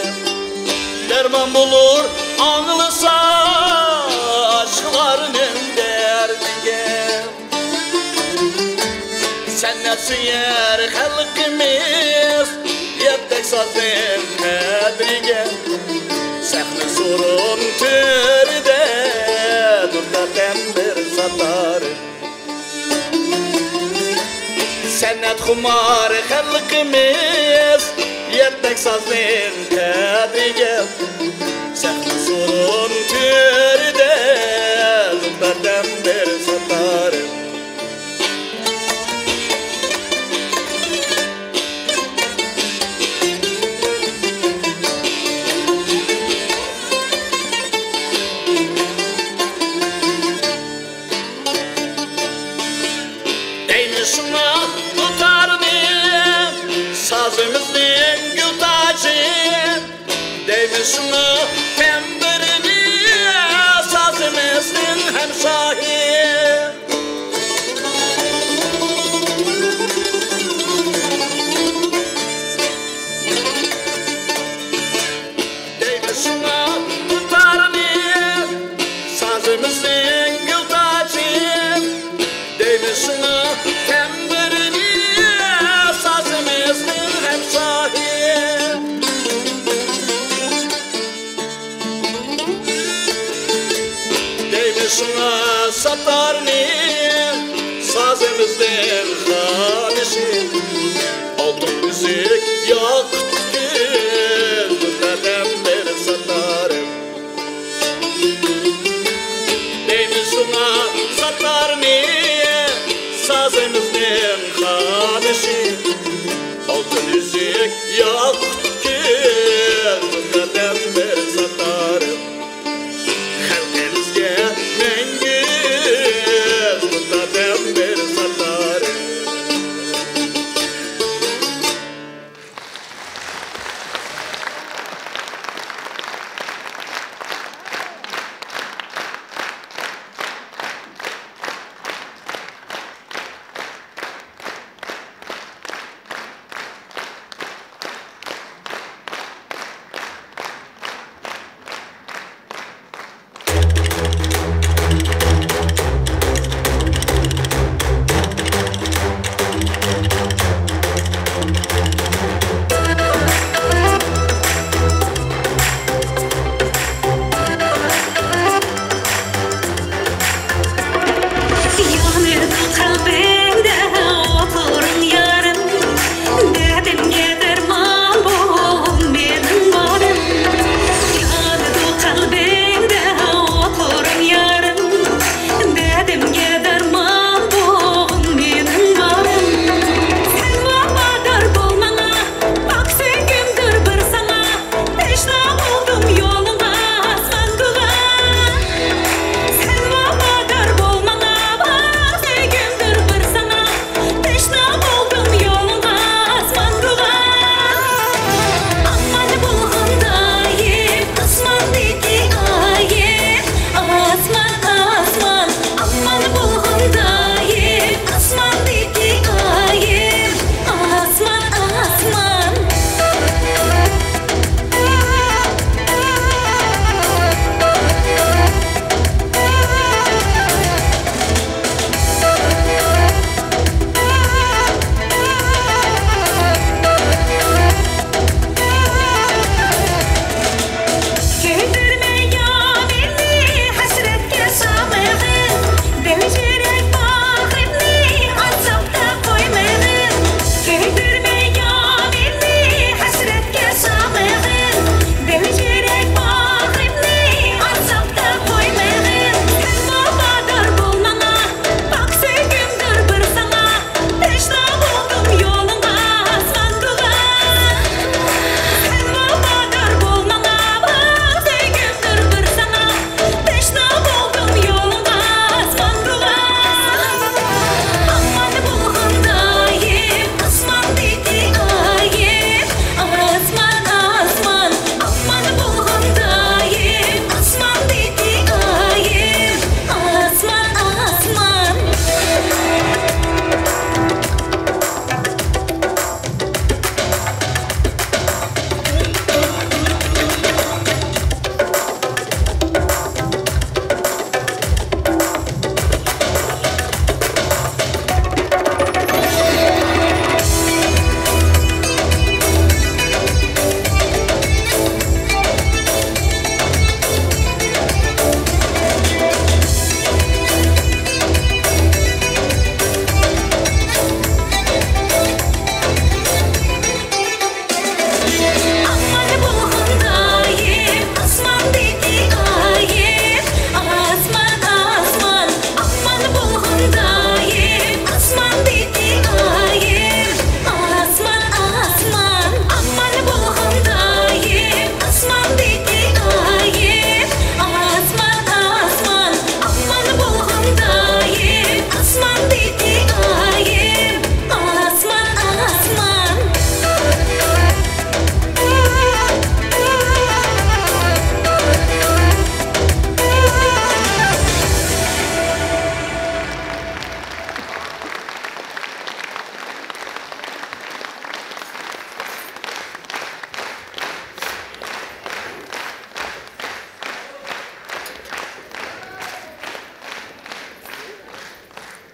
دەرمان بولۇر ئاڭلىسا ئاشىقلارنىڭ دەردىگە. سەنئەت سۆيەر خەلقىمىز يەتتەك سازنىڭ قەدرىگە. سەھنە سورۇن تۆرىدە دۇتادەم بىر ساتارىم. سەنئەت خۇمار خەلقىمىز يەتتەك سازنىڭ قەدرىگە. سەھنە سورۇن تۆرىدە دۇتادەم بىر ساتارىم. دەيمىز شۇڭا دۇتارنى سازىمىزنىڭ گۈل تاجى. دەيمىز شۇڭا تەمبۇرنى سازىمىزنىڭ ھەمشاھى. دەيمىز شۇڭا دۇتارنى سازىمىزنىڭ گۈل تاجى. دەيمىز شۇڭا تەمبۇرنى سازىمىزنىڭ ھەمشاھى. دەيمىز شۇڭا ساتارنى سازىمىزنىڭ خانىشى. ئالتۇن ئۈزۈك ياقۇت گۈل بەدەم بىر ساتارىم. دەيمىز شۇڭا ساتارنى سازىمىزنىڭ خانىشى. ئالتۇن ئۈزۈك ياقۇت گۈل بەدەم بىر ساتارىم. خەلقىمىزگە مەڭگۈ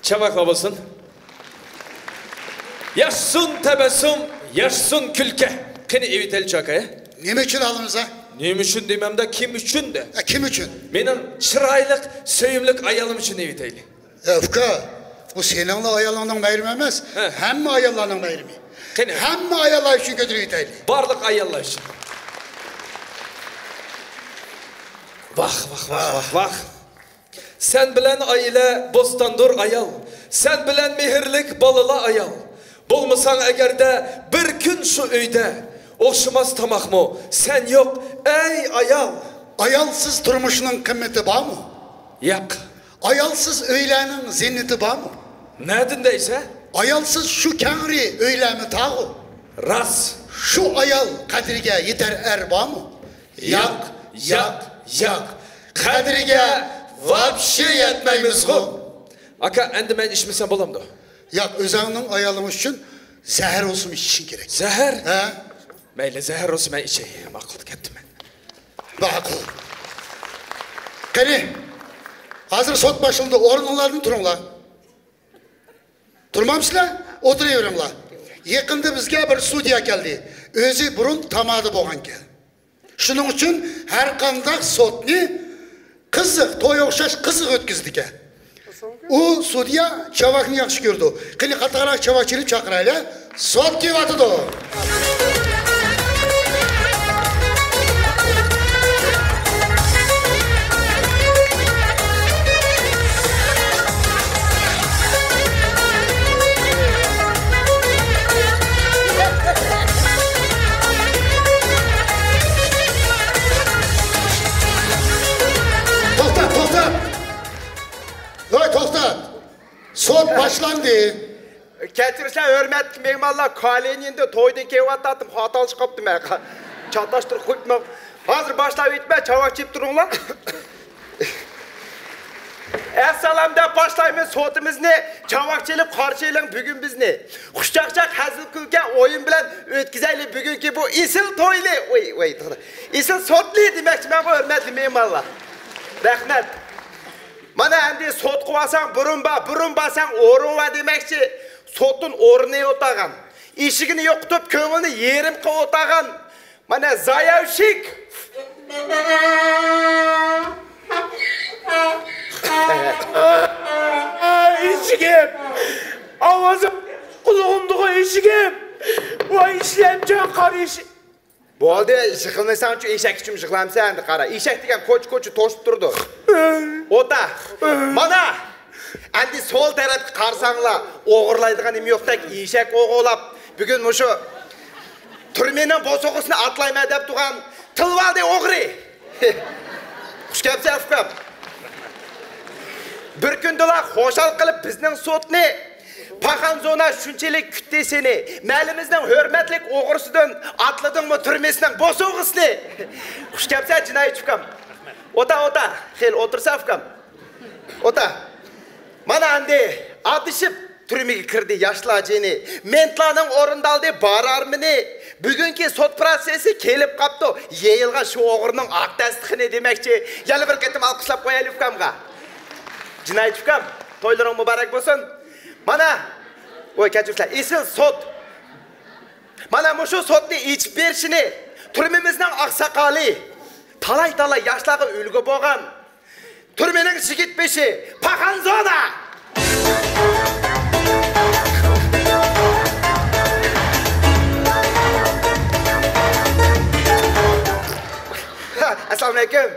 چاۋاكلار بولسۇن. ياشىسۇن تەبەسسۇم، ياشىسۇن كۈلكە. قېنى ئېيتەيلى چاكا، ھە؟ نېمە ئۈچۈن ئالىمىز، ھە؟ نېمە ئۈچۈن دېمەمدە، كىم ئۈچۈن دە؟ ئە، كىم ئۈچۈن؟ مېنىڭ چىرايلىق، سۆيۈملۈك ئايالىم ئۈچۈن ئېيتەيلى. ئە، ئۇكا، بۇ سېنىڭلا ئايالىڭنىڭ بايرىمى ئەمەس، ھە. ھەممە ئاياللارنىڭ بايرىمى. قېنى؟ ھەممە ئاياللار ئۈچۈن كۆتۈرۈپ ئېيتەيلى. بارلىق ئاياللار ئۈچۈن. ۋاھ، ۋاھ، ۋاھ، ۋاھ، ۋاھ. سەن بىلەن ئائىلە بوستاندۇر ئايال، سەن بىلەن مېھىرلىك بالىلار ئايال. بولمىساڭ ئەگەردە بىر كۈن شۇ ئۆيدە، ئوخشىماس تاماقمۇ سەن يوق ئەي ئايال. ئايالسىز تۇرمۇشنىڭ قىممىتى بارمۇ؟ ياق. ئايالسىز ئۆيلەرنىڭ زىننىتى بارمۇ؟ نەدىن دەيسە؟ ئايالسىز شۇ كەڭرى ئۆيلەرمۇ تارغۇ؟ راست. شۇ ئايال قەدرىگە يېتەر ئەر بارمۇ؟ ياق، ياق، ياق. قەدرىگە ۋاپشې يەتمەيمىزغۇ. ئاكا، ئەمدى مەن ئىچمىسەم بولامدۇ؟ ياق، ئۆزۈڭنىڭ ئايالىڭ ئۈچۈن زەھەر بولسىمۇ ئىچىشىڭ كېرەك. زەھەر؟ ھە؟ مەيلى، زەھەر بولسا مەن ئىچەي. ماقۇل، كەتتىم مەن. ماقۇل. قېنى، ھازىر سوت باشلىنىدۇ، ئورنۇڭلاردىن تۇرۇڭلار. تۇرمامسىلەر؟ ئولتۇرۇۋېرىڭلار. يېقىندا بىزگە بىر سۇديا كەلدى. ئۆزى بۇرۇن تامادا بولغانكەن. شۇنىڭ ئۈچۈن ھەر قانداق سوتنى قىزىق، توي ئوخشاش قىزىق ئۆتكۈزىدىكەن. ئۇ سۇديا چاۋاكنى ياخشى كۆرىدۇ. قېنى، قاتارراق چاۋاك چېلىپ چاقىرايلى. سوت كېلىۋاتىدۇ. توختا، توختا! ۋاي، توختا! سوت باشلاندى. كەچۈرسەڭ، ھۆرمەتلىك مېھمانلار، كالېنىندا تويدىن كېلىۋاتاتتىم، خاتالىشىپ قاپتىمەن. چاتاشتۇرۇپ قويۇپمەن. ھازىر باشلاۋېتىمەن، چاۋاك چېلىپ تۇرۇڭلار. ئەسسالام دەپ باشلايمىز سوتىمىزنى. چاۋاك چېلىپ قارشى ئېلىڭ بۈگۈن بىزنى. خۇشچاقچاق، ھەزىل-كۈلكە، ئويۇن بىلەن ئۆتكۈزەيلى بۈگۈنكى بۇ ئېسىل توينى. ۋاي، ۋاي، توختا. ئېسىل سوتنى دېمەكچىمەن بۇ، ھۆرمەتلىك مېھمانلار. رەھمەت. مانا ئەمدى سوتقا بارساڭ بۇرۇن بار، بۇرۇن بارساڭ ئورۇن بار دېمەكچى. سوتتىن ئورنى ئولتۇرغان، ئىشىكىنى يوقىتىپ كۆڭلىنى يېرىم قىلىپ ئولتۇرغان مانا زاياۋشىك. ئېشىكىم! ئاۋازىم قۇلىقىمدىغۇ ئېشىكىم! ۋاي ئىشلەمچان قارا ئېشىك! بولدى، يىغلىمايسەنچۇ، ئېشەك ئۈچۈن يىغلامسەن ئەمدى قارا. ئېشەك دېگەن كوچا-كوچا توشۇپ تۇرىدۇ. ئوتا. مانا. ئەمدى سول تەرەپكە قارىساڭلار، ئوغرىلايدىغان نېمە يوقتەك ئېشەك ئوغرىلاپ، بۈگۈن مۇشۇ تۈرمىنىڭ بوسۇغىسىنى ئاتلايمەن دەپ تۇرغان تىلىۋالدى ئوغرى. خۇش كەپسەن، ئۇكام. بىر كۈندىلا خۇشال قىلىپ بىزنىڭ سوتنى. پاخان زونا شۇنچىلىك كۈتتى سېنى. مەھەللىمىزنىڭ ھۆرمەتلىك ئوغرىسىدىن ئاتلىدىڭمۇ تۈرمىسىنىڭ بوسۇغىسىنى؟ خۇش كەپسەن، جىنايەتچى ئۇكام. ئوتا، ئوتا. خېلى ئولتۇرسا، ئۇكام. ئوتا. مانا ئەمدى ئادىشىپ تۈرمىگە كىردى ياشلار جېنى. مېنتلارنىڭ ئورۇندالدى بار ئارمىنى. بۈگۈنكى سوت پىروسېسى كېلىپ قاپتۇ. يېيىلغان شۇ ئوغرىنىڭ ئاق دەستىخىنى دېمەكچى. يەنە بىر قېتىم ئالقىشلاپ قويايلى ئۇكامغا. جىنايەتچى ئۇكام، تويلىرىڭ مۇبارەك بولسۇن. مانا، ۋاي كەچۈرسىلەر، ئېسىل سوت. مانا مۇشۇ سوتنى ئېچىپ بېرىشىنى تۈرمىمىزنىڭ ئاقساقالى، تالاي-تالاي ياشلارغا ئۈلگە بولغان تۈرمىنىڭ يىگىت بېشى پاخان زونا. ئەسسالامۇئەلەيكۇم.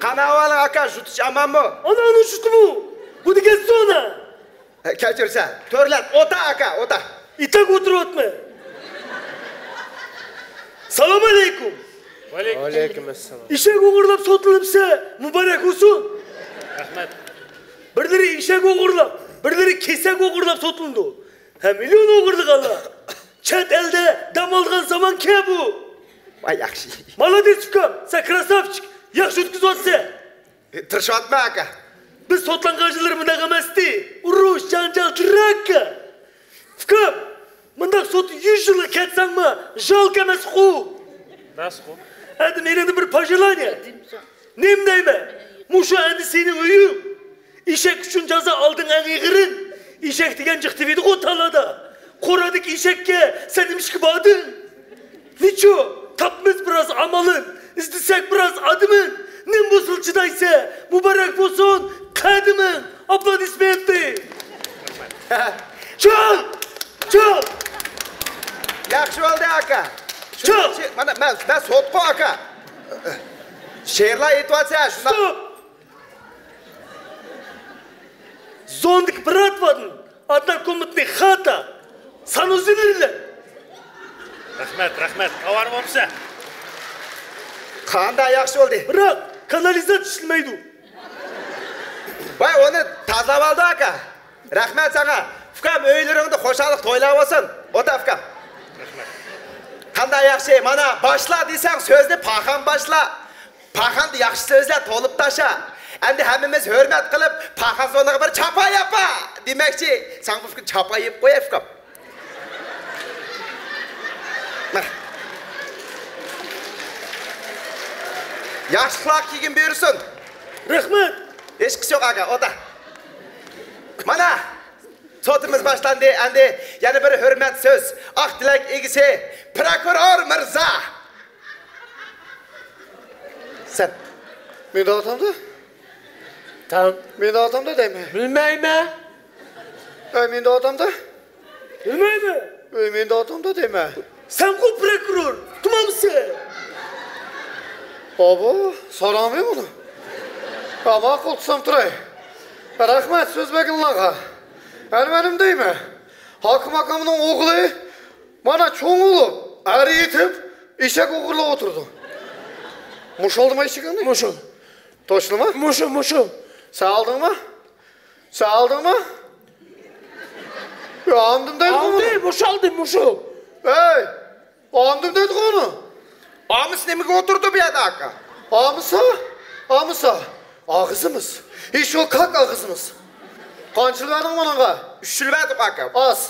قانداق ئەھۋالىڭ ئاكا، شۇتۇش ئامانمۇ؟ ئاناڭنىڭ شۇتىمۇ؟ بۇ دېگەن زونا. كەچۈرسە، تۆرلەپ ئوتا ئاكا، ئوتا. ئىتەك ئولتۇرۇۋاتىمەن. سالام ئەلەيكۇم. ۋەئەلەيكۇم ئەسسالام. ئېشەك ئوغرىلاپ سوتلىنىپسە، مۇبارەك بولسۇن. رەھمەت. بىرلىرى ئېشەك ئوغرىلاپ، بىرلىرى كېسەك ئوغرىلاپ سوتلىنىدۇ. ھە، مىليون ئوغرىلىغانلار. چەت ئەلدە دەم ئالىدىغان زامان كەل بۇ. ۋاي ياخشى. مالادېس ئۇكام، سەن كراساۋچىك، ياخشى ئۆتكۈزۈۋاتىسەن. تىرىشىۋاتىمەن ئاكا. بىز سوتلانغان يىللىرى مۇنداق ئەمەستى. ئۇرۇش، جانجال، دراكا. ئۇكام، مۇنداق سوت يۈز يىلغا كەتسەڭمۇ ژالكا ئەمەسقۇ. راستقۇ. ئەدە مېنىڭدىن بىر پاژىلانىيە. نېمە دەيمەن؟ مۇشۇ ئەمدى سېنىڭ ئۆيۈڭ. ئېشەك ئۈچۈن جازا ئالدىڭ ئەڭ ئېغىرىن. ئېشەك دېگەن جىق تېپىدىغۇ تالادا. قورادىكى ئېشەككە سەن نېمىشقا باردىڭ؟ نېچۇ؟ تاپمىز بىراز ئامالىن، ئىزدىسەك بىراز ئادىمىن. نېمە بولسىلا چىدايسە، مۇبارەك بولسۇن قەدىمىڭ. ئاپلودىسمېنتى. چىڭ! چىڭ! ياخشى بولدى، ئاكا. چىڭ! مانا مەن، مەن سوتقۇ، ئاكا. شېئىرلار ئېيتىۋاتسا، شۇنداق. ستوپ! زوندىكى براتۋادىن ئادنان كومۇتنى خاتا سانۇزىلىلە. رەھمەت، رەھمەت. تاۋار بولمىسا. قانداق ياخشى بولدى. بىراق، كانالىزاتسىيە ئىشلىمەيدۇ. ۋاي، ئۇنى تازىلاپ ئالدى، ئاكا. رەھمەت ساڭا. ئۇكام، ئۆيلىرىڭدە خۇشاللىق تويلار بولسۇن. ئوتا، ئۇكام. قانداق ياخشى. مانا، باشلا دېسەڭ سۆزنى پاخان باشلا. پاخاندا ياخشى سۆزلەر تولۇپ تاشا. ئەمدى ھەممىمىز ھۆرمەت قىلىپ، پاخان سورۇنىغا بىر چاپا ياپا دېمەكچى. ساڭا بىر چاپا يېپىپ قوياي، ئۇكام. ياخشىلىقلار كېلگىن بۇيرۇسۇن. رەھمەت. ھېچقىسى يوق، ئاكا، ئوتا. مانا، سوتىمىز باشلاندى. ئەمدى يەنە بىر ھۆرمەت سۆز. ئاق تىلەك ئىگىسى، پروكۇرور مىرزا. سەن. مېنى ئاتامدۇ؟ تام. مېنى ئاتامدۇ دەيمەن. بىلمەيمەن. ئەي، مېنى ئاتامدۇ؟ بىلمەيمەن. ئەي، مېنى ئاتامدۇ دەيمەن. سەنغۇ پروكۇرور، تۇمامسەن. ئابا، ساراڭمۇ بۇنى؟ ھە، ماقۇل، تۇتسام تۇراي. رەھمەت سۆز بەرگىنىڭلارغا. ئەنە مەن دەيمەن. ھاكىم ئاكامنىڭ ئوغلى مانا چوڭ بولۇپ، ئەر يېتىپ، ئېشەك ئوغرىلاپ ئولتۇرىدۇ. مۇشۇ ئالدىما ئېشىكىڭنى؟ مۇشۇ. توشلىما؟ مۇشۇ، مۇشۇ. سەن ئالدىڭما؟ سەن ئالدىڭما؟ يا، ئالدىم دەيدىغۇ ئالدى، بۇنى. مۇشۇ ئالدى، مۇشۇ. ئەي، ئالدىم دەيدىغۇ ئۇنى. ئامىسى نېمىگە ئولتۇرىدۇ بۇ يەردە، ئاكا؟ ئامىسا؟ ئامىسا. ئاغزىمىز. ھېشۇ كاك ئاغزىمىز. قانچە يىل بەردىڭ مۇنىڭغا؟ ئۈچ يىل بەردۇق، ئاكا. ئاز.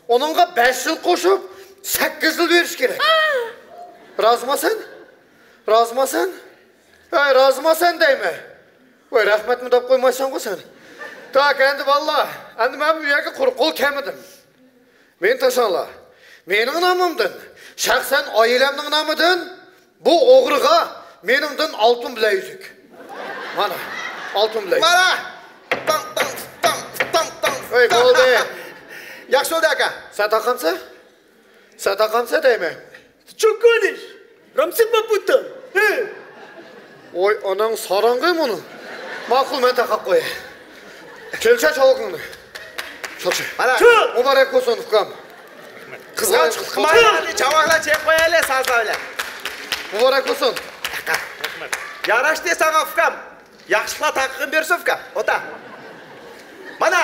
ئۇنىڭغا بەش يىل قوشۇپ، سەككىز يىل بېرىش كېرەك. رازىما سەن؟ رازىما سەن؟ ھەي، رازىما سەن دەيمەن. ۋاي، رەھمەتمۇ دەپ قويمايسەنغۇ سەن. تاك، ئەمدى بالىلار، ئەمدى مەن بۇ يەرگە قۇرۇق قول كەلمىدىم. مېنى تاشلاڭلار. مېنىڭ نامىمدىن، شەخسەن ئائىلەمنىڭ نامىدىن بۇ ئوغرىغا مېنىڭدىن ئالتۇن بىلەيۈزۈك. مانا، ئالتۇن بىلەيۈزۈك. مانا! تاڭ، تاڭ، تاڭ، تاڭ، تاڭ. ھەي، بولدى. ياخشى بولدى، ئاكا. سەن تاقامسەن؟ سەن تاقامسەن دەيمەن. چوكونىش! رامسىن باپۇتتىن! ھە! ۋاي، ئاناڭ ساراڭغى مۇنى. ماقۇل، مەن تاقاپ قوياي. كېلچە چالغۇڭنى. چالچە. مانا. چال! مۇبارەك بولسۇن، ئۇكام. قىزغانچىلىق قىلمايلى، چاۋاكلار چېلىپ قويايلى، سازلار بىلەن. مۇبارەك بولسۇن. ياراشتى ساڭا، ئۇكام. ياخشىلىقلار تاقىقىنى بېرىسۇن، ئۇكام. ئوتا. مانا،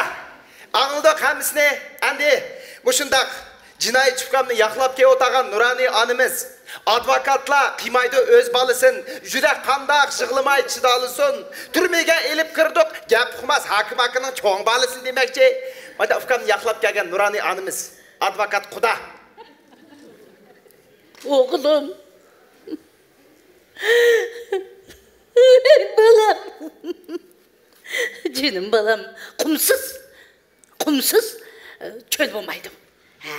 ئاڭلىدۇق ھەممىسىنى. ئەمدى مۇشۇنداق جىنايەتچى ئۇكامنى ياقلاپ كېلىۋاتقان نۇرانىي ئانىمىز. ئادۋوكاتلار قىيمايدۇ ئۆز بالىسىن، يۈرەك قانداق يىغلىماي چىدالىسۇن. تۈرمىگە ئېلىپ كىردۇق، گەپ ئۇقماس ھاكىم ئاكىنىڭ چوڭ بالىسىنى دېمەكچى. مانا ئۇكامنى ياقلاپ كەلگەن نۇرانىي ئانىمىز. ئادۋوكات قۇدا. ئوغلۇم. بالام. جېنىم بالام. قۇمسىز. قۇمسىز، ئە، چۆل بولمايدۇ. ھە.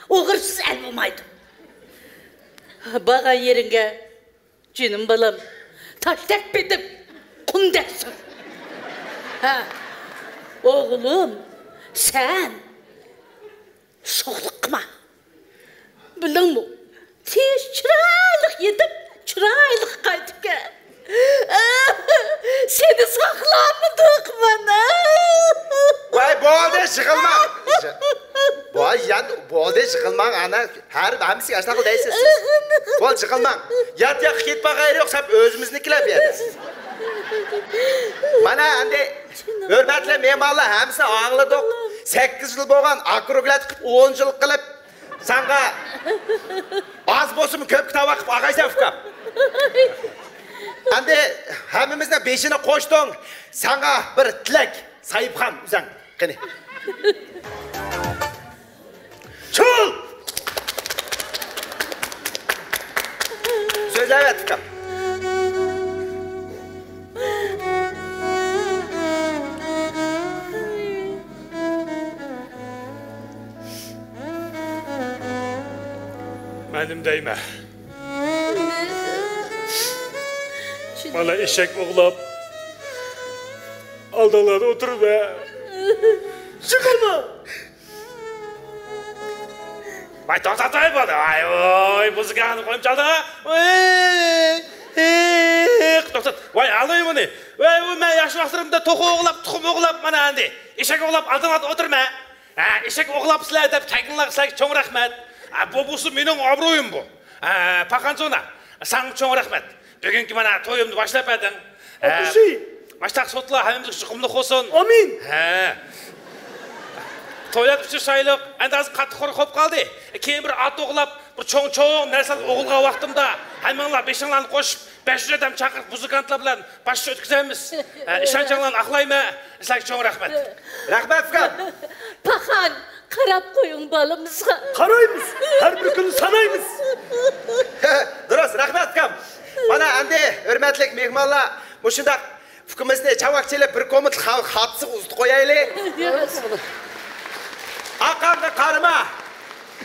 ئوغرىسىز ئەل بولمايدۇ. بارغان يېرىڭگە، جېنىم بالام، تاشتەك پېتىپ، قۇمدەك سۈر. ھە. ئوغلۇم، سەن سوغلۇق قىلما. بىلدىڭمۇ؟ تىنچ چىرايلىق يېتىپ، چىرايلىق قايتىپ كەل. سېنى ساقلالمىدۇق مانا. ۋاي، بولدى، يىغلىماڭ. ۋاي، يەنە بولدى، يىغلىماڭ، ئانا. ھەر، ھەممىسىگە ئاشۇنداق دەيسىز سىز. بولدى، يىغلىماڭ. يات ياققا كېتىپ باقايلى، يوقسا ئۆزىمىزنىڭكىلەر بۇ يەردە. مانا ئەمدى، ھۆرمەتلىك مېھمانلار، ھەممىسىنى ئاڭلىدۇق. سەككىز يىل بولغان ئاكا ئوغلۇقلار قىلىپ، ئون يىل قىلىپ، ساڭا ئاز بولسىمۇ كۆپكە تاۋاق قىلىپ ئاغايسەن، ئۇكام. ئەمدى ھەممىمىزنىڭ بېشىنى قوشتۇڭ. ساڭا بىر تىلەك، ساھىبخان ئۆزۈڭ. قېنى. چول! سۆزلەۋەت، ئۇكام. دەيمەن. مانا ئېشەك ئوغلاپ، ئالدىڭلاردا ئولتۇرۇپ، چىقىڭلار! ۋاي، توختات، ۋاي، بالا، ۋاي، ۋاي، مۇزىكانى قويۇپ چالدىڭ، ۋاي، ۋاي، توختات، ۋاي، ئالدىڭ بۇنى، ۋاي، ۋاي، مەن ياش ۋاقىتلىرىمدا توخۇ ئوغلاپ، تۇخۇم ئوغلاپ، مانا ئەمدى ئېشەك ئوغلاپ، ئالدىڭلاردا ئولتۇرىمەن. ھە، ئېشەك ئوغلاپسىلەر دەپ كەلگىنىڭلارغا سىلەرگە چوڭ رەھمەت. ھە، بۇ بولسا مېنىڭ ئابرۇيۇم بۇ. ھە، پاخان زونا، ساڭا چوڭ رەھمەت. بۈگۈنكى مانا تويۇمنى باشلاپ بەردىڭ. ھە، ئوقۇشى. ماشتاق سوتلار ھەممىمىزگە چوقۇملۇق بولسۇن. ئامىن. ھە. تويلار ئۇچرىشايلۇق. ئەمدى ھازىر قاتتىق خورا قوپ قالدى. كېيىن بىر ئات ئوغلاپ، بىر چوڭ-چوڭ نەرسىلەرنى ئوغۇلغا ۋاقتىمدا، ھەممىڭلار بېشىڭلارنى قوشۇپ، بەش يۈز ئادەم چاقىرىپ، مۇزىكانتلار بىلەن باشقا ئۆتكۈزەمىز. ئە، ئىشەنچىڭلارنى ئاقلايمەن. سىلەرگە چوڭ رەھمەت. رەھمەت، ئۇكام. پاخان، قاراپ قويۇڭ بالىمىزغا. قارايمىز. ھەر بىر كۈنى سانايمىز. دۇرۇس، رەھمەت، ئۇكام. مانا ئەمدى ھۆرمەتلىك مېھمانلار، مۇشۇنداق ئۇكىمىزنى چاۋاك چېلىپ بىر كومىت خا-، خاتىسىغا ئۇزىتىپ قويايلى. ئاقارغا قارىما،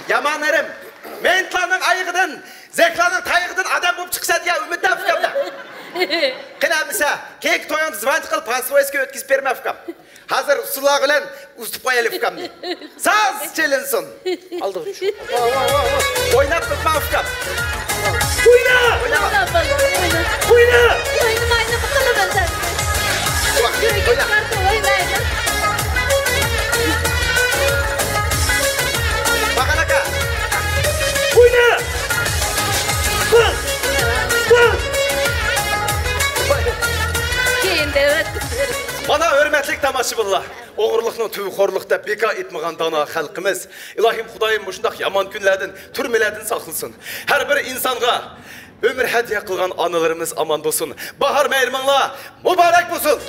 يامان ئېرىم. مېيىتلارنىڭ ئايىغىدىن، زەكلارنىڭ تايىقىدىن ئادەم بولۇپ چىقىسەن دېگەن ئۈمىدتە ئۇكامدا. قېنى ئەمىسە، كېيىنكى تويۇڭدا زىۋانچى قىلىپ پانسىۋايسكا ئۆتكۈزۈپ بېرىمەن ئۇكام. ھازىر ئۇسسۇللار بىلەن ئۇزىتىپ قويايلى ئۇكامنى. ساز چېلىنسۇن. ئالدىغا چۈش. ئويناپ تۇرما ئۇكام. ئوينا! ئوينا! ئوينا، بالا، ئوينا. ئوينا! ئوينىماينى قىلىمەن سەن. ئوينا! باقان ئاكا! ئوينا! كېيىن دەۋەتتىم. مانا، ھۆرمەتلىك تاماشىبىنلار، ئوغرىلىقنىڭ تۈۋى خورلۇق دەپ بىكار ئېيتمىغان دانا خەلقىمىز. ئىلاھىم خۇدايىم مۇشۇنداق يامان كۈنلەردىن، تۈرمىلەردىن ساقلىسۇن. ھەر بىر ئىنسانغا ئۆمۈر ھەدىيە قىلغان ئانىلىرىمىز ئامان بولسۇن. باھار مەيرىمىڭلار مۇبارەك بولسۇن!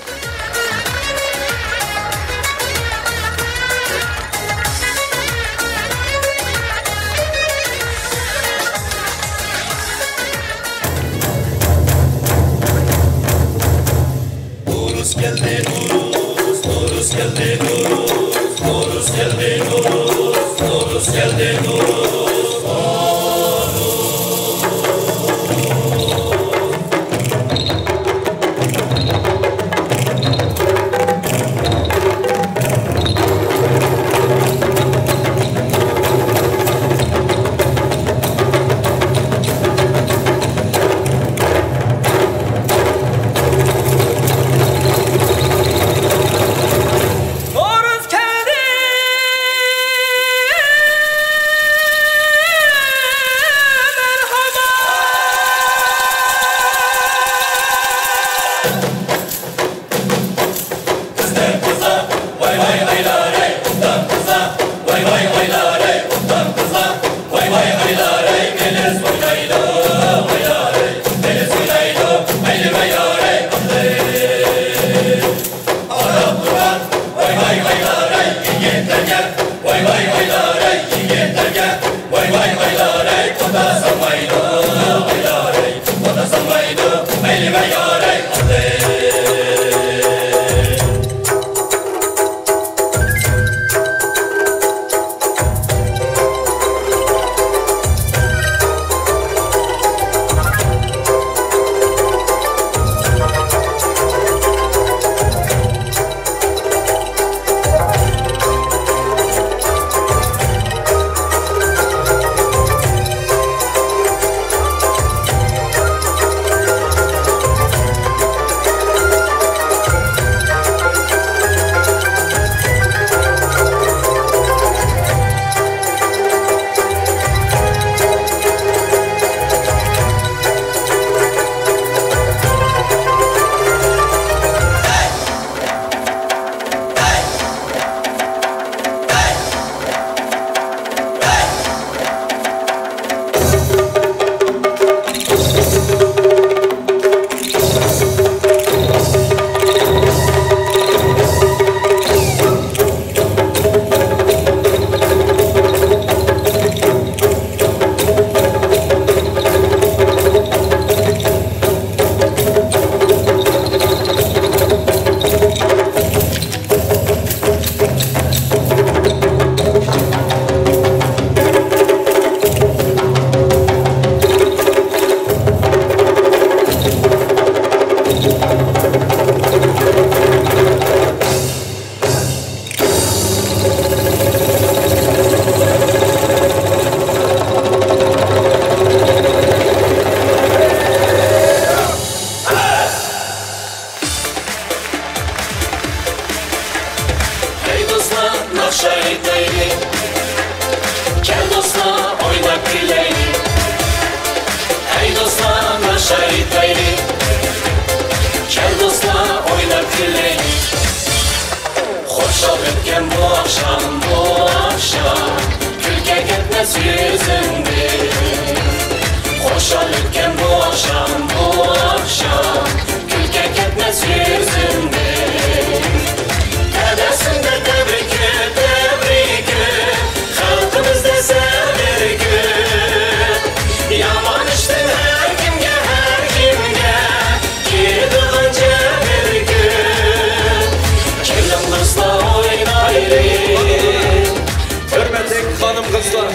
ئېيتايلى، كەل دوستلار ئويناپ كۈلەيلى. خۇشال ئۆتكەن بۇ ئاخشام، بۇ ئاخشام، كۈلكە كەتمەس يۈزۈمدىن. خۇشال ئۆتكەن بۇ ئاخشام، بۇ ئاخشام، كۈلكە كەتمەس يۈزۈمدىن. تەبەسسۇمدە تەبرىكى، تەبرىكى، خەلقىمىزدە سەبرىكى. يامان ئىشتىن ھەر كىمگە، ھەر كىمگە كېلىدىغان جەبىركى. كېلىڭ دوستلار ئوينايلى. ھۆرمەتلىك خانىم-قىزلار،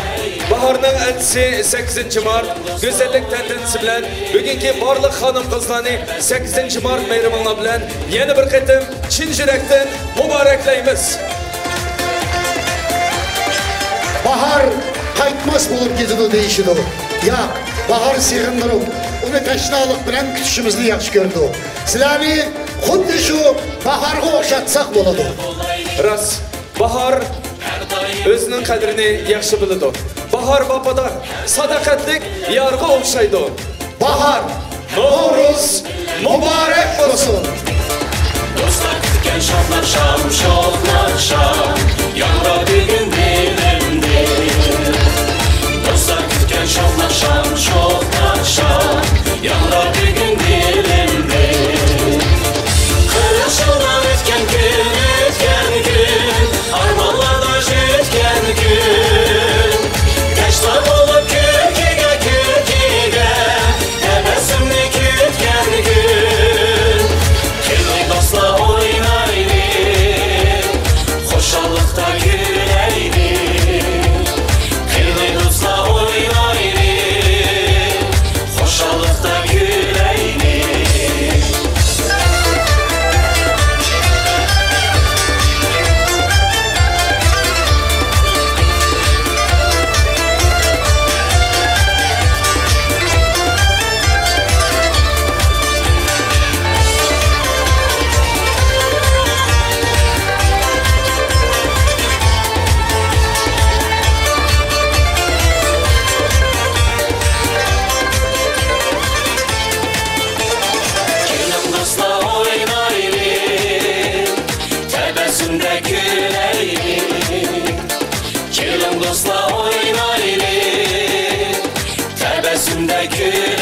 باھارنىڭ ئەتىسى سەككىزىنچى مارت، گۈزەللىك تەنتەنىسى بىلەن بۈگۈنكى بارلىق خانىم-قىزلارنى سەككىزىنچى مارت مەيرىمىڭلار بىلەن يەنە بىر قېتىم چىن يۈرەكتىن مۇبارەكلەيمىز. باھار قايتماس بولۇپ كېتىدۇ دېيىشىدۇ. ياق، باھار سېغىندۇرۇپ، ئۇنى تەشنالىق بىلەن كۈتۈشىمىزنى ياخشى كۆرىدۇ. سىلەرنى خۇددى شۇ باھارغا ئوخشاتساق بولىدۇ. راست، باھار ئۆزىنىڭ قەدرىنى ياخشى بىلىدۇ. باھار ۋاپادار، ساداقەتلىك يارغا ئوخشايدۇ. باھار، نورۇز مۇبارەك بولسۇن! دوستلار كۈتكەن شادلىق شام، شادلىق شام، ياڭرا بۈگۈن دىلىمدىن. دوستلار كۈتكەن شادلىق شام، شادلىق شام، ياڭرا بۈگۈن دىلىمدىن. قىرىق يىللار ئۆتكەن كۈن، ئۆتكەن كۈن، ئارمانلاردا يۈتكەن كۈن. كەچلەر بولۇپ كۈلكىگە، كۈلكىگە، تەبەسسۇمنى كۈتكەن كۈن. كېلىڭ دوستلار ئوينايلى، خۇشاللىقتا كۈلەيلى. كېلىڭ دوستلار ئوينايلى، خۇشاللىقتا كۈلەيلى. كېلىڭ دوستلار ئوينايلى، تەبەسسۇمدە كۈلەيلى. كېلىڭ دوستلار ئوينايلى، تەبەسسۇمدە كۈلەيلى.